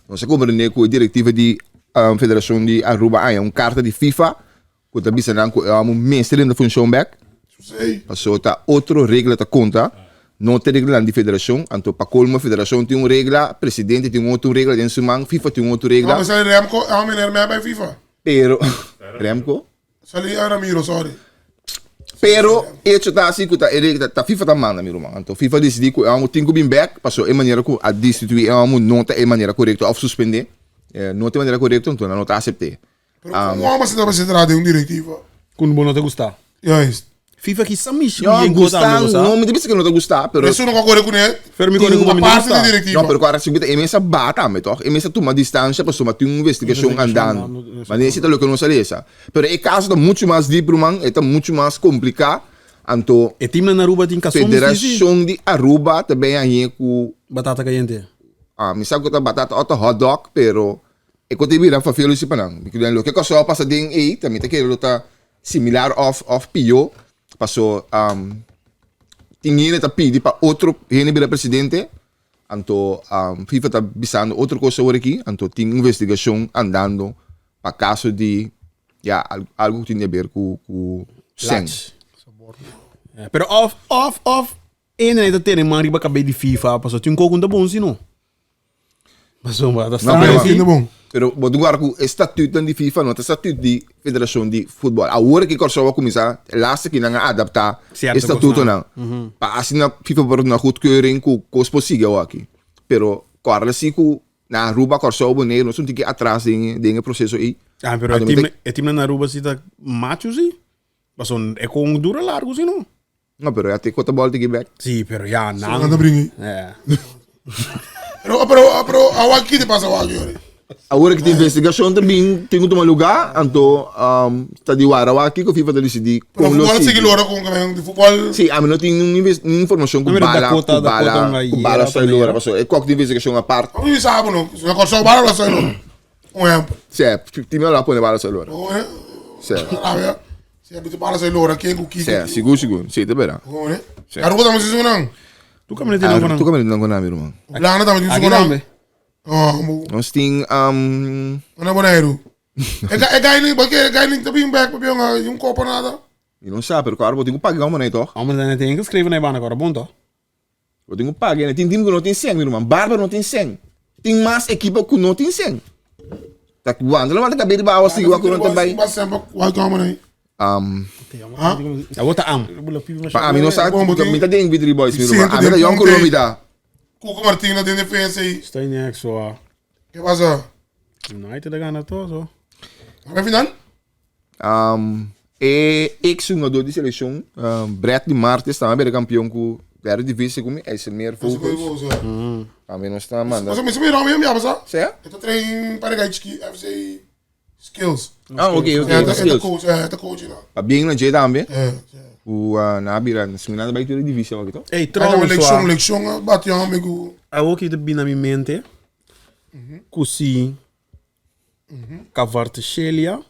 Nos a komprendé ku e direktiva di Federashon di Aruba haña un karta di FIFA ku ta bisa nan ku e amo mester den funshon bek. Pasobra ta otro regla ta konta, no ta e reglanan di federashon. Anto pa kolmo federashon tin un regla, presidente tin un otro regla den su man, FIFA tin un otro regla. Amo sali Remco, amo meneer mei bai FIFA. Pero, Remco? Sali a Ramiro, sorry. Pero hecho ta así ku ta e ta, ta FIFA ta manda mi ruman. Anto FIFA decidí ku e homo tin ku bin bek, paso e manera ku a destituí e homo no ta e manera korekto òf suspendé no ta e manera korekto, anto nan no ta asept'é. Pero kon un homo asina ta ser den un direktiva? Ku bo no ta gusta. Juist. FIFA ki sa mishi No, bien gusta, kos amigo, sa? no, mi ta bisa ku no ta gusta, pero Esun no ka kore kuné. Pero mi kore ku bo mi no Aparte gusta. di direktiva. No, pero ku a recibi ta e mesa ba tambe, toch? E mesa tuma distancia pasobra tin un investigacion andando. Ma nesi ta loke nos a lesa. Pero e caso ta mucho mas diep, ruman, e ta mucho mas complica. Anto, E teamnan na Aruba tin caso mis disi. Federacion di Aruba ta ben hañ'é ku Batata cayente. Ah, mi sa ku ta batata o ta hotdog, pero. E kote bira vervelend si pa nan. Because den loke Kòrsou a pasa den ei, ta mi ta kere lo ta similar of of pio. Paso um, tin hende ta pidi pa otro hende bira presidente. Anto um, FIFA ta bisando otro kos awor aki. Anto tin investigashon andando pa kaso di ya al, algo ku tin di haber ku ku sen. Eh, Pero of of of ene ta tene man riba kabei di FIFA, paso tin koko ta bon si no. Pasobra ta No, straño pero- si. Tiene bon. Pero bo tin guarda ku e statuutnan di FIFA no ta statuut di federashon di futbòl. Awor ki Kòrsou a kuminsá, laatste ki nan a adaptá Sierto e statutonan. Pa asina FIFA por duna goedkeuring ku kos por sigui awor aki. Pero kòrda si ku na Aruba, Kòrsou, Boneiru nos un tiki atras den den e proseso ei. Ah, pero e Anto mi team, ta- e teamnan na Aruba si ta macho si. Pasobra e kon dura largu si no. No, pero ya te kota bol tiki bek. Sí, pero ya nan. Nan ta bringi. Eh. Pero, pero, pero, awa ki te pasa awa yori? Awor ki te investigacion ta bin, tin ku tuma lugar, anto um, ta di wara awa kiko FIFA ta decidi Pero kon lo futbol sigui. sigui lora kon kamen di futbol. Sí, ami no tin un inves- un informacion ku No, pero bala, Dakota- ku bala, Dakota un ku bala gallera soy lora, también. paso e kok di investigacion apart. Ami sabe no, si na Kòrsou bala la soy lora. Un ehempel. Sí, tin mi la pone bala soy lora. Un ehempel. Sí. A ver. Si a bala soy lora, ken ku kiko. Sí, sigur, sigur. Sí, te bera. Gewoon, hè? Sí. Aruba tambe si nan. Tu caminho tem não Tu caminho não com nada, irmão. Lana tambe si Aqui nan. também. Oh, mo. Nós tem um, Ana Boneiru. E ga e ga ni, porque e ga ni tabi back papi um copo nada. e não sabe, pero claro, vou ter que pagar uma, né, toch? Vamos lá, tem que escrever na banda agora, bom, tá? Vou ter que pagar, né? Tem time que não tem 100, meu irmão. Bárbaro não tem 100. Tem mais equipa que não tem 100. Tá quando não vai ter cabelo baixo, assim, igual que não também. Mas sempre qual que é aí. Um, Eu vou tá am. pa mim não sabe, Bom, botin- me tá dentro de boys, meu irmão. Sim, A mim tá tem yong ponte. Colômbia tá. Cuco Martina tem defesa aí. Estou em só. Que passa? United gana todo. Vai final? Um, e ex-jogador de seleção, um, Bradley Martins, também era campeão com derde divisão comigo, esse é meer focus. Também não está mandando. Mas me não mesmo, já Certo? Eu tô trein para que FC Skills. Ah, ok, ok. É, tá Skills. coach, é, tá coach lá. Pa bem na J também. É. O uh, na Bira, se me nada vai ter divisão aqui, então. Ei, Aí trouwens, leção, só. leção, bate um amigo. A que te na minha mente. Kusi. Cavarteshelia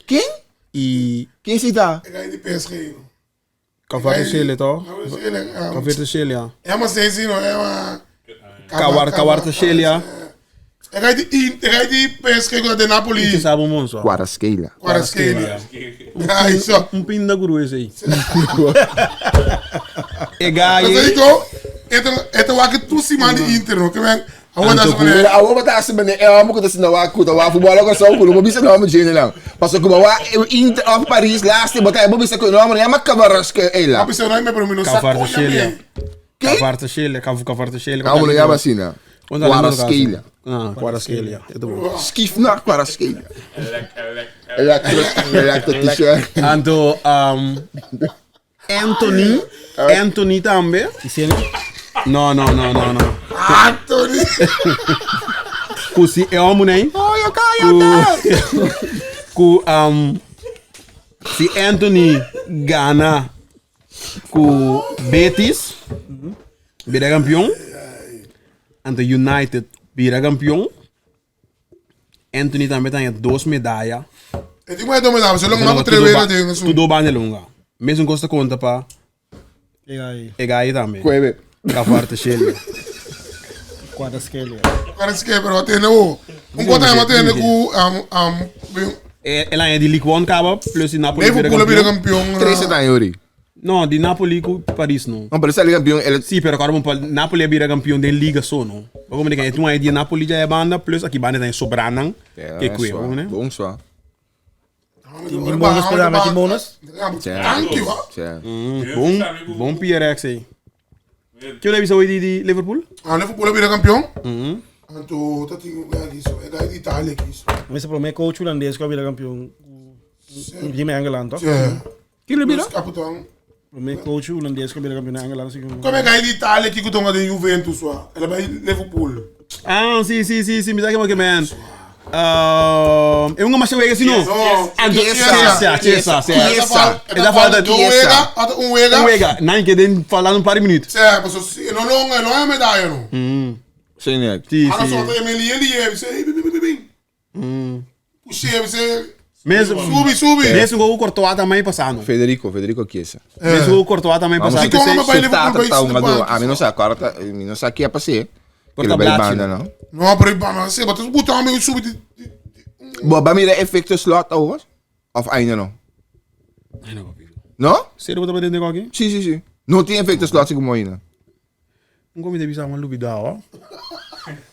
Quem? e Quem se tá? É aí de PSG. Cavarteshelia, tá? É Cavarteshelia. uma sensi, não é uma Cawar Cavarteshelia. É aí de Inter, é aí de PSG com de Napoli. Que sabe um só. Quarasqueila. Quarasqueira. Aí só. Um pin da guru esse aí. E Mas aí gai. então, entra, entra lá que tu se manda Inter, não? Que vem. A outra Anto semana. ku a wo ta se bene e amo ku ta sina wa ku ta wa futebol ko so ku no bisa no mo jene lang. Paso ku wa Inter of Paris last but I bo bisa ku no mo ya makavaras-keila. A pessoa não é para mim não sabe. Cavarteshelia. Quem? Cavarteshelia, Cavarteshelia. Amo no yama sina. Quarasqueila. Ah, Quarasquelia. É bom. Skifna Quarasqueila. Electro electro t-shirt. Anto, um, Anthony, Anthony também. No, no, no, no, no. Anthony. Kusi é homem, né? Oh, eu caio, Ku, um, se Anthony gana ku Betis, vira campeão. Anto United vira campeão. Anthony também tem duas medalhas. Eu digo, mas dominava, você não manda três vezes Tudo bem longa. Mesmo gosta conta pa. E aí, E aí também. Kwebe. Cavarteshelia. Quarasquelia. Parece que pero tem o um bota aí tem com am am Ela é de Ligue 1 acaba, plus de Napoli vira Liverpool vira campeão. campeão. Três anos yori. Não, de Napoli com Paris não. Não, pero essa campeão, ele Sim, pero agora vamos Napoli vira campeão da Liga só, não. Como é que é? de Napoli já é banda, plus aqui banda tem Sobranan, que que é, né? Bom só. Tem bônus para dar, tem bônus. Thank you. Certo. Bom, bom PRX aí. Que eu levo isso aí de Liverpool? Ah, Liverpool vira campeão. Anto, tá tinha isso, é da Itália aqui isso. Mas o primeiro coach holandês que vira campeão. Jimmy Engeland, toch? É. Que ele vira? Capitão. Primeiro coach holandês que vira campeão na Engeland. assim Como é que é de Itália aqui que estão de Juventus, ó? Ela vai Liverpool. Ah, sim, sim, sim, sim, me dá que man. Eu não mais chego assim não. Chiesa. Chiesa, Chiesa, Chiesa. Essa falta de um wega, um wega. Um wega, nem que den falar um par de minutos. Cioè, posso sì, non non non è medaglia no. Sim, né? Sim, Alla sim. sotto Emily ele e sei bi bi bi bi. Push'é, bis'é, Mes, subi, subi. Mesun ku Courtois tambe pasando. Federico, Federico Chiesa. Mesun ku Courtois tambe Vamos, pasando. Dikon Pesei- ame bai Su Liverpool tata bai ta un Barca? gado. A mi no sa, ahora ta, mi no sa ki a pasé. Por Que ta bai blachi, banda, no? no? No, pero ba, se, but buta ame subi di, di, Bo, ba mira efecto slot awor? Of ainda no? Ai, no, papi. No? Serio bo ta pretende ku aki? Si, si, si. No tin efecto slot sigur ainda. Un komi te bisa man lubida ho.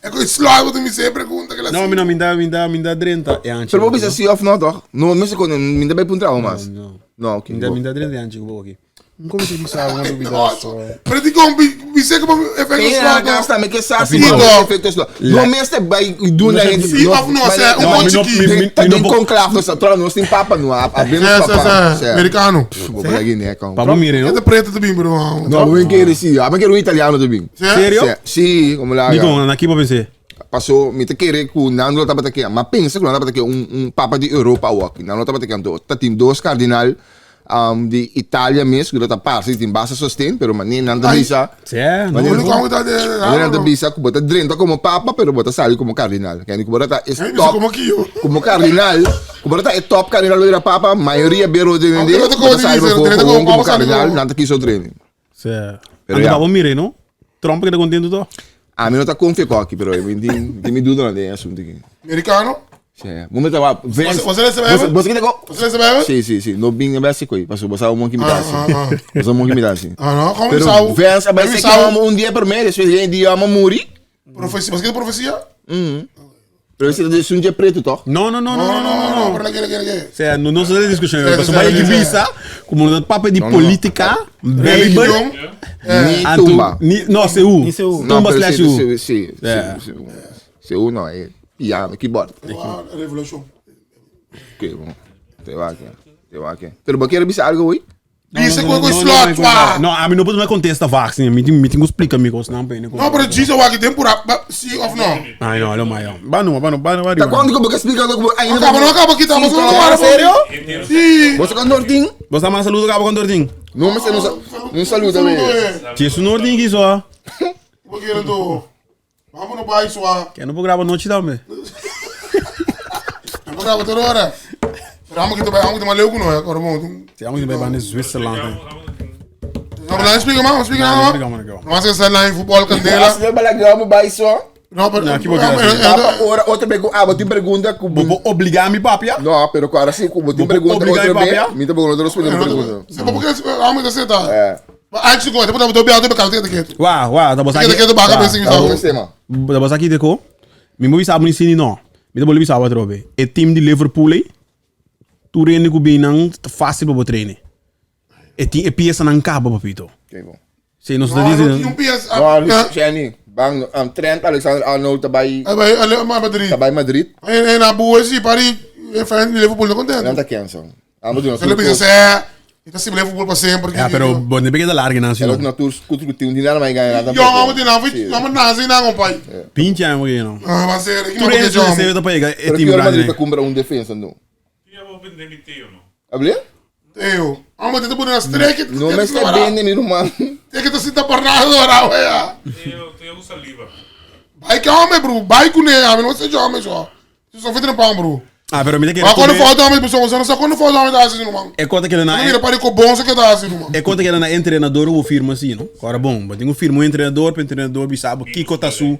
E ku slot bo ta mi se pregunta que la No, mi no, mi da, mi da, mi da drenta e anchi. Pero bo bisa si of no toch? No, mi se kon, mi da bai puntra o mas. No. No, ok. Mi da, mi da drenta e anchi ku bo aki. Un komi te bisa man lubida so. Pero di kon bi bi se ku efecto Tem slot. na tambe ke sa si Sí, no toch. efecto slot. No mester bai doen No, na sí of no, sea, un No, bon mi no- chiqui. mi- Ta mi no den po- conclave no sa, trola nos tin papa no, a abrimos Sí, sí, papa. sí. Americano. Bo bela guiné kon. Pa bo mire, no? Este preto te bin, bro. No, bo kere si, a me kere un italiano te bin. Sí? Serio? Si, como la Di kon, na ki bo pensé? Paso, mi te kere ku Nando tabata ke, ma pensa ku nan tabata ke un un papa di Europa awor. Nando tabata ke anto ta tin dos kardinal um, di Italia mes ku ta parse tin basta sosten, pero mane nan ta Ai. bisa, Sí, no. Mane Único hombre que está de- mane nan ta bisa ku bo ta drenta komo papa, pero bo ta sali komo kardinal. Kende ku bo ta e Ay, bisa top como aquí yo. komo kardinal, ku bo ta e top kardinal lo bira papa, mayoria bero de Aunque de, no te bo ta sali como bo dice, komo como komo papa sali kardinal, como- nan ta kiso training. Sí. Pero Anto ja. pa bo mire, no? Trump keda contento to? A mi no ta confia cu aki, pero mi tin tin mi duda na den asunto aki. Americano? Sí. Momento wa Vince. Você lê esse Você que go. Você lê esse Sí, sí, sí. No bin basi coi, paso você um monk imita Ah, assim. ah, ah. Você um monk imita assim. Ah, no, como Pero sabe? Vince vai ser que sabe? amo um dia por mês, después de um dia amo muri. Profecia, você quer profecia? Pero esse é um dia preto, toch? No, no, no, no, No, no, no, no, no, pero la quiere, quiere, quiere. Sea, no, no se de discusión. Sí, Paso sí, vai sí, que sí. bisa, como no papel de No, no, no. política, Bijbel, Religión. Ni anto- tumba. Ni, no, CU. Ni CU. No, Tumba pero slash sí, U. sí, sí, Yeah. sí, sí. U no, é piano, keyboard. Ah, Revolution. Ok, bom. Te va aqui. Te va aqui. Pero você quer bisa algo hoje? Dice No, que no, o no, slot, no, wa. No, a mí no puedo me contesta vax, mi tin mi tin explica mi cos, não, pene. No, pero Jesus wa que tem por sí of no. Ai, no, lo mayo. Va no, va no, va no, va. Tá quando que você explica algo ainda? Acaba, no acaba aqui, tá, mas não para. Sério? Sí. Você com Nortin? Você mais saludo acaba com Dortin. Não, mas não não saluda, velho. Jesus Nortin aqui só. Vou querendo. Vamos no baixo, wa. Que não vou gravar noite também. Não vou gravar toda hora. Pero vamos que te vamos que te maleu no, agora bom. Se amo que vai para Switzerland. Não, não explica mais, não explica Não, nada. explica mais, não. Não vai ser lá em futebol candela. Você vai lá vai só. Não, pero Não, aqui vou querer Papa, ora, outra vez, ah, vou te pergunta com Vou obrigar mi papia. Não, pero agora sim, vou te Vou pergunta obrigar outra o vez. papi, Me tá perguntando, responder a pergunta. Você pode porque vamos que você tá. É. Antes de correr, depois eu vou beber café aqui. Uau, uau, tá bom Aqui aqui do barra bem Tá bom, sistema. Da bom aqui deco. Mi mo bisa ni no. Mi tá bom bisa outro be. E team de Liverpool aí. Tu reine ku bem não fácil para treine. E team e pieza não acaba papito. Ok, bom. Se não se Não, não tinha diz. um PS. Não, Jenny, bang, um, Trent Alexander-Arnold tá by, Aí, ali, mas Madrid. tá by Madrid. Aí, na boa, sim, pari, é fan de Liverpool, não Não contente. tá cancel. Ah, mas não. Ele pensa, é, então se Liverpool para sempre. Ja, pero bom, ne peguei da larga não, Ela senão. na tour, escuta que tem um dinheiro vai ganhar. Eu amo de não, não nasce não, pai. Pinche aí, mo não. Ah, vai ser, que Tu não reine porque se eu você tá pegar e Pero team que o Madrid grande. tá compra um defensa, não. Eu vou vender mi tio, não. Habla? Eu amo de pôr nas três que Não, mas tá bem, né, meu irmão? Tem que estar por nada, ora, ué. Eu uso saliva. Vai que homem, bro. Vai com ele, homem, não seja homem só. Você só foi trampar, bro. Ah, pero mira que Mas quando for homem, pessoal, você não sabe quando for homem tá assim, irmão. É conta que ele Não na mira para com bom, você que tá assim, irmão. É conta que ele na treinador o firma assim, não? Agora bom, mas tem um firma um treinador, para treinador sabe que tá su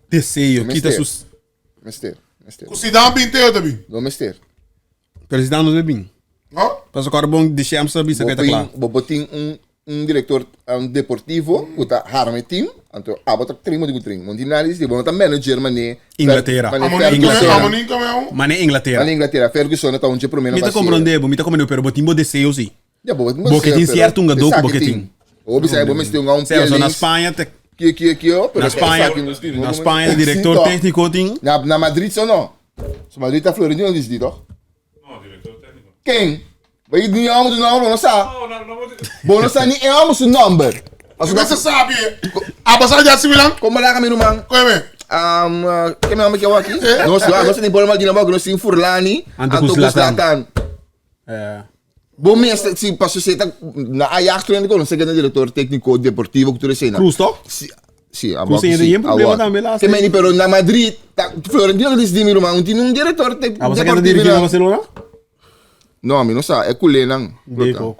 desejo, que tá su Mister, mister. O Zidane pinteiro também. Não, mister. presidente não bem. Não? Mas agora bom, deixamos saber se que tá claro. Bobo tem um um diretor um deportivo, que tá harme team, então a bota trimo de trim. Mondinalis, de bom tá manager mané. Inglaterra. Inglaterra. Inglaterra. Mané Inglaterra. Mané Inglaterra. Ferguson tá um dia primeiro. Me tá compreendendo, me tá compreendendo, pero botimbo desejo sim. Ja, bo, Porque tem certo um gador que tem. Ou bisa, bo mes tem um Certo, na Espanha te Que que que, pero na Espanha, na Espanha diretor técnico tem. Na na Madrid só não. So Madrid tá Florentino diz dit toch? Não, diretor técnico. Quem? Vai ni amo do nome, não sabe. Não, não, não. Bom, não sabe nem amo seu number. Mas você sabe. A passagem de AC Milan? Como lá, meu irmão? Como é? Um, que me nome que eu aqui? Nós lá, nós tem problema de nome, nós tem Furlani, Anto Zlatan. É. Bom, mestre, se passou você tá na Ajax treinando com, não sei que é diretor técnico deportivo que tu recém. Cruz, toch? Si, a Ku sí, sin problema awor. tambe laatst. Te meni, pero na Madrid, ta, Florentino dice di mi ruman, un tiene un director te, Ah, você quer deportivo dirigir na- Barcelona? No, mi no sa, é culé nan. Deco.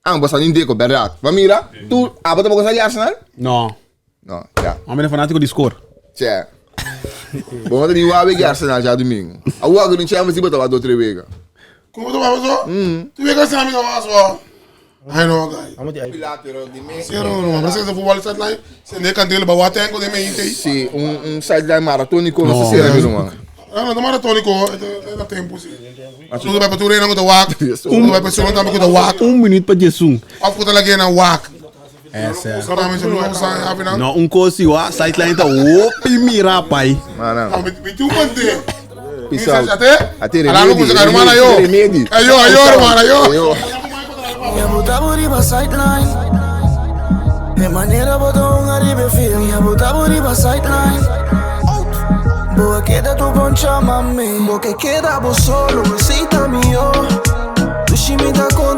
Ah, você nem Deco, verdade. Mas mira, tu, ah, você pode de Arsenal? No. No, já. Homem é fanático de score. Tchê. Bom, eu tenho que Arsenal já domingo. A UAG não tinha mais de botar do outra vez. Como tu vai só? Tu vê que essa amiga vai só. Ai no, guy. Vamos de aí. Zero, no, mas você futebol sideline, você nem candela, ba watengo de meio intei. Sim, um sideline maratônico, não sei se era, meu irmão. Ah, não, maratônico, é da tempo, sim. Tu vai para tu reino com o wak. Tu vai para o também com o wak. Um minuto para Jesus. Of com a na wak. Essa é. Sabe, não sai, afinal. No, um coisa, ó, sideline tá opi mira, pai. Mano, Me me tu mande. Peace out. Até? Até Alá, não remedi, consegue, hermano, ayo. remedi. Ayo, ayo, hermano, ayo. Ayo. Minha botar riba sideline. De maneira botou um aribe feel. Minha botar riba sideline. Boa queda tu poncha mami. Bo que queda vos solo, visita mío. Tu shimita contra